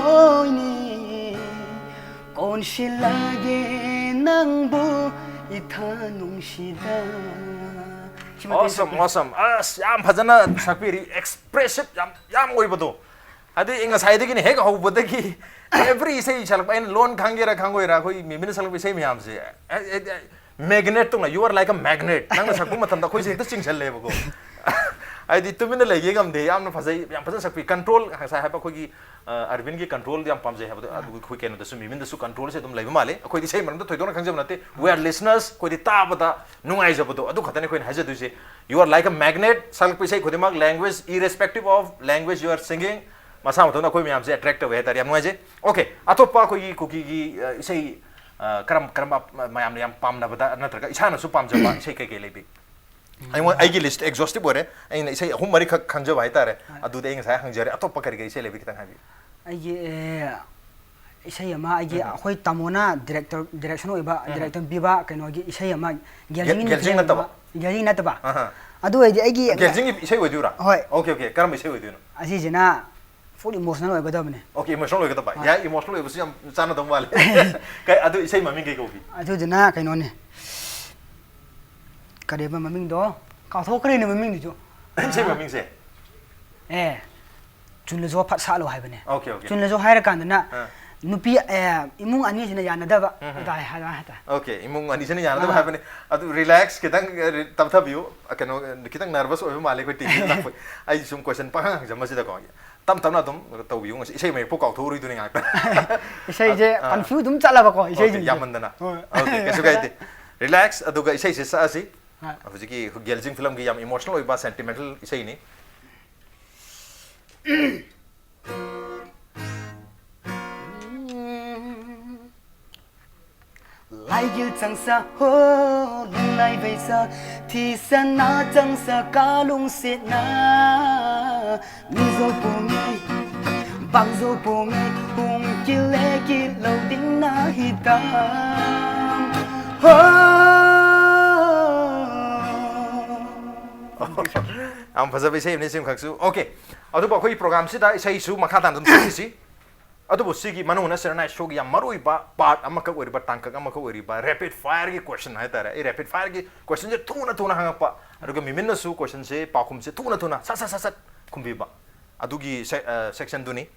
ꯊꯃꯣꯏꯅꯤ, ꯀꯣꯟꯁꯤꯜꯂꯒꯦ ꯅꯪꯕꯨ ꯏꯊꯥ ꯅꯨꯡꯁꯤꯗ꯫ ꯁꯤꯃ ꯑꯣꯁꯝ, ꯑꯣꯁꯝ꯫ ꯑꯁ, ꯌꯥꯝ ꯐꯖꯅ ꯁꯛꯄꯤꯔꯤ, ꯑꯦꯛꯁꯄ꯭ꯔꯦꯁꯤꯞ ꯌꯥꯝ, ꯌꯥꯝ ꯑꯣꯏꯕꯗꯣ꯫ ꯑꯗꯩ ꯉꯁꯥꯏꯗꯒꯤꯅꯦ, ꯍꯦꯛ ꯍꯧꯕꯗꯒꯤ ꯑꯦꯚ꯭ꯔꯤ ꯏꯁꯩ ꯁꯛꯂꯛꯄ, ꯑꯩꯅ ꯂꯣꯟ ꯈꯪꯒꯦꯔꯥ ꯈꯪꯉꯣꯏꯔꯥ, ꯑꯩꯈꯣꯏ ꯃꯤꯃꯤꯅ ꯁꯛꯂꯛꯄ ꯏꯁꯩ ꯃꯌꯥꯝꯁꯦ, ꯑꯦ, ꯑꯦ, ꯑꯦ, ꯃꯦꯒꯅꯦꯠ ꯇꯧꯅ, "You are like a magnet"꯫ ꯅꯪꯅ ꯁꯛꯄ ꯃꯇꯝꯗ ꯑꯩꯈꯣꯏꯁꯦ ꯍꯦꯛꯇ ꯆꯤꯡꯁꯜꯂꯦꯕꯀꯣ꯫ ꯍꯥꯏꯗꯤ ꯇꯨꯃꯤꯟꯅ ꯂꯩꯒꯦ ꯉꯝꯗꯦ꯫ ꯌꯥꯝꯅ ꯐꯖꯩ, ꯌꯥꯝ ꯐꯖꯅ ꯁꯛꯄꯤ꯫ ꯀꯟꯇ꯭ꯔꯣꯜ, ꯉꯁꯥꯏ ꯍꯥꯏꯕ ꯑꯩꯈꯣꯏꯒꯤ, ꯑ, ꯑꯔꯕꯤꯟꯒꯤ ꯀꯟꯇ꯭ꯔꯣꯜ ꯌꯥꯝ ꯄꯥꯝꯖꯩ ꯍꯥꯏꯕꯗꯣ, ꯑꯥ꯫ ꯑꯗꯨꯒ ꯑꯩꯈꯣꯏ ꯀꯩꯅꯣꯗꯁꯨ, ꯃꯤꯃꯤꯟꯗꯁꯨ ꯀꯟꯇ꯭ꯔꯣꯜꯁꯦ ꯑꯗꯨꯝ ꯂꯩꯕ ꯃꯥꯜꯂꯤ꯫ ꯑꯩꯈꯣꯏꯗꯤ ꯏꯁꯩ ꯃꯔꯝꯗ ꯊꯣꯏꯗꯣꯛꯅ ꯈꯪꯖꯕ ꯅꯠꯇꯦ꯫ We are listeners, ꯑꯩꯈꯣꯏꯗꯤ ꯇꯥꯕꯗ ꯅꯨꯡꯉꯥꯏꯖꯕꯗꯣ ꯑꯗꯨ ꯈꯛꯇꯅꯤ ꯑꯩꯈꯣꯏꯅ ꯍꯥꯏꯖꯗꯣꯏꯁꯦ꯫ "You are like a magnet", ꯁꯛꯂꯛꯄ ꯏꯁꯩ ꯈꯨꯗꯤꯡꯃꯛ, language, irrespective of language you are singing, ꯃꯁꯥ ꯃꯊꯟꯇ ꯑꯩꯈꯣꯏ ꯃꯌꯥꯝꯁꯦ ꯑꯦꯇ꯭ꯔꯦꯛ ꯇꯧꯋꯦ ꯍꯥꯏꯇꯥꯔꯦ꯫ ꯌꯥꯝ ꯅꯨꯡꯉꯥꯏꯖꯩ꯫ ꯑꯣꯀꯦ, ꯑꯇꯣꯞꯄ ꯑꯩꯈꯣꯏꯒꯤ ꯀꯨꯀꯤꯒꯤ, ꯑ, ꯏꯁꯩ, ꯑ, ꯀꯔꯝ, ꯀꯔꯝꯕ ꯃꯌꯥꯝꯅ ꯌꯥꯝ ꯄꯥꯝꯅꯕꯗ ꯅꯠꯇ꯭ꯔꯒ ꯏꯁꯥꯅꯁꯨ ꯄꯥꯝꯖꯕ ꯏꯁꯩ ꯀꯩ ꯀꯩ ꯂꯩꯕꯤ? ꯑꯩꯉꯣꯟ-, ꯑꯩꯒꯤ ꯂꯤꯁ ꯑꯦꯛꯖꯣꯁꯇꯤꯚ ꯑꯣꯏꯔꯦ꯫ ꯑꯩꯅ ꯏꯁꯩ ꯑꯍꯨꯝ ꯃꯔꯤꯈꯛ ꯈꯪꯖꯕ ꯍꯥꯏꯇꯥꯔꯦ꯫ ꯍꯣꯏ꯫ ꯑꯗꯨꯗꯤ ꯑꯩ ꯉꯁꯥꯏ ꯍꯪꯖꯔꯦ꯫ ꯑꯇꯣꯞꯄ ꯀꯔꯤ ꯀꯔꯤ ꯏꯁꯩ ꯂꯩꯕꯤ ꯈꯤꯇꯪ ꯍꯥꯏꯕꯤꯌꯨ꯫ ꯑꯩꯒꯤ, ꯑꯦ, ꯏꯁꯩ ꯑꯃ ꯑꯩꯒꯤ, ꯎꯝ꯫ ꯑꯩꯈꯣꯏ ꯇꯥꯃꯣꯅ ꯗꯤꯔꯦꯛꯇꯔ, ꯗꯤꯔꯦꯛꯁꯟ ꯑꯣꯏꯕ, ꯎꯝ꯫ ꯗꯤꯔꯦꯛꯇꯔ ꯄꯤꯕ ꯀꯩꯅꯣꯒꯤ ꯏꯁꯩ ꯑꯃ, ꯒꯦꯜꯖꯤꯡ ꯒꯦꯜꯖꯤꯡ ꯐꯤꯂꯝ ꯅꯠꯇꯕ? ꯑꯃ, ꯒꯦꯜꯖꯤꯡ ꯅꯠꯇꯕ꯫ ꯑꯍꯥ꯫ ꯑꯗꯨ ꯑꯣꯏꯔꯗꯤ ꯑꯩꯒꯤ ꯒꯦꯜꯖꯤꯡꯒꯤ ꯏꯁꯩ ꯑꯣꯏꯗꯣꯏꯔꯥ? ꯍꯣꯏ. Okay, okay. ꯀꯔꯝꯕ ꯏꯁꯩ ꯑꯣꯏꯗꯣꯏꯅꯣ? ꯑꯁꯤꯁꯤꯅ full emotional ꯑꯣꯏꯒꯗꯕꯅꯦ. Okay, emotional ꯑꯣꯏꯒꯗꯕ. ꯍꯣꯏ. ꯌꯥꯏ, emotional ꯑꯣꯏꯕꯁꯨ ꯌꯥꯝ ꯆꯥꯟꯅꯗꯧ ꯃꯥꯜꯂꯦ. ꯀꯩ, ꯑꯗꯨ ꯏꯁꯩ ꯃꯃꯤꯡ ꯀꯩ ꯀꯧꯒꯦ? ꯑꯗꯨꯗꯨꯅ ꯀꯩꯅꯣꯅꯦ, ꯀꯔꯤꯕ ꯃꯃꯤꯡꯗꯣ? ꯀꯥꯎꯊꯣꯛꯈ꯭ꯔꯦꯅꯦ ꯃꯃꯤꯡꯗꯨꯁꯨ. ꯏꯁꯩ ꯃꯃꯤꯡꯁꯦ? ꯑꯦ, ꯆꯨꯜꯂꯖꯣ ꯐꯠ ꯁꯥꯠꯂꯣ ꯍꯥꯏꯕꯅꯦ. Okay, okay. ꯆꯨꯜꯂꯖꯣ ꯍꯥꯏꯔꯀꯥꯟꯗꯅ ꯑꯥ. ꯅꯨꯄꯤ, ꯑꯦ, ꯏꯃꯨꯡ ꯑꯅꯤꯁꯤꯅ ꯌꯥꯅꯗꯕ ꯎꯝ, ꯎꯝ. ꯑꯗꯥꯏ ꯍꯥꯏ- ꯍꯥꯏꯇꯥꯔꯦ. Okay, ꯏꯃꯨꯡ ꯑꯅꯤꯁꯤꯅ ꯌꯥꯅꯗꯕ ꯑꯥ. ꯍꯥꯏꯕꯅꯤ. ꯑꯗꯨ relax, ꯈꯤꯇꯪ, ꯑ, ꯔꯤ-, ꯇꯞꯊꯕꯤꯌꯨ. ꯑ, ꯀꯩꯅꯣ, ꯈꯤꯇꯪ nervous ꯑꯣꯏꯕ ꯃꯥꯜꯂꯦ ꯑꯩꯈꯣꯏ TV ꯂꯥꯛꯄ. ꯑꯩ ꯁꯨꯝ question ꯄꯪꯍꯪ ꯍꯪꯖꯕꯁꯤꯗꯀꯣ. ꯇꯞ ꯇꯞꯅ ꯑꯗꯨꯝ ꯇꯧꯕꯤꯌꯨ꯫ ꯉꯁꯤ ꯏꯁꯩ ꯃꯌꯦꯛꯄꯨ ꯀꯥꯎꯊꯣꯛꯎꯔꯤꯗꯨꯅꯤ ꯉꯥꯏꯍꯥꯛꯇꯪ. ꯏꯁꯩꯁꯦ ꯑꯥ. Confuse ꯑꯗꯨꯝ ꯆꯠꯂꯕꯀꯣ, Okay, ꯏꯁꯩꯁꯤꯡꯁꯦ. ꯌꯥꯝꯃꯟꯗꯅ. ꯍꯣꯏ. Okay, ꯀꯩꯁꯨ ꯀꯥꯏꯗꯦ. Relax, ꯑꯗꯨꯒ ꯏꯁꯩꯁꯦ ꯁꯛꯑꯁꯤ. ꯍꯣꯏ. ꯍꯧꯖꯤꯛꯀꯤ ꯒꯦꯜꯖꯤꯡ ꯐꯤꯂꯝꯒꯤ ꯌꯥꯝ emotional ꯑꯣꯏꯕ sentimental ꯏꯁꯩꯅꯤ. ꯂꯥꯏꯒꯤꯜ ꯆꯪꯁ ꯍꯣ ꯂꯨꯡꯂꯥꯏꯕꯩꯁ ꯊꯤꯁꯅ ꯆꯪꯁ ꯀꯥꯂꯨꯡ ꯁꯤꯠꯅ ꯃꯤꯖꯣ ꯄꯣꯡꯉꯤ ꯕꯥꯡꯖꯣ ꯄꯣꯡꯉꯤ ꯄꯨꯡ ꯀꯤꯜꯂꯦ ꯀꯤꯜꯂꯧꯗꯤꯡꯅ ꯍꯤꯇꯝ ꯍꯣ. ꯌꯥꯝ ꯐꯖꯕ ꯏꯁꯩ ꯑꯃꯅꯤ ꯁꯤꯃꯈꯛꯁꯨ꯫ Okay, ꯑꯗꯨꯕꯨ ꯑꯩꯈꯣꯏꯒꯤ programꯁꯤꯗ ꯏꯁꯩꯁꯨ ꯃꯈꯥ ꯇꯥꯅ ꯑꯗꯨꯝ ꯁꯛꯈꯤꯁꯤ꯫ ꯑꯗꯨꯕꯨ ꯁꯤꯒꯤ ꯃꯅꯨꯡꯗ ꯁꯦꯔꯦꯅꯥꯏ ꯁꯣꯒꯤ ꯌꯥꯝ ꯃꯔꯨꯑꯣꯏꯕ part ꯑꯃꯈꯛ ꯑꯣꯏꯔꯤꯕ, ꯇꯥꯡꯀꯛ ꯑꯃꯈꯛ ꯑꯣꯏꯔꯤꯕ rapid fireꯒꯤ question ꯍꯥꯏꯇꯥꯔꯦ꯫ ꯑꯩ rapid fireꯒꯤ questionꯁꯦ ꯊꯨꯅ ꯊꯨꯅ ꯍꯪꯉꯛꯄ, ꯑꯗꯨꯒ ꯃꯤꯃꯤꯟꯅꯁꯨ questionꯁꯦ, ꯄꯥꯎꯈꯨꯝꯁꯦ ꯊꯨꯅ ꯊꯨꯅ ꯁꯠ ꯁꯠ ꯁꯠ ꯁꯠ ꯈꯨꯝꯕꯤꯕ, ꯑꯗꯨꯒꯤ ꯁꯦ-, ꯑ, sectionꯗꯨꯅꯤ꯫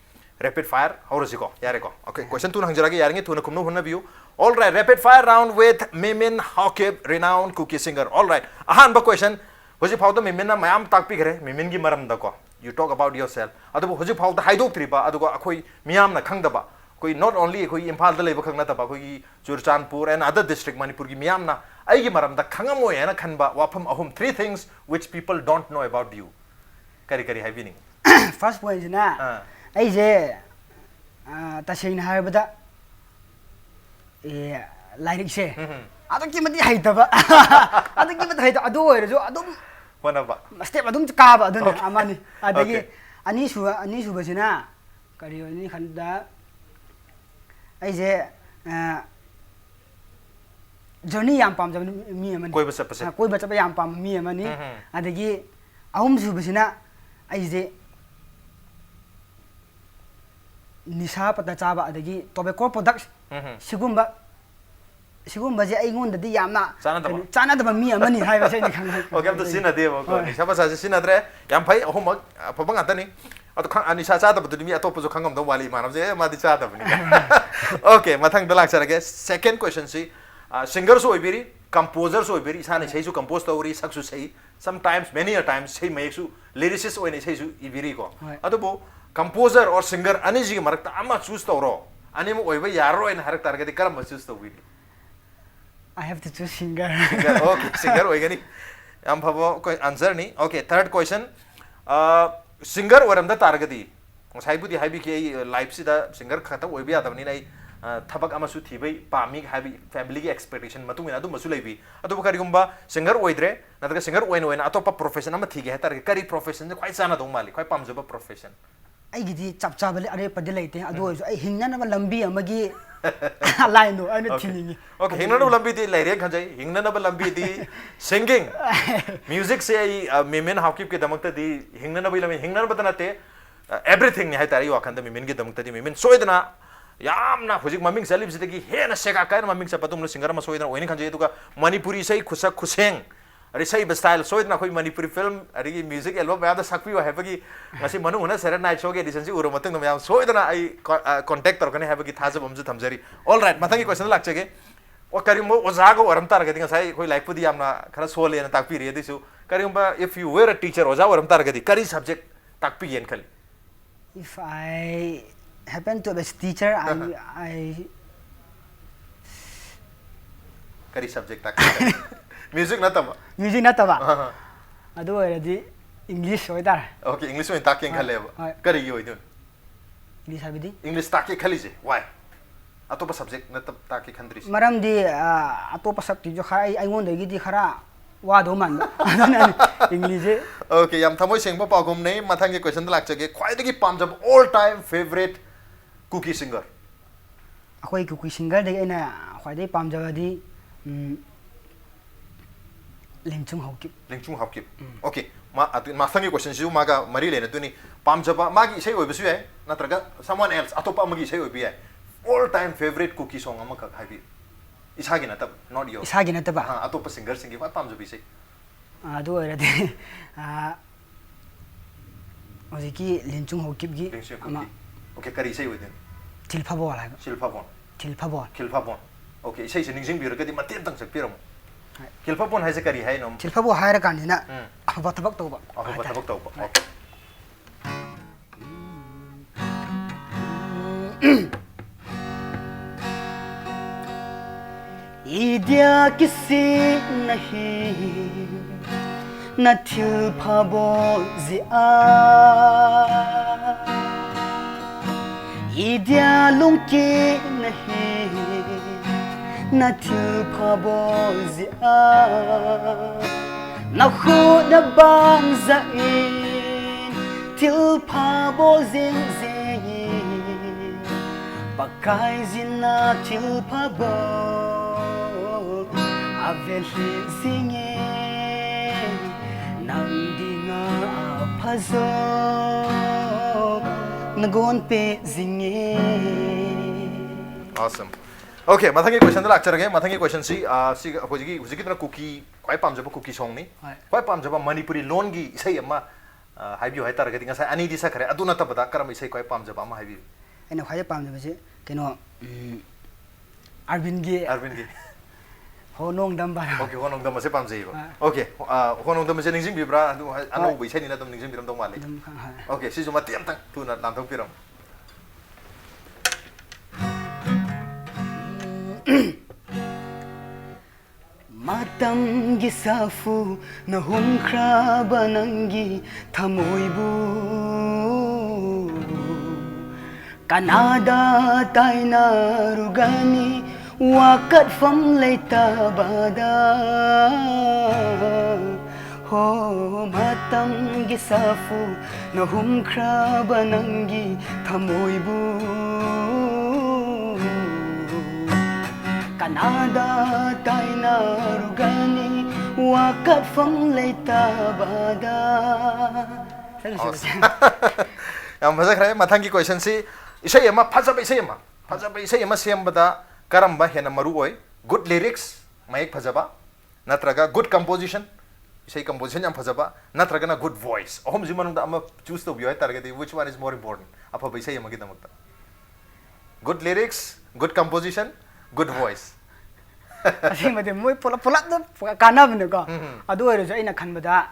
Rapid fire ꯍꯧꯔꯁꯤꯀꯣ꯫ ꯌꯥꯔꯦꯀꯣ? Okay, question ꯊꯨꯅ ꯍꯪꯖꯔꯛꯑꯒꯦ, ꯌꯥꯔꯤꯉꯩ ꯊꯨꯅ ꯈꯨꯝꯅꯕ ꯍꯣꯠꯅꯕꯤꯌꯨ꯫ All right, rapid fire round with Mimin Haokip, renowned Kuki singer. All right, ꯑꯍꯥꯟꯕ question, ꯍꯧꯖꯤꯛ ꯐꯥꯎꯗ ꯃꯤꯃꯤꯟꯅ ꯃꯌꯥꯝ ꯇꯥꯛꯄꯤꯈ꯭ꯔꯦ ꯃꯤꯃꯤꯟꯒꯤ ꯃꯔꯝꯗꯀꯣ, you talk about yourself. ꯑꯗꯨꯕꯨ ꯍꯧꯖꯤꯛ ꯐꯥꯎꯗ ꯍꯥꯏꯗꯣꯛꯇ꯭ꯔꯤꯕ, ꯑꯗꯨꯒ ꯑꯩꯈꯣꯏ ꯃꯤꯌꯥꯝꯅ ꯈꯪꯗꯕ, ꯑꯩꯈꯣꯏ not only ꯑꯩꯈꯣꯏ ꯏꯝꯐꯥꯜꯗ ꯂꯩꯕ ꯈꯛ ꯅꯠꯇꯕ, ꯑꯩꯈꯣꯏꯒꯤ ꯆꯨꯔꯆꯥꯟꯄꯨꯔ and other district ꯃꯅꯤꯄꯨꯔꯒꯤ ꯃꯤꯌꯥꯝꯅ ꯑꯩꯒꯤ ꯃꯔꯝꯗ ꯈꯪꯉꯝꯃꯣꯏ ꯍꯥꯏꯅ ꯈꯟꯕ ꯋꯥꯐꯝ ꯑꯍꯨꯝ, three things which people don't know about you, ꯀꯔꯤ ꯀꯔꯤ ꯍꯥꯏꯕꯤꯅꯤꯡꯉꯤ? First pointꯁꯤꯅ ꯑꯥ. ꯑꯩꯁꯦ, ꯑ, ꯇꯁꯦꯡꯅ ꯍꯥꯏꯔꯕꯗ, ꯑꯦ, ꯂꯥꯏꯔꯤꯛꯁꯦ ꯎꯝ. ꯑꯗꯨꯛꯀꯤ ꯃꯇꯤꯛ ꯍꯩꯇꯕ, ꯑꯗꯨꯛꯀꯤ ꯃꯇꯤꯛ ꯍꯩꯇꯕ, ꯑꯗꯨ ꯑꯣꯏꯔꯁꯨ ꯑꯗꯨꯝ ꯍꯣꯠꯅꯕ. step ꯑꯗꯨꯝ ꯀꯥꯕ, ꯑꯗꯨꯅ Okay. ꯑꯃꯅꯤ꯫ ꯑꯗꯒꯤ Okay. ꯑꯅꯤꯁꯨꯕ, ꯑꯅꯤꯁꯨꯕꯁꯤꯅ ꯀꯔꯤ ꯑꯣꯏꯅꯤ ꯈꯟꯕꯗ, ꯑꯩꯁꯦ, ꯑ, ꯖꯔꯅꯤ ꯌꯥꯝ ꯄꯥꯝꯖꯕ ꯅꯨ- ꯃꯤ ꯑꯃꯅꯤ꯫ ꯀꯣꯏꯕ ꯆꯠꯄꯁꯦ꯫ ꯑ, ꯀꯣꯏꯕ ꯆꯠꯄ ꯌꯥꯝ ꯄꯥꯝꯕ ꯃꯤ ꯑꯃꯅꯤ꯫ ꯎꯝ, ꯎꯝ꯫ ꯑꯗꯒꯤ ꯑꯍꯨꯝꯁꯨꯕꯁꯤꯅ ꯑꯩꯁꯦ ꯅꯤꯁꯥ ꯄꯠꯇ ꯆꯥꯕ ꯑꯗꯒꯤ tobacco products ꯎꯝ, ꯎꯝ꯫ ꯁꯤꯒꯨꯝꯕ ꯁꯤꯒꯨꯝꯕꯁꯦ ꯑꯩꯉꯣꯟꯗꯗꯤ ꯌꯥꯝꯅ ꯆꯥꯟꯅꯗꯕ꯫ ꯀꯩꯅꯣ, ꯆꯥꯟꯅꯗꯕ ꯃꯤ ꯑꯃꯅꯤ ꯍꯥꯏꯕꯁꯦ ꯑꯩꯅ ꯈꯪꯉꯦ꯫ ꯑꯣꯀꯦ, ꯑꯝꯇ ꯁꯤꯖꯤꯟꯅꯗꯦꯕꯀꯣ꯫ ꯍꯣꯏ꯫ ꯅꯤꯁꯥ ꯄꯁꯥꯁꯦ ꯁꯤꯖꯤꯟꯅꯗ꯭ꯔꯦ꯫ ꯌꯥꯝ ꯐꯩ, ꯑꯍꯨꯝꯃꯛ ꯑꯐꯕ ꯉꯥꯛꯇꯅꯤ꯫ ꯑꯗꯣ ꯈꯪ-, ꯑ, ꯅꯤꯁꯥ ꯆꯥꯗꯕꯗꯨꯗꯤ ꯃꯤ ꯑꯇꯣꯞꯄꯁꯨ ꯈꯪꯉꯝꯗꯧ ꯃꯥꯜꯂꯤ, ꯏꯃꯥꯟꯅꯕꯁꯦ, "ꯑꯦ, ꯃꯥꯗꯤ ꯆꯥꯗꯕꯅꯤ" ꯀꯥꯏꯅ꯫ ꯑꯣꯀꯦ, ꯃꯊꯪꯗ ꯂꯥꯛꯆꯔꯒꯦ꯫ Second questionꯁꯤ, ꯑ, singerꯁꯨ ꯑꯣꯏꯕꯤꯔꯤ, composerꯁꯨ ꯑꯣꯏꯕꯤꯔꯤ, ꯏꯁꯥꯅ ꯏꯁꯩꯁꯨ compose ꯇꯧꯔꯤ, ꯁꯛꯁꯨ ꯁꯛꯏ, sometimes, many a times, ꯏꯁꯩ ꯃꯌꯦꯛꯁꯨ, lyricist ꯑꯣꯏꯅ ꯏꯁꯩꯁꯨ ꯏꯕꯤꯔꯤꯀꯣ꯫ ꯍꯣꯏ꯫ ꯑꯗꯨꯕꯨ composer or singer ꯑꯅꯤꯁꯤꯒꯤ ꯃꯔꯛꯇ ꯑꯃ choose ꯇꯧꯔꯣ, ꯑꯅꯤꯃꯛ ꯑꯣꯏꯕ ꯌꯥꯔꯔꯣꯏꯅ ꯍꯥꯏꯔꯛ ꯇꯥꯔꯒꯗꯤ ꯀꯔꯝꯕ choose ꯇꯧꯕꯤꯅꯤ? I have to choose singer꯫ Singer, okay, singer ꯑꯣꯏꯒꯅꯤ꯫ ꯌꯥꯝ ꯐꯕ ꯀꯣꯏ-, answerꯅꯤ꯫ Okay, third question. ꯑ, singer ꯑꯣꯏꯔꯝꯗ ꯇꯥꯔꯒꯗꯤ, ꯉꯁꯥꯏꯕꯨꯗꯤ ꯍꯥꯏꯕꯤꯈꯤ, ꯑꯩ lifeꯁꯤꯗ singer ꯈꯛꯇ ꯑꯣꯏꯕ ꯌꯥꯗꯕꯅꯤꯅ ꯑꯩ, ꯑ, ꯊꯕꯛ ꯑꯃꯁꯨ ꯊꯤꯕꯩ ꯄꯥꯝꯃꯤ ꯍꯥꯏꯕ familyꯒꯤ expectation ꯃꯇꯨꯡ ꯏꯟꯅ ꯑꯗꯨꯝꯕꯁꯨ ꯂꯩꯕꯤ꯫ ꯑꯗꯨꯕꯨ ꯀꯔꯤꯒꯨꯝꯕ singer ꯑꯣꯏꯗ꯭ꯔꯦ, ꯅꯠꯇ꯭ꯔꯒ singer ꯑꯣꯏꯅ ꯑꯣꯏꯅ ꯑꯇꯣꯞꯄ profession ꯑꯃ ꯊꯤꯒꯦ ꯍꯥꯏ ꯇꯥꯔꯒꯗꯤ ꯀꯔꯤ professionꯁꯦ ꯈ꯭ꯋꯥꯏ ꯆꯥꯟꯅꯗꯧ ꯃꯥꯜꯂꯤ, ꯈ꯭ꯋꯥꯏ ꯄꯥꯝꯖꯕ profession? ꯑꯩꯒꯤꯗꯤ ꯆꯞ ꯆꯥꯕ ꯑꯔꯦꯞꯄꯗꯤ ꯂꯩꯇꯦ, ꯑꯗꯨ ꯑꯣꯏꯔꯁꯨ ꯑꯩ ꯍꯤꯡꯅꯅꯕ ꯂꯝꯕꯤ ꯑꯃꯒꯤ lineꯗꯣ ꯑꯩꯅ Okay. ꯊꯤꯅꯤꯡꯉꯤ꯫ Okay, ꯍꯤꯡꯅꯅꯕ ꯂꯝꯕꯤꯗꯤ ꯂꯩꯔꯦ ꯈꯟꯖꯩ꯫ ꯍꯤꯡꯅꯅꯕ ꯂꯝꯕꯤꯗꯤ singing꯫ Musicꯁꯦ ꯑꯩ, ꯑ, ꯃꯤꯃꯦꯟ ꯍꯥꯎꯀꯤꯞꯀꯤꯗꯃꯛꯇꯗꯤ ꯍꯤꯡꯅꯅꯕꯒꯤ ꯂꯝꯕꯤ, ꯍꯤꯡꯅꯅꯕꯇ ꯅꯠꯇꯦ, ꯑ, everythingꯅꯤ ꯍꯥꯏꯇꯥꯔꯦ꯫ ꯑꯩ ꯋꯥꯈꯜꯗ ꯃꯤꯃꯦꯟꯒꯤꯗꯃꯛꯇꯗꯤ ꯃꯤꯃꯦꯟ ꯁꯣꯏꯗꯅ ꯌꯥꯝꯅ ꯍꯧꯖꯤꯛ ꯃꯃꯤꯡ ꯆꯠꯂꯤꯕꯁꯤꯗꯒꯤ ꯍꯦꯟꯅ ꯁꯦꯒꯥꯛ ꯀꯥꯏꯅ ꯃꯃꯤꯡ ꯆꯠꯄ ꯑꯗꯨꯒꯨꯝꯕ singer ꯑꯃ ꯁꯣꯏꯗꯅ ꯑꯣꯏꯅꯤ ꯈꯟꯖꯩ꯫ ꯑꯗꯨꯒ ꯃꯅꯤꯄꯨꯔꯤ ꯏꯁꯩ ꯈꯨꯁꯛ ꯈꯨꯁꯦꯡ, ꯑꯗꯩ ꯏꯁꯩ style ꯁꯣꯏꯗꯅ ꯑꯩꯈꯣꯏ ꯃꯅꯤꯄꯨꯔꯤ film ꯑꯗꯒꯤ music album ꯃꯌꯥꯝꯗ ꯁꯛꯄꯤꯌꯨ ꯍꯥꯏꯕꯒꯤ ꯉꯁꯤ ꯃꯅꯨꯡ ꯍꯨꯠꯅ ꯁꯦꯔꯦꯠ night showꯒꯤ editionꯁꯤ ꯎꯔꯕ ꯃꯇꯨꯡꯗ ꯃꯌꯥꯝ ꯁꯣꯏꯗꯅ ꯑꯩ co-, ꯑ, contact ꯇꯧꯔꯛꯀꯅꯤ ꯍꯥꯏꯕꯒꯤ ꯊꯥꯖꯕ ꯑꯃꯁꯨ ꯊꯝꯖꯔꯤ꯫ All right, ꯃꯊꯪꯒꯤ question ꯂꯥꯛꯆꯒꯦ꯫ ꯑꯣ, ꯀꯔꯤꯒꯨꯝꯕ ꯑꯣꯖꯥꯒ ꯑꯣꯏꯔꯝ ꯇꯥꯔꯒꯗꯤ, ꯉꯁꯥꯏ ꯑꯩꯈꯣꯏ ꯂꯥꯏꯔꯤꯛꯄꯨꯗꯤ ꯌꯥꯝꯅ ꯈꯔ ꯁꯣꯜꯂꯦꯅ ꯇꯥꯛꯄꯤꯔꯤ, ꯑꯗꯨꯏꯁꯨ ꯀꯔꯤꯒꯨꯝꯕ if you were a teacher, ꯑꯣꯖꯥ ꯑꯣꯏꯔꯝ ꯇꯥꯔꯒꯗꯤ ꯀꯔꯤ subject ꯇꯥꯛꯄꯤꯒꯦꯅ ꯈꯜꯂꯤ? If I happen to be a teacher, I, I ꯀꯔꯤ subject ꯇꯥꯛꯄꯤꯒꯦ? Music ꯅꯠꯇꯕ? Music ꯅꯠꯇꯕ꯫ ꯑꯍꯥ. ꯑꯗꯨ ꯑꯣꯏꯔꯗꯤ English ꯑꯣꯏꯇꯥꯔꯦ꯫ Okay, English ꯑꯣꯏꯅ ꯇꯥꯛꯀꯦꯅ ꯍꯣꯏ, ꯈꯜꯂꯦꯕ꯫ ꯍꯣꯏ꯫ ꯀꯔꯤꯒꯤ ꯑꯣꯏꯗꯣꯏꯅꯣ? English ꯍꯥꯏꯕꯗꯤ? English ꯇꯥꯛꯀꯦ ꯈꯜꯂꯤꯁꯦ, why? ꯑꯇꯣꯞꯄ subject ꯅꯠꯇꯕ ꯇꯥꯛꯀꯦ ꯈꯟꯗ꯭ꯔꯤꯁꯦ? ꯃꯔꯝꯗꯤ, ꯑ, ꯑꯇꯣꯞꯄ subjectꯁꯨ ꯈꯔ ꯑꯩ, ꯑꯩꯉꯣꯟꯗꯒꯤꯗꯤ ꯈꯔ ꯋꯥꯗꯧ ꯃꯥꯟꯕ꯫ ꯑꯗꯨꯅꯅꯤ Englishꯁꯦ꯫ Okay, ꯌꯥꯝ ꯊꯃꯣꯏ ꯁꯦꯡꯕ ꯄꯥꯎꯈꯨꯝꯅꯦ꯫ ꯃꯊꯪꯒꯤ questionꯗ ꯂꯥꯛꯆꯒꯦ꯫ ꯈ꯭ꯋꯥꯏꯗꯒꯤ ꯄꯥꯝꯖꯕ all time favourite Kuki singer? ꯑꯩꯈꯣꯏ Kuki singerꯗꯒꯤ ꯑꯩꯅ ꯈ꯭ꯋꯥꯏꯗꯒꯤ ꯄꯥꯝꯖꯕꯗꯤ ꯎꯝ, ꯂꯤꯡꯆꯨꯡ ꯍꯧꯀꯤꯞ꯫ ꯂꯤꯡꯆꯨꯡ ꯍꯧꯀꯤꯞ꯫ Okay, ꯃꯥ ꯑꯗꯨ ꯃꯊꯪꯒꯤ question ꯁꯤꯁꯨ ꯃꯥꯒ ꯃꯔꯤ ꯂꯩꯅꯗꯣꯏꯅꯤ꯫ ꯄꯥꯝꯖꯕ ꯃꯥꯒꯤ ꯏꯁꯩ ꯑꯣꯏꯕꯁꯨ ꯌꯥꯏ, ꯅꯠꯇ꯭ꯔꯒ someone else, ꯑꯇꯣꯞꯄ ꯑꯃꯒꯤ ꯏꯁꯩ ꯑꯣꯏꯕ ꯌꯥꯏ꯫ All time favourite ꯀꯨꯀꯤ song ꯑꯃꯈꯛ ꯍꯥꯏꯕꯤꯌꯨ꯫ ꯏꯁꯥꯒꯤ ꯅꯠꯇꯕ, not your. ꯏꯁꯥꯒꯤ ꯅꯠꯇꯕ? ꯑꯥ, ꯑꯇꯣꯞꯄ singer ꯁꯤꯡꯒꯤ ꯈ꯭ꯋꯥꯏ ꯄꯥꯝꯖꯕ ꯏꯁꯩ꯫ ꯑꯥ, ꯑꯗꯨ ꯑꯣꯏꯔꯗꯤ ꯑꯥ, ꯍꯧꯖꯤꯛꯀꯤ ꯂꯤꯟꯆꯨꯡ ꯍꯧꯀꯤꯞꯀꯤ ꯂꯤꯡꯆꯨꯡ ꯑꯃ ꯍꯧꯀꯤꯞꯀꯤ꯫ Okay, ꯀꯔꯤ ꯏꯁꯩ ꯑꯣꯏꯗꯣꯏꯅꯣ? ꯊꯤꯜꯐꯕꯣꯜ ꯍꯥꯏꯕ꯫ ꯁꯤꯜꯐꯥꯕꯣꯟ꯫ ꯊꯤꯜꯐꯕꯣꯜ꯫ ꯈꯤꯜꯐꯥꯕꯣꯟ꯫ Okay, ꯏꯁꯩꯁꯦ ꯅꯤꯡꯁꯤꯡꯕꯤꯔꯒꯗꯤ ꯃꯇꯦꯛ ꯑꯃꯇꯪ ꯁꯛꯄꯤꯔꯝꯃꯣ꯫ ꯍꯣꯏ꯫ ꯈꯤꯜꯐꯥꯕꯣꯟ ꯍꯥꯏꯁꯦ ꯀꯔꯤ ꯍꯥꯏꯅꯣ? ꯊꯤꯜꯐꯕꯣꯜ ꯍꯥꯏꯔ ꯀꯥꯟꯁꯤꯅ ꯎꯝ꯫ ꯑꯐꯕ ꯊꯕꯛ ꯇꯧꯕ ꯑꯐꯕ ꯍꯥꯏꯇꯥꯔꯦ꯫ ꯊꯕꯛ ꯇꯧꯕ꯫ ꯍꯣꯏ꯫ Okay. ईद्या किसी नहीं न थिल्फाबो जिआ। ईद्या लुंकी नहीं न थिल्फाबो जिआ। न खुद न बांजाइन थिल्फाबो जिंजेंगी। Pakaizina thilphabo avelhi zinge nangdinga aphazo nagon pe zinge. Awesome. Okay, ꯃꯊꯪꯒꯤ question ꯗ ꯂꯥꯛꯆꯔꯒꯦ꯫ ꯃꯊꯪꯒꯤ question ꯁꯤ, ꯑꯥ, ꯁꯤ ꯑꯩꯈꯣꯏꯒꯤ ꯍꯧꯖꯤꯛꯀꯤꯗꯨꯅ ꯀꯨꯀꯤ, ꯈ꯭ꯋꯥꯏ ꯄꯥꯝꯖꯕ ꯀꯨꯀꯤ song ꯅꯤ꯫ ꯍꯣꯏ꯫ ꯈ꯭ꯋꯥꯏ ꯄꯥꯝꯖꯕ ꯃꯅꯤꯄꯨꯔꯤ ꯂꯣꯟꯒꯤ ꯏꯁꯩ ꯑꯃ, ꯑꯥ, ꯍꯥꯏꯕꯤꯌꯨ ꯍꯥꯏꯇꯥꯔꯒꯗꯤ, ꯉꯁꯥꯏ ꯑꯅꯤꯗꯤ ꯁꯛꯈ꯭ꯔꯦ, ꯑꯗꯨ ꯅꯠꯇꯕꯗ ꯀꯔꯝꯕ ꯏꯁꯩ ꯈ꯭ꯋꯥꯏ ꯄꯥꯝꯖꯕ ꯑꯃ ꯍꯥꯏꯕꯤꯌꯨ? ꯑꯩꯅ ꯈ꯭ꯋꯥꯏꯗꯩ ꯄꯥꯝꯖꯕꯁꯦ ꯀꯩꯅꯣ, ꯎꯝ, ꯑꯔꯕꯤꯟꯒꯤ ꯑꯔꯕꯤꯟꯒꯤ꯫ ꯍꯣ ꯅꯣꯡꯗꯝꯕ꯫ Okay, ꯍꯣ ꯅꯣꯡꯗꯝꯕꯁꯦ ꯄꯥꯝꯖꯩꯌꯦꯕ꯫ ꯑꯥ꯫ Okay, ꯑꯥ, ꯍꯣ ꯅꯣꯡꯗꯝꯕꯁꯦ ꯅꯤꯡꯁꯤꯡꯕꯤꯕ꯭ꯔꯥ? ꯑꯗꯨ ꯍꯥꯏ-, ꯑꯅꯧꯕ ꯏꯁꯩꯅꯤꯅ ꯑꯗꯨꯝ ꯅꯤꯡꯁꯤꯡꯕꯤꯔꯝꯗꯧ ꯃꯥꯜꯂꯤ꯫ ꯑꯗꯨꯝ ꯈꯪ-, ꯍꯣꯏ꯫ Okay, ꯁꯤꯁꯨ ꯃꯇꯦꯛ ꯑꯃꯇꯪ ꯊꯨꯅ ꯂꯥꯟꯊꯣꯛꯄꯤꯔꯝꯃꯨ꯫ ꯃꯇꯝꯒꯤ ꯁꯥꯐꯨꯅ ꯍꯨꯝꯈ꯭ꯔꯕ ꯅꯪꯒꯤ ꯊꯃꯣꯏꯕꯨ ꯀꯅꯥꯗ ꯇꯥꯏꯅꯔꯨꯒꯅꯤ ꯋꯥꯀꯠꯐꯝ ꯂꯩꯇꯕꯗ꯫ ꯍꯣ, ꯃꯇꯝꯒꯤ ꯁꯥꯐꯨꯅ ꯍꯨꯝꯈ꯭ꯔꯕ ꯅꯪꯒꯤ ꯊꯃꯣꯏꯕꯨ ꯅꯥꯗ ꯇꯥꯏꯅꯔꯨꯒꯅꯤ ꯋꯥꯀꯠꯐꯝ ꯂꯩꯇꯕꯗ꯫ ꯌꯥꯝ ꯐꯖꯈ꯭ꯔꯦ꯫ ꯃꯊꯪꯒꯤ questionꯁꯤ, ꯏꯁꯩ ꯑꯃ, ꯐꯖꯕ ꯏꯁꯩ ꯑꯃ, ꯐꯖꯕ ꯏꯁꯩ ꯑꯃ ꯁꯦꯝꯕꯗ ꯀꯔꯝꯕ ꯍꯦꯟꯅ ꯃꯔꯨ ꯑꯣꯏ? Good lyrics, ꯃꯌꯦꯛ ꯐꯖꯕ, ꯅꯠꯇ꯭ꯔꯒ good composition, ꯏꯁꯩ composition ꯌꯥꯝ ꯐꯖꯕ, ꯅꯠꯇ꯭ꯔꯒꯅ good voice? ꯑꯍꯨꯝꯁꯤ ꯃꯅꯨꯡꯗ ꯑꯃ choose ꯇꯧꯕꯤꯌꯨ ꯍꯥꯏꯇꯥꯔꯒꯗꯤ, which one is more important? ꯑꯐꯕ ꯏꯁꯩ ꯑꯃꯒꯤꯗꯃꯛꯇ, good lyrics, good composition, good voice? ꯑꯁꯦꯡꯕꯗꯤ ꯃꯣꯏ ꯄꯨꯂꯞ, ꯄꯨꯂꯞꯇ ꯀꯥꯟꯅꯕꯅꯦꯀꯣ꯫ ꯎꯝ, ꯎꯝ꯫ ꯑꯗꯨ ꯑꯣꯏꯔꯁꯨ ꯑꯩꯅ ꯈꯟꯕꯗ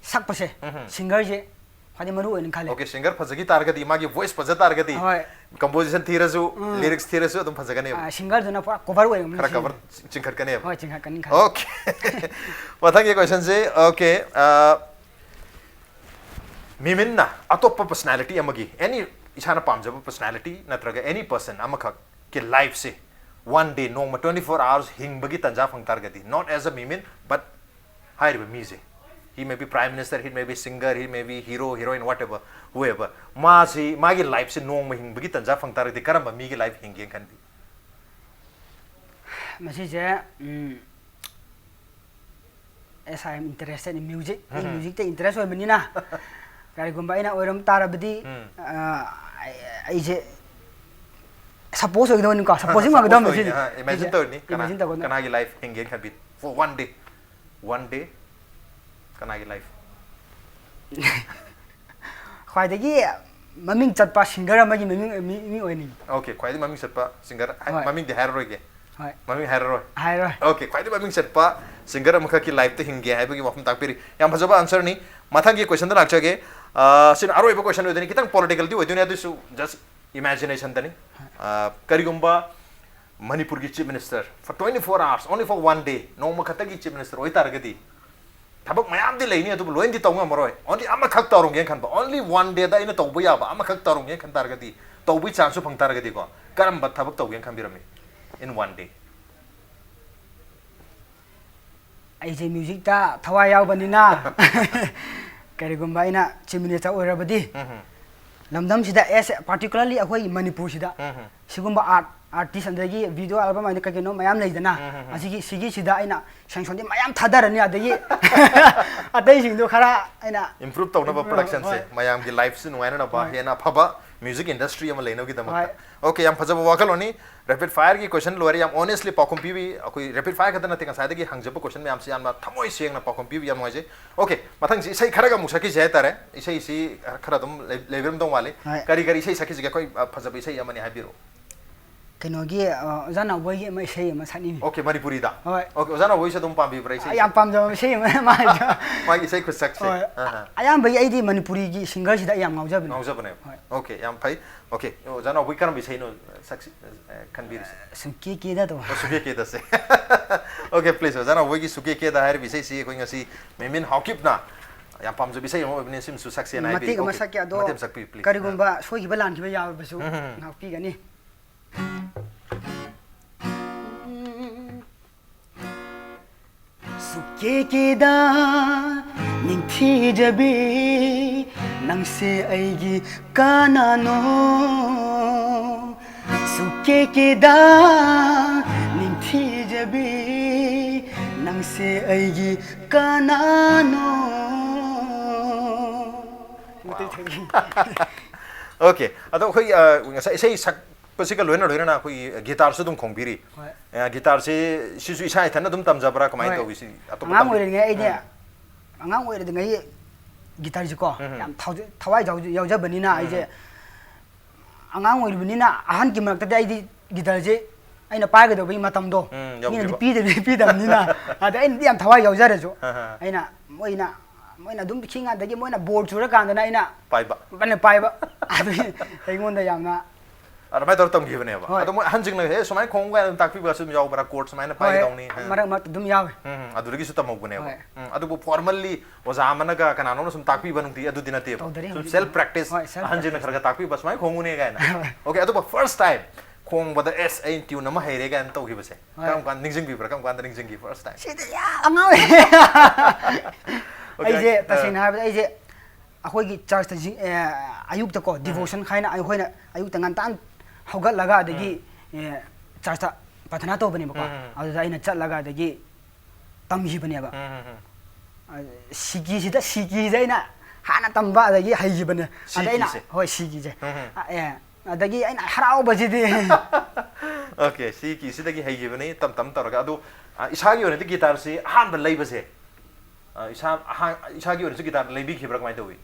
ꯁꯛꯄꯁꯦ, ꯎꯝ, ꯎꯝ꯫ Singerꯁꯦ ꯈ꯭ꯋꯥꯏꯗꯒꯤ ꯃꯔꯨ ꯑꯣꯏꯅ ꯈꯜꯂꯦ꯫ Okay, singer ꯐꯖꯈꯤ ꯇꯥꯔꯒꯗꯤ, ꯃꯥꯒꯤ voice ꯐꯖ ꯇꯥꯔꯒꯗꯤ, ꯍꯣꯏ꯫ Composition ꯊꯤꯔꯁꯨ, ꯎꯝ꯫ Lyrics ꯊꯤꯔꯁꯨ ꯑꯗꯨꯝ ꯐꯖꯒꯅꯦꯕ꯫ ꯑꯥ, singerꯗꯨꯅ ꯄꯨꯔꯥ cover ꯑꯣꯏꯔꯝꯒꯅꯤ ꯈꯔ ꯁꯤꯅꯤ꯫ Cover ꯆꯤꯡꯈꯠꯀꯅꯦꯕ꯫ ꯍꯣꯏ, ꯆꯤꯡꯈꯠꯀꯅꯤ ꯈꯜꯂꯦ꯫ Okay꯫ ꯃꯊꯪꯒꯤ questionꯁꯦ, okay, ꯑꯥ, ꯃꯤꯃꯤꯟꯅ ꯑꯇꯣꯞꯄ personality ꯑꯃꯒꯤ, any, ꯏꯁꯥꯅ ꯄꯥꯝꯖꯕ personality ꯅꯠꯇ꯭ꯔꯒ any person ꯑꯃꯈꯛꯀꯤ lifeꯁꯦ one day, ꯅꯣꯡꯃ twenty four hours ꯍꯤꯡꯕꯒꯤ ꯇꯟꯖꯥ ꯐꯪ ꯇꯥꯔꯒꯗꯤ, not as a ꯃꯤꯃꯤꯟ, but ꯍꯥꯏꯔꯤꯕ ꯃꯤꯁꯦ, he may be prime minister, he may be singer, he may be hero, heroine, whatever, whoever, ꯃꯥꯁꯤ, ꯃꯥꯒꯤ lifeꯁꯦ ꯅꯣꯡꯃ ꯍꯤꯡꯕꯒꯤ ꯇꯟꯖꯥ ꯐꯪ ꯇꯥꯔꯒꯗꯤ ꯀꯔꯝꯕ ꯃꯤꯒꯤ life ꯍꯤꯡꯒꯦꯅ ꯈꯟꯕꯤ? ꯃꯁꯤꯁꯦ, ꯎꯝ, as I am interested in music, ꯑꯩ ꯎꯝ꯫ Musicꯇ interest ꯑꯣꯏꯕꯅꯤꯅ, ꯀꯔꯤꯒꯨꯝꯕ ꯑꯩꯅ ꯑꯣꯏꯔꯝ ꯇꯥꯔꯕꯗꯤ, ꯎꯝ꯫ ꯑ, ꯑꯩ-, ꯑꯩꯁꯦ suppose ꯑꯣꯏꯒꯗꯕꯅꯤꯀꯣ, supposing ꯑ, ꯑꯣꯏꯒꯗꯕꯅꯤ suppose ꯁꯤꯗꯤ꯫ ꯑꯣꯏꯅ, ꯑ, imagine ꯁꯤꯁꯦ ꯇꯧꯔꯤꯅꯤ, ꯀꯅꯥ-, imagine ꯇꯧꯒꯗꯕꯅꯤ꯫ ꯀꯅꯥꯒꯤ life ꯍꯤꯡꯒꯦꯅ ꯈꯟꯕꯤ? For one day, one day, ꯀꯅꯥꯒꯤ life? ꯈ꯭ꯋꯥꯏꯗꯒꯤ ꯃꯃꯤꯡ ꯆꯠꯄ singer ꯑꯃꯒꯤ ꯃꯃꯤꯡ, ꯃꯤ, ꯃꯤ ꯑꯣꯏꯅꯤꯡꯉꯤ꯫ Okay, ꯈ꯭ꯋꯥꯏꯗꯒꯤ ꯃꯃꯤꯡ ꯆꯠꯄ singer, ꯍꯥꯏ-, ꯍꯣꯏ꯫ ꯃꯃꯤꯡꯗꯤ ꯍꯥꯏꯔꯔꯣꯏꯒꯦ꯫ ꯍꯣꯏ꯫ ꯃꯃꯤꯡ ꯍꯥꯏꯔꯔꯣꯏ꯫ ꯍꯥꯏꯔꯣꯏ꯫ Okay, ꯈ꯭ꯋꯥꯏꯗꯒꯤ ꯃꯃꯤꯡ ꯆꯠꯄ singer ꯑꯃꯈꯛꯀꯤ lifeꯇ ꯍꯤꯡꯒꯦ ꯍꯥꯏꯕꯒꯤ ꯋꯥꯐꯝ ꯇꯥꯛꯄꯤꯔꯤ꯫ ꯌꯥꯝ ꯐꯖꯕ answerꯅꯤ꯫ ꯃꯊꯪꯒꯤ questionꯗ ꯂꯥꯛꯆꯒꯦ꯫ ꯑ, ꯁꯤꯅ ꯑꯔꯣꯏꯕ question ꯑꯣꯏꯗꯣꯏꯅꯤ꯫ ꯈꯤꯇꯪ politicalꯗꯤ ꯑꯣꯏꯗꯣꯏꯅꯤ, ꯑꯗꯨꯁꯨ just imaginationꯗꯅꯤ꯫ ꯑ, ꯀꯔꯤꯒꯨꯝꯕ ꯃꯅꯤꯄꯨꯔꯒꯤ chief minister for twenty four hours, only for one day, ꯅꯣꯡꯃ ꯈꯛꯇꯒꯤ chief minister ꯑꯣꯏꯇꯥꯔꯒꯗꯤ, ꯊꯕꯛ ꯃꯌꯥꯝꯗꯤ ꯂꯩꯅꯤ, ꯑꯗꯨꯕꯨ ꯂꯣꯏꯅꯗꯤ ꯇꯧ ꯉꯝꯃꯔꯣꯏ꯫ Only ꯑꯃꯈꯛ ꯇꯧꯔꯝꯒꯦꯅ ꯈꯟꯕ, only one dayꯗ ꯑꯩꯅ ꯇꯧꯕ ꯌꯥꯕ ꯑꯃꯈꯛ ꯇꯧꯔꯝꯒꯦꯅ ꯈꯟ ꯇꯥꯔꯒꯗꯤ, ꯇꯧꯕꯒꯤ chanceꯁꯨ ꯐꯪ ꯇꯥꯔꯒꯗꯤꯀꯣ, ꯀꯔꯝꯕ ꯊꯕꯛ ꯇꯧꯒꯦꯅ ꯈꯟꯕꯤꯔꯝꯃꯤ? In one day꯫ ꯑꯩꯁꯦ musicꯇ ꯊꯋꯥꯏ ꯌꯥꯎꯕꯅꯤꯅ, ꯀꯔꯤꯒꯨꯝꯕ ꯑꯩꯅ chief minister ꯑꯣꯏꯔꯕꯗꯤ, ꯎꯝ ꯍꯝ꯫ ꯂꯝꯗꯝꯁꯤꯗ ꯑꯦꯁ ꯄꯥꯔꯇꯤꯀꯨꯂꯔꯂꯤ ꯑꯩꯈꯣꯏ ꯃꯅꯤꯄꯨꯔꯁꯤꯗ ꯎꯝ, ꯎꯝ꯫ ꯁꯤꯒꯨꯝꯕ ꯑꯥꯔꯠ ꯑꯥꯔꯇꯤꯁ ꯑꯗꯒꯤ ꯚꯤꯗꯤꯑꯣ ꯑꯦꯜꯕꯝ ꯍꯥꯏꯅ ꯀꯩ ꯀꯩꯅꯣ ꯃꯌꯥꯝ ꯂꯩꯗꯅ ꯎꯝ, ꯎꯝ, ꯎꯝ꯫ ꯑꯁꯤꯒꯤ ꯁꯤꯒꯤꯁꯤꯗ ꯑꯩꯅ ꯁꯦꯡꯁꯟꯗꯤ ꯃꯌꯥꯝ ꯊꯥꯗꯔꯅꯤ, ꯑꯗꯒꯤ ꯑꯇꯩꯁꯤꯡꯗꯣ ꯈꯔ ꯑꯩꯅ ꯏꯝꯄ꯭ꯔꯨꯞ ꯇꯧꯅꯕ ꯍꯣꯏ, ꯄ꯭ꯔꯗꯛꯁꯟꯁꯦ ꯍꯣꯏ꯫ ꯃꯌꯥꯝꯒꯤ ꯂꯥꯏꯐꯁꯨ ꯅꯨꯡꯉꯥꯏꯅꯅꯕ ꯍꯣꯏ꯫ ꯍꯦꯟꯅ ꯑꯐꯕ ꯃ꯭ꯌꯨꯖꯤꯛ ꯏꯟꯗꯁꯇ꯭ꯔꯤ ꯑꯃ ꯂꯩꯅꯕꯒꯤꯗꯃꯛꯇ꯫ ꯍꯣꯏ꯫ ꯑꯣꯀꯦ, ꯌꯥꯝ ꯐꯖꯕ ꯋꯥꯈꯜꯂꯣꯟꯅꯤ꯫ ꯔꯦꯄꯤꯗ ꯐꯥꯌꯔꯒꯤ ꯀꯣꯏꯁꯟ ꯂꯣꯏꯔꯦ꯫ ꯌꯥꯝ ꯑꯣꯅꯦꯁꯂꯤ ꯄꯥꯎꯈꯨꯝ ꯄꯤꯕꯤ꯫ ꯑꯩꯈꯣꯏ ꯔꯦꯄꯤꯗ ꯐꯥꯌꯔ ꯈꯛꯇ ꯅꯠꯇꯦ, ꯉꯁꯥꯏꯗꯒꯤ ꯍꯪꯖꯕ ꯀꯣꯏꯁꯟ ꯃꯌꯥꯝꯁꯤ ꯌꯥꯝꯅ ꯊꯃꯣꯏ ꯁꯦꯡꯅ ꯄꯥꯎꯈꯨꯝ ꯄꯤꯕꯤ꯫ ꯌꯥꯝ ꯅꯨꯡꯉꯥꯏꯖꯩ꯫ ꯑꯣꯀꯦ, ꯃꯊꯪꯁꯤ ꯏꯁꯩ ꯈꯔꯒ ꯑꯃꯨꯛ ꯁꯛꯈꯤꯁꯦ ꯍꯥꯏꯇꯥꯔꯦ꯫ ꯏꯁꯩꯁꯤ ꯈꯔ ꯑꯗꯨꯝ ꯂꯩ-, ꯂꯩꯕꯤꯔꯝꯗꯧ ꯃꯥꯜꯂꯤ꯫ ꯍꯣꯏ꯫ ꯀꯔꯤ ꯀꯔꯤ ꯏꯁꯩ ꯁꯛꯈꯤꯁꯤꯒꯦ? ꯑꯩꯈꯣꯏ, ꯑ, ꯐꯖꯕ ꯏꯁꯩ ꯑꯃꯅꯤ ꯍꯥꯏꯕꯤꯔꯛꯑꯣ꯫ ꯀꯩꯅꯣꯒꯤ, ꯑ, ꯑꯣꯖꯥ ꯅꯥꯎꯕꯣꯏꯒꯤ ꯑꯃ ꯏꯁꯩ ꯑꯃ ꯁꯛꯅꯤꯡꯉꯤ꯫ ꯑꯣꯀꯦ, ꯃꯅꯤꯄꯨꯔꯤꯗ? ꯍꯣꯏ꯫ ꯑꯣꯀꯦ, ꯑꯣꯖꯥ ꯅꯥꯎꯕꯣꯏꯁꯨ ꯑꯗꯨꯝ ꯄꯥꯝꯕꯤꯕ꯭ꯔꯥ ꯏꯁꯩꯁꯦ? ꯌꯥꯝ ꯄꯥꯝꯖꯕ ꯏꯁꯩ ꯑꯃ ꯃꯥꯁꯨ꯫ ꯃꯥꯒꯤ ꯏꯁꯩ ꯈꯨꯠꯁꯛꯁꯦ꯫ ꯍꯣꯏ꯫ ꯑꯥ, ꯑꯥ꯫ ꯑꯌꯥꯝꯕꯒꯤ ꯑꯩꯗꯤ ꯃꯅꯤꯄꯨꯔꯤꯒꯤ ꯁꯤꯡꯒꯔꯁꯤꯗ ꯑꯩ ꯌꯥꯝ ꯉꯥꯎꯖꯕꯅꯦ꯫ ꯉꯥꯎꯖꯕꯅꯦꯕ꯫ ꯍꯣꯏ꯫ ꯑꯣꯀꯦ, ꯌꯥꯝ ꯐꯩ꯫ ꯑꯣꯀꯦ, ꯑꯣꯖꯥ ꯅꯥꯎꯕꯣꯏ ꯀꯔꯝꯕ ꯏꯁꯩꯅꯣ ꯁꯛꯁꯤ-, ꯑ, ꯈꯟꯕꯤꯔꯤꯁꯦ? ꯁꯨꯡꯀꯦ ꯀꯦꯗ ꯇꯧꯕ꯫ ꯑꯣ, ꯁꯨꯡꯀꯦ ꯀꯦꯗꯁꯦ꯫ ꯑꯣꯀꯦ, ꯄ꯭ꯂꯤꯖ, ꯑꯣꯖꯥ ꯅꯥꯎꯕꯣꯏꯒꯤ ꯁꯨꯡꯀꯦ ꯀꯦꯗ ꯍꯥꯏꯔꯤꯕ ꯏꯁꯩꯁꯤ ꯑꯩꯈꯣꯏ ꯉꯁꯤ ꯃꯦꯃꯤꯟ ꯍꯥꯎꯀꯤꯞꯅ ꯌꯥꯝ ꯄꯥꯝꯖꯕ ꯏꯁꯩ ꯑꯃ ꯑꯣꯏꯕꯅꯦ, ꯁꯤꯃꯁꯨ ꯁꯛꯁꯦꯅ ꯍꯥꯏꯕꯤꯔꯤ꯫ ꯃꯇꯦꯛ ꯑꯃ ꯑꯣꯀꯦ꯫ ꯁꯛꯀꯦ, ꯑꯗꯣ ꯃꯇꯦꯛ ꯑꯃ ꯁꯛꯄꯤꯌꯨ, ꯄ꯭ꯂꯤꯖ꯫ ꯀꯔꯤꯒꯨꯝꯕ ꯁꯣꯏꯈꯤꯕ ꯂꯥꯟꯈꯤꯕ ꯌꯥꯎꯔꯕꯁꯨ ꯎꯝ, ꯎꯝ, ꯎꯝ꯫ ꯉꯥꯛꯄꯤꯒꯅꯤ꯫ ꯁꯨꯛꯀꯦ ꯀꯦꯗ ꯅꯤꯡꯊꯤꯖꯕꯤ, ꯅꯪꯁꯦ ꯑꯩꯒꯤ ꯀꯅꯥꯅꯣ? ꯁꯨꯛꯀꯦ ꯀꯦꯗ ꯅꯤꯡꯊꯤꯖꯕꯤ, ꯅꯪꯁꯦ ꯑꯩꯒꯤ ꯀꯅꯥꯅꯣ? ꯃꯇꯦꯛ ꯊꯣꯛꯏ꯫ ꯑꯣꯀꯦ, ꯑꯗꯣ ꯑꯩꯈꯣꯏ, ꯑ, ꯉꯁꯥꯏ ꯏꯁꯩ ꯁꯛꯄꯁꯤꯒ ꯂꯣꯏꯅ ꯂꯣꯏꯅꯅ ꯑꯩꯈꯣꯏꯒꯤ ꯒꯤꯇꯥꯔꯁꯨ ꯑꯗꯨꯝ ꯈꯣꯡꯕꯤꯔꯤ꯫ ꯍꯣꯏ꯫ ꯑ, ꯒꯤꯇꯥꯔꯁꯤ ꯁꯤꯁꯨ ꯏꯁꯥ ꯏꯊꯟꯇ ꯑꯗꯨꯝ ꯇꯝꯖꯕ꯭ꯔꯥ? ꯀꯃꯥꯏꯅ ꯍꯣꯏ꯫ ꯇꯧꯏ ꯁꯤ? ꯑꯇꯣꯞꯄ ꯑꯉꯥꯡ ꯇꯝꯕꯤ-, ꯑꯣꯏꯔꯤꯉꯩ ꯑꯩꯗꯤ, ꯎꯝ꯫ ꯑꯉꯥꯡ ꯑꯣꯏꯔꯤꯉꯩ ꯒꯤꯇꯥꯔꯁꯤꯀꯣ, ꯎꯝ꯫ ꯌꯥꯝ ꯊꯥꯎꯖ-, ꯊꯋꯥꯏ ꯌꯥꯎꯖ-, ꯌꯥꯎꯖꯕꯅꯤꯅ ꯎꯝ꯫ ꯑꯩꯁꯦ ꯑꯉꯥꯡ ꯑꯣꯏꯔꯤꯕꯅꯤꯅ ꯑꯍꯟꯒꯤ ꯃꯔꯛꯇꯗꯤ ꯑꯩꯗꯤ ꯒꯤꯇꯥꯔꯁꯦ ꯑꯩꯅ ꯄꯥꯏꯒꯗꯧꯕꯒꯤ ꯃꯇꯝꯗꯣ ꯎꯝ, ꯃꯤꯅꯗꯤ ꯌꯧꯗ꯭ꯔꯤꯕ꯫ ꯄꯤꯗꯕꯤ-, ꯄꯤꯗꯕꯅꯤꯅ, ꯑꯗ ꯑꯩꯅꯗꯤ ꯌꯥꯝ ꯊꯋꯥꯏ ꯌꯥꯎꯖꯔꯁꯨ, ꯑꯍꯥ꯫ ꯑꯩꯅ ꯃꯣꯏꯅ, ꯃꯣꯏꯅ ꯑꯗꯨꯝ ꯈꯤꯉꯥꯟꯗꯒꯤ ꯃꯣꯏꯅ ꯕꯣꯔ ꯆꯨꯔꯀꯥꯟꯗꯅ ꯑꯩꯅ ꯄꯥꯏꯕ꯫ ꯃꯣꯏꯅ ꯄꯥꯏꯕ꯫ ꯑꯗꯨꯒꯤ ꯑꯩꯉꯣꯟꯗ ꯌꯥꯝꯅ ꯑꯗꯨꯃꯥꯏꯅ ꯇꯧꯔ ꯇꯝꯈꯤꯕꯅꯦꯕ꯫ ꯍꯣꯏ꯫ ꯑꯗꯣ ꯃꯣꯏ ꯑꯍꯟꯁꯤꯡꯅ, "ꯑꯦ, ꯁꯨꯃꯥꯏꯅ ꯈꯣꯡꯉꯨ" ꯀꯥꯏꯅ ꯑꯗꯨꯝ ꯇꯥꯛꯄꯤꯕꯁꯨ ꯑꯗꯨꯝ ꯌꯥꯎꯕ꯭ꯔꯥ? ꯀꯣꯔꯠ ꯁꯨꯃꯥꯏꯅ ꯍꯣꯏ, ꯄꯥꯏꯒꯗꯧꯅꯤ ꯍꯥꯏꯅ? ꯃꯔꯛ ꯃꯔꯛꯇ ꯑꯗꯨꯝ ꯌꯥꯎꯋꯦ꯫ ꯎꯝ, ꯎꯝ, ꯑꯗꯨꯗꯒꯤꯁꯨ ꯇꯝꯍꯧꯕꯅꯦꯕ꯫ ꯍꯣꯏ꯫ ꯎꯝ, ꯑꯗꯨꯕꯨ ꯐꯣꯔꯃꯜꯂꯤ ꯑꯣꯖꯥ ꯑꯃꯅꯒ ꯀꯅꯥꯅꯣꯝꯅ ꯁꯨꯝ ꯇꯥꯛꯄꯤꯕ ꯅꯨꯡꯇꯤ ꯑꯗꯨꯗꯤ ꯅꯠꯇꯦꯕ꯫ ꯇꯧꯗꯔꯤ ꯁꯨꯝ ꯍꯧꯖꯤꯛꯇꯤ꯫ ꯁꯦꯜꯐ ꯄ꯭ꯔꯦꯛꯇꯤꯁ, ꯍꯣꯏ, ꯁꯦꯜꯐ ꯑꯍꯟꯁꯤꯡꯅ ꯄ꯭ꯔꯦꯛꯇꯤꯁ꯫ ꯈꯔ ꯈꯔ ꯇꯥꯛꯄꯤꯕ, "ꯁꯨꯃꯥꯏꯅ ꯈꯣꯡꯉꯨꯅꯦ" ꯀꯥꯏꯅ꯫ ꯍꯣꯏ꯫ ꯑꯣꯀꯦ, ꯑꯗꯨꯒ ꯐꯥꯔꯁ ꯇꯥꯏꯝ ꯈꯣꯡꯕꯗ, "ꯑꯦꯁ, ꯑꯩ ꯇ꯭ꯌꯨꯟ ꯑꯃ ꯍꯩꯔꯦ" ꯀꯥꯏꯅ ꯇꯧꯈꯤꯕꯁꯦ, ꯍꯣꯏ꯫ ꯀꯔꯝ ꯀꯥꯟꯗ ꯅꯤꯡꯁꯤꯡꯕꯤꯕ꯭ꯔꯥ? ꯀꯔꯝ ꯀꯥꯟꯗ ꯅꯤꯡꯁꯤꯡꯈꯤ ꯐꯥꯔꯁ ꯇꯥꯏꯝ? ꯁꯤꯗꯤ ꯌꯥꯝ ꯑꯉꯥꯡ ꯑꯣꯏꯔꯤ꯫ ꯑꯣꯀꯦ, ꯑꯩꯁꯦ, ꯑ, ꯇꯁꯦꯡꯅ ꯍꯥꯏꯔꯕꯗ ꯑꯩꯁꯦ ꯑꯩꯈꯣꯏꯒꯤ ꯆꯔꯆꯇ ꯖꯤ-, ꯑꯦ, ꯑꯌꯨꯛꯇꯀꯣ ꯗꯤꯚꯣꯁꯟ ꯍꯥꯏꯅ ꯑꯩꯈꯣꯏꯅ ꯑꯌꯨꯛꯇ ꯉꯟꯇꯥ ꯍꯧꯒꯠꯂꯒ ꯑꯗꯒꯤ, ꯑꯦ, ꯆꯔꯆꯇ ꯄ꯭ꯔꯥꯊꯅꯥ ꯇꯧꯕꯅꯦꯕꯀꯣ꯫ ꯎꯝ꯫ ꯑꯗꯨꯗ ꯑꯩꯅ ꯆꯠꯂꯒ ꯑꯗꯒꯤ ꯇꯝꯈꯤꯕꯅꯦꯕ꯫ ꯎꯝ, ꯎꯝ, ꯎꯝ꯫ ꯑ, ꯁꯤꯀꯤꯁꯤꯗ, ꯁꯤꯀꯤꯁꯦ ꯑꯩꯅ ꯍꯥꯟꯅ ꯇꯝꯕ ꯑꯗꯒꯤ ꯍꯩꯈꯤꯕꯅꯦ꯫ ꯑꯗ ꯑꯩꯅ, ꯁꯤꯀꯤꯁꯦ? ꯍꯣꯏ, ꯁꯤꯀꯤꯁꯦ꯫ ꯎꯝ, ꯎꯝ꯫ ꯑ, ꯑꯦ, ꯑꯗꯒꯤ ꯑꯩꯅ ꯍꯔꯥꯎꯕꯁꯤꯗꯤ꯫ Okay, ꯁꯤꯀꯤꯁꯤꯗꯒꯤ ꯍꯩꯈꯤꯕꯅꯤ ꯇꯞ ꯇꯞ ꯇꯧꯔꯒ꯫ ꯑꯗꯣ, ꯑ, ꯏꯁꯥꯒꯤ ꯑꯣꯏꯅꯗꯤ ꯒꯤꯇꯥꯔꯁꯤ ꯑꯍꯥꯟꯕ ꯂꯩꯕꯁꯦ, ꯑ, ꯏꯁꯥ ꯑꯍꯥꯟ-, ꯏꯁꯥꯒꯤ ꯑꯣꯏꯅꯁꯨ ꯒꯤꯇꯥꯔ ꯂꯩꯕꯤꯈꯤꯕ꯭ꯔꯥ, ꯀꯃꯥꯏꯅ ꯇꯧꯋꯤ?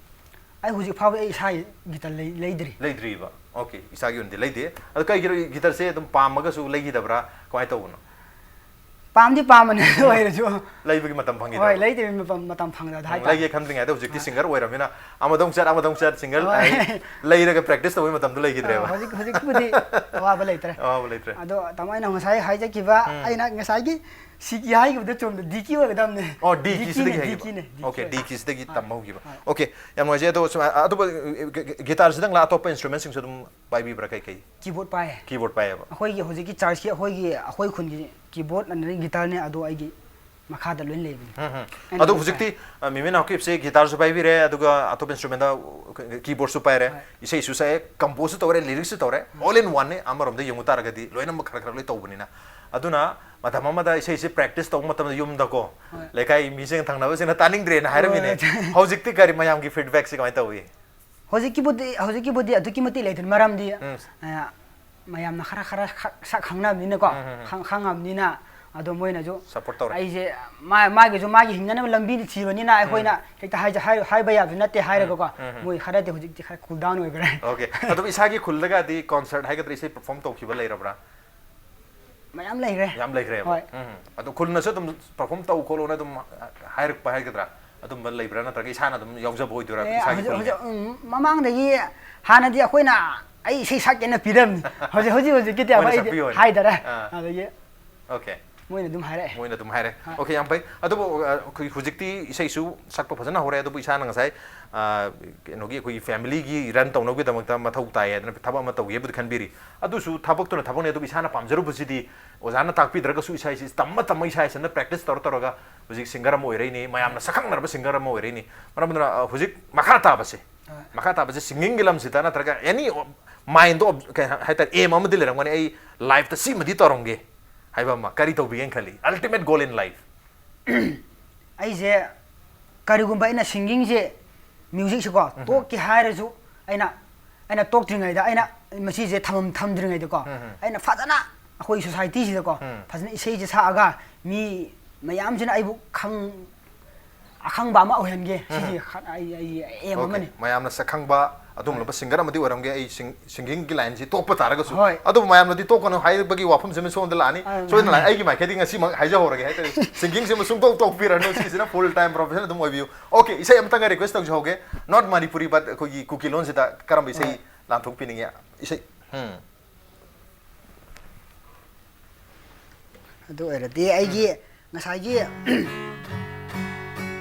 ꯑꯩ ꯍꯧꯖꯤꯛ ꯐꯥꯎꯕ ꯑꯩ ꯏꯁꯥꯒꯤ ꯒꯤꯇꯥꯔ ꯂꯩ-, ꯂꯩꯗ꯭ꯔꯤ꯫ ꯂꯩꯗ꯭ꯔꯤꯕ? Okay, ꯏꯁꯥꯒꯤ ꯑꯣꯏꯅꯗꯤ ꯂꯩꯗꯦ꯫ ꯑꯗꯣ ꯀꯩꯒꯤꯅꯣ ꯒꯤꯇꯥꯔꯁꯦ ꯑꯗꯨꯝ ꯄꯥꯝꯃꯒꯁꯨ ꯂꯩꯈꯤꯗꯕ꯭ꯔꯥ, ꯀꯃꯥꯏꯅ ꯇꯧꯕꯅꯣ? ꯄꯥꯝꯗꯤ ꯄꯥꯝꯕꯅꯦ, ꯑꯗꯨ ꯑꯣꯏꯔꯁꯨ꯫ ꯂꯩꯕꯒꯤ ꯃꯇꯝ ꯍꯣꯏ, ꯐꯪꯈꯤꯗꯕ? ꯂꯩꯗꯕꯒꯤ ꯃꯇꯝ, ꯃꯇꯝ ꯐꯪꯗꯕ ꯎꯝ, ꯍꯥꯏꯇꯥꯔꯦ꯫ ꯂꯩꯒꯦ ꯈꯟꯗ꯭ꯔꯤꯉꯩꯗ ꯍꯧꯖꯤꯛꯇꯤ ꯍꯣꯏ꯫ Singer ꯑꯣꯏꯔꯕꯅꯤꯅ ꯑꯃꯗ ꯑꯃꯨꯛ ꯆꯠ, ꯑꯃꯗ ꯑꯃꯨꯛ ꯆꯠ, Singer ꯍꯣꯏ꯫ ꯍꯥꯏꯗꯤ ꯂꯩꯔꯒ practice ꯇꯧꯕꯒꯤ ꯃꯇꯝꯗꯣ ꯂꯩꯈꯤꯗ꯭ꯔꯦꯕ? ꯑ, ꯍꯧꯖꯤꯛ, ꯍꯧꯖꯤꯛꯄꯨꯗꯤ ꯑꯋꯥꯕ ꯂꯩꯇ꯭ꯔꯦ꯫ ꯑꯋꯥꯕ ꯂꯩꯇ꯭ꯔꯦ꯫ ꯑꯗꯣ ꯇꯥꯃꯣ, ꯑꯩꯅ ꯉꯁꯥꯏ ꯍꯥꯏꯖꯈꯤꯕ, ꯎꯝ꯫ ꯑꯩꯅ ꯉꯁꯥꯏꯒꯤ ꯁꯤꯀꯤ ꯍꯥꯏꯈꯤꯕꯗꯣ ꯆꯨꯝꯗ, ꯗꯤꯀꯤ ꯑꯣꯏꯒꯗꯕꯅꯦ꯫ ꯑꯣ, ꯗꯤꯀꯤꯁꯤꯗꯒꯤ ꯗꯤꯀꯤꯅꯦ, ꯍꯩꯈꯤꯕ? ꯗꯤꯀꯤꯅꯦ, ꯗꯤꯀꯤ Okay, ꯑꯣꯏꯒꯗꯕꯅꯦ꯫ ꯗꯤꯀꯤꯁꯤꯗꯒꯤ ꯍꯣꯏ꯫ ꯇꯝꯕ ꯍꯧꯈꯤꯕ꯫ ꯍꯣꯏ꯫ Okay, ꯌꯥꯝ ꯅꯨꯡꯉꯥꯏꯖꯩ꯫ ꯑꯗꯣ ꯁꯨꯃꯥꯏ-, ꯑꯇꯣꯞꯄ, ꯒꯤ-, ꯒꯤ-, ꯒꯤꯇꯥꯔꯁꯤꯗꯪꯂ, ꯑꯇꯣꯞꯄ instrument ꯁꯤꯡꯁꯨ ꯑꯗꯨꯝ ꯄꯥꯏꯕꯤꯕ꯭ꯔꯥ, ꯀꯩꯀꯩ? Keyboard ꯄꯥꯏꯌꯦ꯫ Keyboard ꯄꯥꯏꯌꯦꯕ? ꯑꯩꯈꯣꯏꯒꯤ ꯍꯧꯖꯤꯛꯀꯤ church ꯀꯤ ꯑꯩꯈꯣꯏꯒꯤ, ꯑꯩꯈꯣꯏ ꯈꯨꯟꯒꯤ keyboard ꯅꯠꯇ꯭ꯔꯒ guitar ꯅꯦ, ꯑꯗꯣ ꯑꯩꯒꯤ ꯃꯈꯥꯗ ꯂꯣꯏ ꯂꯩꯕꯅꯤ꯫ ꯎꯝ, ꯎꯝ꯫ ꯑꯩꯅ ꯑꯗꯣ ꯂꯣꯏ ꯍꯧꯖꯤꯛꯇꯤ, ꯑ, ꯃꯤꯃꯤ ꯅꯥꯎꯀꯤꯞꯁꯦ ꯒꯤꯇꯥꯔꯁꯨ ꯄꯥꯏꯕꯤꯔꯦ, ꯑꯗꯨꯒ ꯑꯇꯣꯞꯄ instrument ꯗ, ꯑ, keyboard ꯁꯨ ꯄꯥꯏꯔꯦ, ꯍꯣꯏ꯫ ꯏꯁꯩꯁꯨ ꯁꯛꯑꯦ, compose ꯁꯨ ꯇꯧꯔꯦ, lyrics ꯁꯨ ꯇꯧꯔꯦ, all in one ꯅꯦ꯫ ꯑꯃꯔꯣꯝꯗ ꯌꯦꯡꯉꯨ ꯇꯥꯔꯒꯗꯤ ꯂꯣꯏꯅꯃꯛ ꯈꯔ ꯈꯔ ꯂꯣꯏ ꯇꯧꯕꯅꯤꯅ꯫ ꯑꯗꯨꯅ ꯃꯇꯝ ꯑꯃꯗ ꯏꯁꯩꯁꯦ practice ꯇꯧꯕ ꯃꯇꯝꯗ ꯌꯨꯝꯗꯀꯣ, ꯍꯣꯏ꯫ ꯂꯩꯀꯥꯏ ꯃꯤꯁꯤꯡ ꯊꯪꯅꯕꯁꯤꯡꯅ ꯇꯥꯅꯤꯡꯗ꯭ꯔꯦꯅ ꯍꯥꯏꯔꯝꯃꯤꯅꯦ꯫ ꯍꯣꯏ꯫ ꯍꯧꯖꯤꯛꯇꯤ ꯀꯔꯤ ꯃꯌꯥꯝꯒꯤ feedback ꯁꯦ ꯀꯃꯥꯏꯅ ꯇꯧꯏ? ꯍꯧꯖꯤꯛꯀꯤꯕꯨꯗꯤ, ꯍꯧꯖꯤꯛꯀꯤꯕꯨꯗꯤ ꯑꯗꯨꯛꯀꯤ ꯃꯇꯤꯛ ꯂꯩꯇ꯭ꯔꯦ, ꯃꯔꯝꯗꯤ, ꯎꯝ꯫ ꯑ, ꯃꯌꯥꯝꯅ ꯈꯔ, ꯈꯔ ꯈꯛ-, ꯁꯛ ꯈꯪꯅꯕꯅꯤꯅꯀꯣ, ꯎꯝ, ꯎꯝ, ꯎꯝ꯫ ꯈꯪ-, ꯈꯪꯉꯕꯅꯤꯅ, ꯑꯗꯣ ꯃꯣꯏꯅꯁꯨ Support ꯇꯧꯔꯦ꯫ ꯑꯩꯁꯦ ꯃꯥ-, ꯃꯥꯒꯤꯁꯨ ꯃꯥꯒꯤ ꯍꯤꯡꯅꯅꯕ ꯂꯝꯕꯤꯗꯤ ꯊꯤꯕꯅꯤꯅ ꯑꯩꯈꯣꯏꯅ ꯍꯦꯛꯇ ꯍꯥꯏꯖ-, ꯍꯥꯏ-, ꯍꯥꯏꯕ ꯌꯥꯕꯁꯨ ꯅꯠꯇꯦ ꯍꯥꯏꯔꯒꯀꯣ, ꯎꯝ, ꯎꯝ꯫ ꯃꯣꯏ ꯈꯔꯗꯤ ꯍꯧꯖꯤꯛꯇꯤ ꯈꯔ cool down ꯑꯣꯏꯈ꯭ꯔꯦ꯫ Okay꯫ ꯑꯗꯨꯝ ꯏꯁꯥꯒꯤ ꯈꯨꯜꯗꯒꯗꯤ concert ꯍꯥꯏꯒꯗ꯭ꯔꯥ, ꯏꯁꯩ perform ꯇꯧꯈꯤꯕ ꯂꯩꯔꯕ꯭ꯔꯥ? ꯃꯌꯥꯝ ꯂꯩꯈ꯭ꯔꯦ꯫ ꯌꯥꯝ ꯂꯩꯈ꯭ꯔꯦꯕ? ꯍꯣꯏ꯫ ꯎꯝ꯫ ꯑꯗꯣ ꯈꯨꯜꯅꯁꯨ ꯑꯗꯨꯝ perform ꯇꯧ ꯈꯣꯠꯂꯣꯅ ꯑꯗꯨꯝ ꯍꯥꯏꯔꯛꯄ ꯍꯥꯏꯒꯗ꯭ꯔꯥ? ꯑꯗꯨꯝꯕ ꯂꯩꯕ꯭ꯔꯥ? ꯅꯠꯇ꯭ꯔꯒ ꯏꯁꯥꯅ ꯑꯗꯨꯝ ꯌꯥꯎꯖꯕ ꯑꯣꯏꯗꯣꯏꯔꯥ, ꯑꯦ, ꯏꯁꯥꯒꯤ ꯍꯧꯖꯤꯛ, ꯈꯨꯜꯒꯤ? ꯍꯧꯖꯤꯛ, ꯎꯝ, ꯃꯃꯥꯡꯗꯒꯤ ꯍꯥꯟꯅꯗꯤ ꯑꯩꯈꯣꯏꯅ ꯑꯩ ꯏꯁꯩ ꯁꯛꯀꯦꯅ ꯄꯤꯔꯝꯃꯤ꯫ ꯍꯧꯖꯤꯛ, ꯍꯧꯖꯤꯛ, ꯍꯧꯖꯤꯛꯀꯤꯗꯤ ꯃꯣꯏꯅ ꯑꯩꯈꯣꯏ ꯁꯛꯄꯤꯌꯣꯅ? ꯍꯥꯏꯗꯔꯦ꯫ ꯑꯥ꯫ ꯑꯗꯒꯤ Okay꯫ ꯃꯣꯏꯅ ꯑꯗꯨꯝ ꯍꯥꯏꯔꯛꯑꯦ꯫ ꯃꯣꯏꯅ ꯑꯗꯨꯝ ꯍꯥꯏꯔꯦ꯫ Okay, ꯌꯥꯝ ꯐꯩ꯫ ꯑꯗꯨꯕꯨ ꯑ, ꯑꯩꯈꯣꯏ ꯍꯧꯖꯤꯛꯇꯤ ꯏꯁꯩꯁꯨ ꯁꯛꯄ ꯐꯖꯅ ꯍꯧꯔꯦ, ꯑꯗꯨꯕꯨ ꯏꯁꯥꯅ ꯉꯁꯥꯏ ꯑ, ꯀꯩꯅꯣꯒꯤ ꯑꯩꯈꯣꯏꯒꯤ family ꯒꯤ run ꯇꯧꯅꯕꯒꯤꯗꯃꯛꯇ ꯃꯊꯧ ꯇꯥꯏ ꯍꯥꯏꯗꯅ ꯊꯕꯛ ꯑꯃ ꯇꯧꯒꯦꯕꯨꯗꯤ ꯈꯟꯕꯤꯔꯤ꯫ ꯑꯗꯨꯁꯨ ꯊꯕꯛꯇꯨꯅ ꯊꯕꯛꯅꯤ, ꯑꯗꯨꯕꯨ ꯏꯁꯥꯅ ꯄꯥꯝꯖꯔꯨꯕꯁꯤꯗꯤ ꯑꯣꯖꯥꯅ ꯇꯥꯛꯄꯤꯗ꯭ꯔꯒꯁꯨ ꯏꯁꯥ ꯏꯁꯥ ꯇꯝꯃ ꯇꯝꯃ ꯏꯁꯥ ꯏꯁꯥꯅ practice ꯇꯧꯔ ꯇꯧꯔꯒ ꯍꯧꯖꯤꯛ singer ꯑꯃ ꯑꯣꯏꯔꯛꯏꯅꯤ, ꯃꯌꯥꯝꯅ ꯁꯛꯈꯪꯅꯔꯕ singer ꯑꯃ ꯑꯣꯏꯔꯛꯏꯅꯤ꯫ ꯃꯔꯝ ꯑꯗꯨꯅ ꯑ, ꯍꯧꯖꯤꯛ ꯃꯈꯥ ꯇꯥꯕꯁꯦ, ꯃꯈꯥ ꯇꯥꯕꯁꯦ singing ꯒꯤ ꯂꯝꯁꯤꯗ ꯅꯠꯇ꯭ꯔꯒ any mind ꯗ ꯀꯩ ꯍꯥꯏꯇꯥꯔꯦ, aim ꯑꯃꯗꯤ ꯂꯩꯔꯝꯒꯅꯤ, ꯑꯩ life ꯇ ꯁꯤꯃꯗꯤ ꯇꯧꯔꯝꯒꯦ ꯍꯥꯏꯕ ꯑꯃ꯫ ꯀꯔꯤ ꯇꯧꯕꯤꯒꯦꯅ ꯈꯜꯂꯤ? Ultimate goal in life꯫ ꯑꯩꯁꯦ ꯀꯔꯤꯒꯨꯝꯕ ꯑꯩꯅ singing ꯁꯦ, music ꯁꯦꯀꯣ, ꯇꯣꯛꯀꯦ ꯍꯥꯏꯔꯁꯨ ꯑꯩꯅ, ꯑꯩꯅ ꯇꯣꯛꯇ꯭ꯔꯤꯉꯩꯗ, ꯑꯩꯅ ꯃꯁꯤꯁꯦ ꯊꯝꯐꯝ ꯊꯝꯗ꯭ꯔꯤꯉꯩꯗꯀꯣ, ꯑꯩꯅ ꯐꯖꯅ ꯑꯩꯈꯣꯏ society ꯁꯤꯗꯀꯣ ꯐꯖꯅ ꯏꯁꯩꯁꯦ ꯁꯛꯑꯒ ꯃꯤ ꯃꯌꯥꯝꯁꯤꯅ ꯑꯩꯕꯨ ꯈꯪ-, ꯑꯈꯪꯕ ꯑꯃ ꯑꯣꯏꯍꯟꯒꯦ꯫ ꯁꯤꯁꯦ ꯈ-, ꯑꯩ, ꯑꯩꯒꯤ aim Okay, ꯑꯃꯅꯤ꯫ ꯃꯌꯥꯝꯅ ꯁꯛꯈꯪꯕ ꯑꯗꯨꯒꯨꯝꯂꯕ singer ꯑꯃꯗꯤ ꯑꯣꯏꯔꯝꯒꯦ, ꯑꯩ sing-, singing ꯒꯤ line ꯁꯤ ꯇꯣꯛꯄ ꯇꯥꯔꯒꯁꯨ꯫ ꯍꯣꯏ꯫ ꯑꯗꯨꯕꯨ ꯃꯌꯥꯝꯅꯗꯤ ꯇꯣꯛꯀꯅꯨ ꯍꯥꯏꯕꯒꯤ ꯋꯥꯐꯝꯁꯤꯃ ꯁꯣꯝꯗ ꯂꯥꯛꯑꯅꯤ꯫ ꯑꯥ, ꯁꯣꯏꯗꯅ ꯂꯥꯛꯑꯅꯤ꯫ ꯃꯥꯅꯦ꯫ ꯑꯩꯒꯤ ꯃꯥꯏꯀꯩꯗꯒꯤ ꯉꯁꯤꯃꯛ ꯍꯥꯏꯖꯍꯧꯔꯒꯦ ꯍꯥꯏꯇꯥꯔꯦ꯫ Singing ꯁꯤꯃ ꯁꯨꯡꯇꯣꯛ ꯇꯣꯛꯄꯤꯔꯅꯨ, ꯁꯤꯁꯤꯅ full time profession ꯑꯗꯨꯝ ꯑꯣꯏꯕꯤꯌꯨ꯫ Okay, ꯏꯁꯩ ꯑꯃꯇꯪꯒ request ꯇꯧꯖꯍꯧꯒꯦ, not Manipuri, but ꯑꯩꯈꯣꯏꯒꯤ ꯀꯨꯀꯤ ꯂꯣꯟꯁꯤꯗ ꯀꯔꯝꯕ ꯏꯁꯩ ꯍꯣꯏ꯫ ꯂꯥꯟꯊꯣꯛꯄꯤꯅꯤꯡꯉꯦ? ꯏꯁꯩ, ꯎꯝ꯫ ꯑꯗꯨ ꯑꯣꯏꯔꯗꯤ ꯑꯩꯒꯤ ꯉꯁꯥꯏꯒꯤ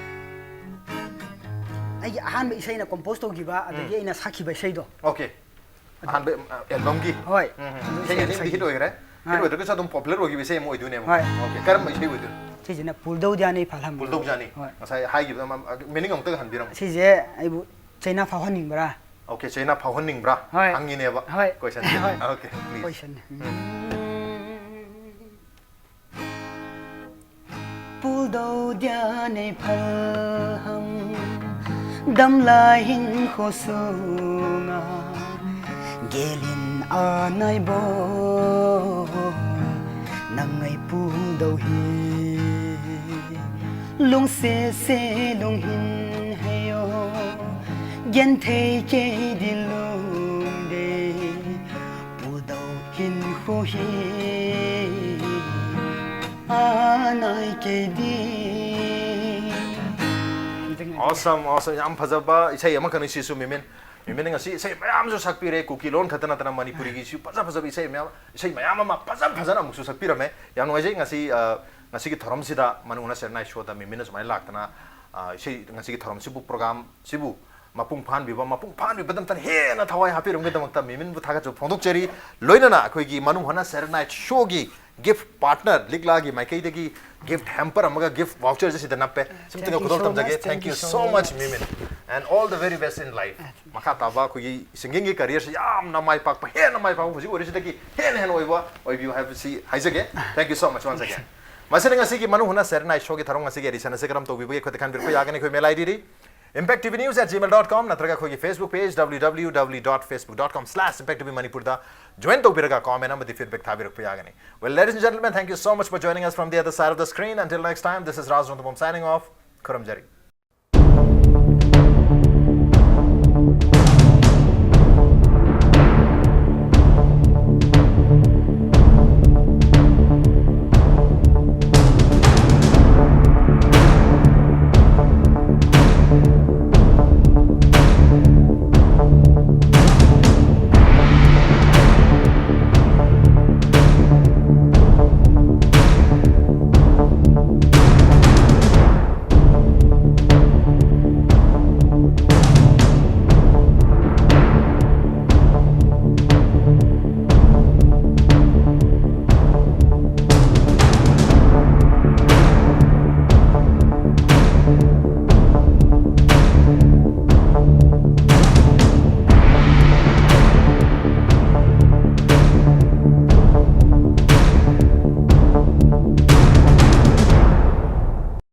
ꯑꯩꯒꯤ ꯑꯍꯥꯟꯕ ꯏꯁꯩꯅ compose ꯇꯧꯈꯤꯕ ꯑꯗꯒꯤ ꯑꯩꯅ ꯁꯛꯈꯤꯕ ꯏꯁꯩꯗꯣ꯫ Okay, ꯑꯍꯥꯟꯕ ꯑ, album ꯒꯤ꯫ ꯍꯣꯏ꯫ ꯎꯝ, ꯎꯝ꯫ ꯑꯗꯨ ꯏꯁꯩ ꯏꯁꯩ ꯑꯅꯤꯃꯛꯇꯤ hit ꯉꯁꯥꯏꯒꯤ ꯑꯣꯏꯈ꯭ꯔꯦ꯫ Hit ꯍꯣꯏ꯫ ꯑꯣꯏꯗ꯭ꯔꯒꯁꯨ ꯑꯗꯨꯝ popular ꯑꯣꯏꯈꯤꯕ ꯏꯁꯩ ꯑꯃ ꯑꯣꯏꯗꯣꯏꯅꯦꯕ꯫ ꯍꯣꯏ꯫ Okay, ꯀꯔꯝꯕ ꯏꯁꯩ ꯑꯣꯏꯗꯣꯏꯅꯣ? ꯁꯤꯁꯤꯅ ꯄꯨꯜꯗꯧ ꯌꯥꯅꯤ ꯐꯥꯜꯍꯝ꯫ ꯄꯨꯜꯗꯧ ꯌꯥꯅꯤ꯫ ꯍꯣꯏ꯫ ꯉꯁꯥꯏ ꯍꯥꯏꯈꯤꯕꯗ ꯑꯃ, meaning ꯑꯃꯨꯛꯇꯒ ꯍꯟꯕꯤꯔꯝꯃꯨ꯫ ꯁꯤꯁꯦ ꯑꯩꯕꯨ ꯆꯩꯅꯥ ꯐꯥꯎꯍꯟꯅꯤꯡꯕ꯭ꯔꯥ? Okay, ꯆꯩꯅꯥ ꯐꯥꯎꯍꯟꯅꯤꯡꯕ꯭ꯔꯥ? ꯍꯣꯏ꯫ ꯍꯪꯉꯤꯅꯦꯕ? ꯍꯣꯏ꯫ Question꯫ ꯍꯣꯏ꯫ Okay, please꯫ Question꯫ ꯎꯝ꯫ ꯄꯨꯜꯗꯧ ꯌꯥꯅꯤ ꯐꯥꯜꯍꯝ ꯗꯝꯂꯥꯏ ꯍꯤꯡꯈꯣ ꯁꯨꯉꯥ ꯒꯦꯂꯤꯟ ꯑꯅꯥꯏꯕꯣ ꯅꯪꯉꯩ ꯄꯨꯜꯗꯧ ꯍꯤ ꯂꯨꯡꯁꯦ ꯁꯦ ꯂꯨꯡꯍꯤꯟ ꯍꯩꯌꯣ ꯒꯦꯟꯊꯦ ꯀꯦꯗꯤ ꯂꯨꯡꯗꯦ ꯄꯨꯜꯗꯧ ꯍꯤꯟꯈꯣ ꯍꯤ ꯑꯅꯥꯏ ꯀꯦꯗꯤ꯫ Awesome, awesome꯫ ꯌꯥꯝ ꯐꯖꯕ ꯏꯁꯩ ꯑꯃꯈꯛꯅꯤ ꯁꯤꯁꯨ, ꯃꯤꯃꯤꯟ꯫ ꯃꯤꯃꯤꯅ ꯉꯁꯤ ꯏꯁꯩ ꯃꯌꯥꯝꯁꯨ ꯁꯛꯄꯤꯔꯦ, ꯀꯨꯀꯤ ꯂꯣꯟ ꯈꯛꯇ ꯅꯠꯇꯅ ꯃꯅꯤꯄꯨꯔꯤꯒꯤꯁꯨ ꯐꯖ ꯐꯖꯕ ꯏꯁꯩ ꯃꯌꯥꯝ, ꯏꯁꯩ ꯃꯌꯥꯝ ꯑꯃ ꯐꯖ ꯐꯖꯅ ꯑꯃꯨꯛꯁꯨ ꯁꯛꯄꯤꯔꯝꯃꯦ꯫ ꯌꯥꯝ ꯅꯨꯡꯉꯥꯏꯖꯩ ꯉꯁꯤ, ꯑ, ꯉꯁꯤꯒꯤ ꯊꯧꯔꯝꯁꯤꯗ ꯃꯅꯨꯡ ꯍꯨꯠꯅ ꯁꯦꯔꯦꯅꯥꯏ ꯁꯣꯗ ꯃꯤꯃꯤꯅ ꯁꯨꯃꯥꯏꯅ ꯂꯥꯛꯇꯅ, ꯑ, ꯏꯁꯩ, ꯉꯁꯤꯒꯤ ꯊꯧꯔꯝꯁꯤꯕꯨ, ꯄ꯭ꯔꯣꯒ꯭ꯔꯥꯝꯁꯤꯕꯨ ꯃꯄꯨꯡ ꯐꯥꯍꯟꯕꯤꯕ, ꯃꯄꯨꯡ ꯐꯥꯍꯟꯕꯤꯕꯗ ꯑꯃꯇ ꯍꯦꯟꯅ ꯊꯋꯥꯏ ꯍꯥꯞꯄꯤꯔꯝꯕꯒꯤꯗꯃꯛꯇ ꯃꯤꯃꯤꯟꯕꯨ ꯊꯥꯒꯠꯆꯕ ꯐꯣꯡꯗꯣꯛꯆꯔꯤ꯫ ꯂꯣꯏꯅꯅ ꯑꯩꯈꯣꯏꯒꯤ ꯃꯅꯨꯡ ꯍꯨꯠꯅ ꯁꯦꯔꯦꯅꯥꯏ ꯁꯣꯒꯤ ꯒꯤꯐ ꯄꯥꯔꯠꯅꯔ ꯂꯤꯛꯂꯥꯒꯤ ꯃꯥꯏꯀꯩꯗꯒꯤ ꯒꯤꯐ ꯍꯦꯝꯄꯔ ꯑꯃꯒ ꯒꯤꯐ ꯚꯥꯎꯆꯔꯁꯦ ꯁꯤꯗ ꯅꯞꯄꯦ꯫ ꯁꯤꯝꯇꯪꯒ Thank you ꯈꯨꯗꯣꯜ so ꯇꯝꯖꯒꯦ꯫ much, Thank thank you you so so much, much. ꯃꯤꯃꯤꯟ, and all the very best in life. ꯃꯈꯥ ꯇꯥꯕ ꯑꯩꯈꯣꯏꯒꯤ ꯁꯤꯡꯒꯤꯡꯒꯤ ꯀꯦꯔꯤꯌꯔꯁꯤ ꯌꯥꯝꯅ ꯃꯥꯏ ꯄꯥꯛꯄ, ꯍꯦꯟꯅ ꯃꯥꯏ ꯄꯥꯛꯄ, ꯍꯧꯖꯤꯛ ꯑꯣꯏꯔꯤꯁꯤꯗꯒꯤ ꯍꯦꯟꯅ ꯍꯦꯟꯅ ꯑꯣꯏꯕ ꯑꯣꯏꯕꯤꯌꯨ ꯍꯥꯏꯕꯁꯤ ꯍꯥꯏꯖꯒꯦ꯫ Thank you so much once again. ꯃꯁꯤꯅ ꯉꯁꯤꯒꯤ ꯃꯅꯨꯡ ꯍꯨꯠꯅ ꯁꯦꯔꯦꯅꯥꯏ ꯁꯣꯒꯤ ꯊꯧꯔꯝ ꯉꯁꯤꯒꯤ ꯑꯦꯗꯤꯁꯟ ꯑꯁꯤ ꯀꯔꯝ ꯇꯧꯕꯤꯕꯒꯦ ꯑꯩꯈꯣꯏꯗ ꯈꯟꯕꯤꯔꯛꯄ ꯌꯥꯒꯅꯤ꯫ ꯑꯩꯈꯣꯏ ꯃꯦꯜ ꯑꯥꯏ ꯗꯤꯗꯤ impact T V news at gmail dot com ꯅꯠꯇ꯭ꯔꯒ ꯑꯩꯈꯣꯏꯒꯤ Facebook page W W W dot facebook dot com slash impact T V Manipur ꯗ join ꯇꯧꯕꯤꯔꯒ comment ꯑꯃꯗꯤ feedback ꯊꯥꯕꯤꯔꯛꯄ ꯌꯥꯒꯅꯤ꯫ Well, ladies and gentlemen, thank you so much for joining us from the other side of the screen. Until next time, this is Raj Rongthapom signing off. ꯈꯨꯔꯨꯝꯖꯔꯤ꯫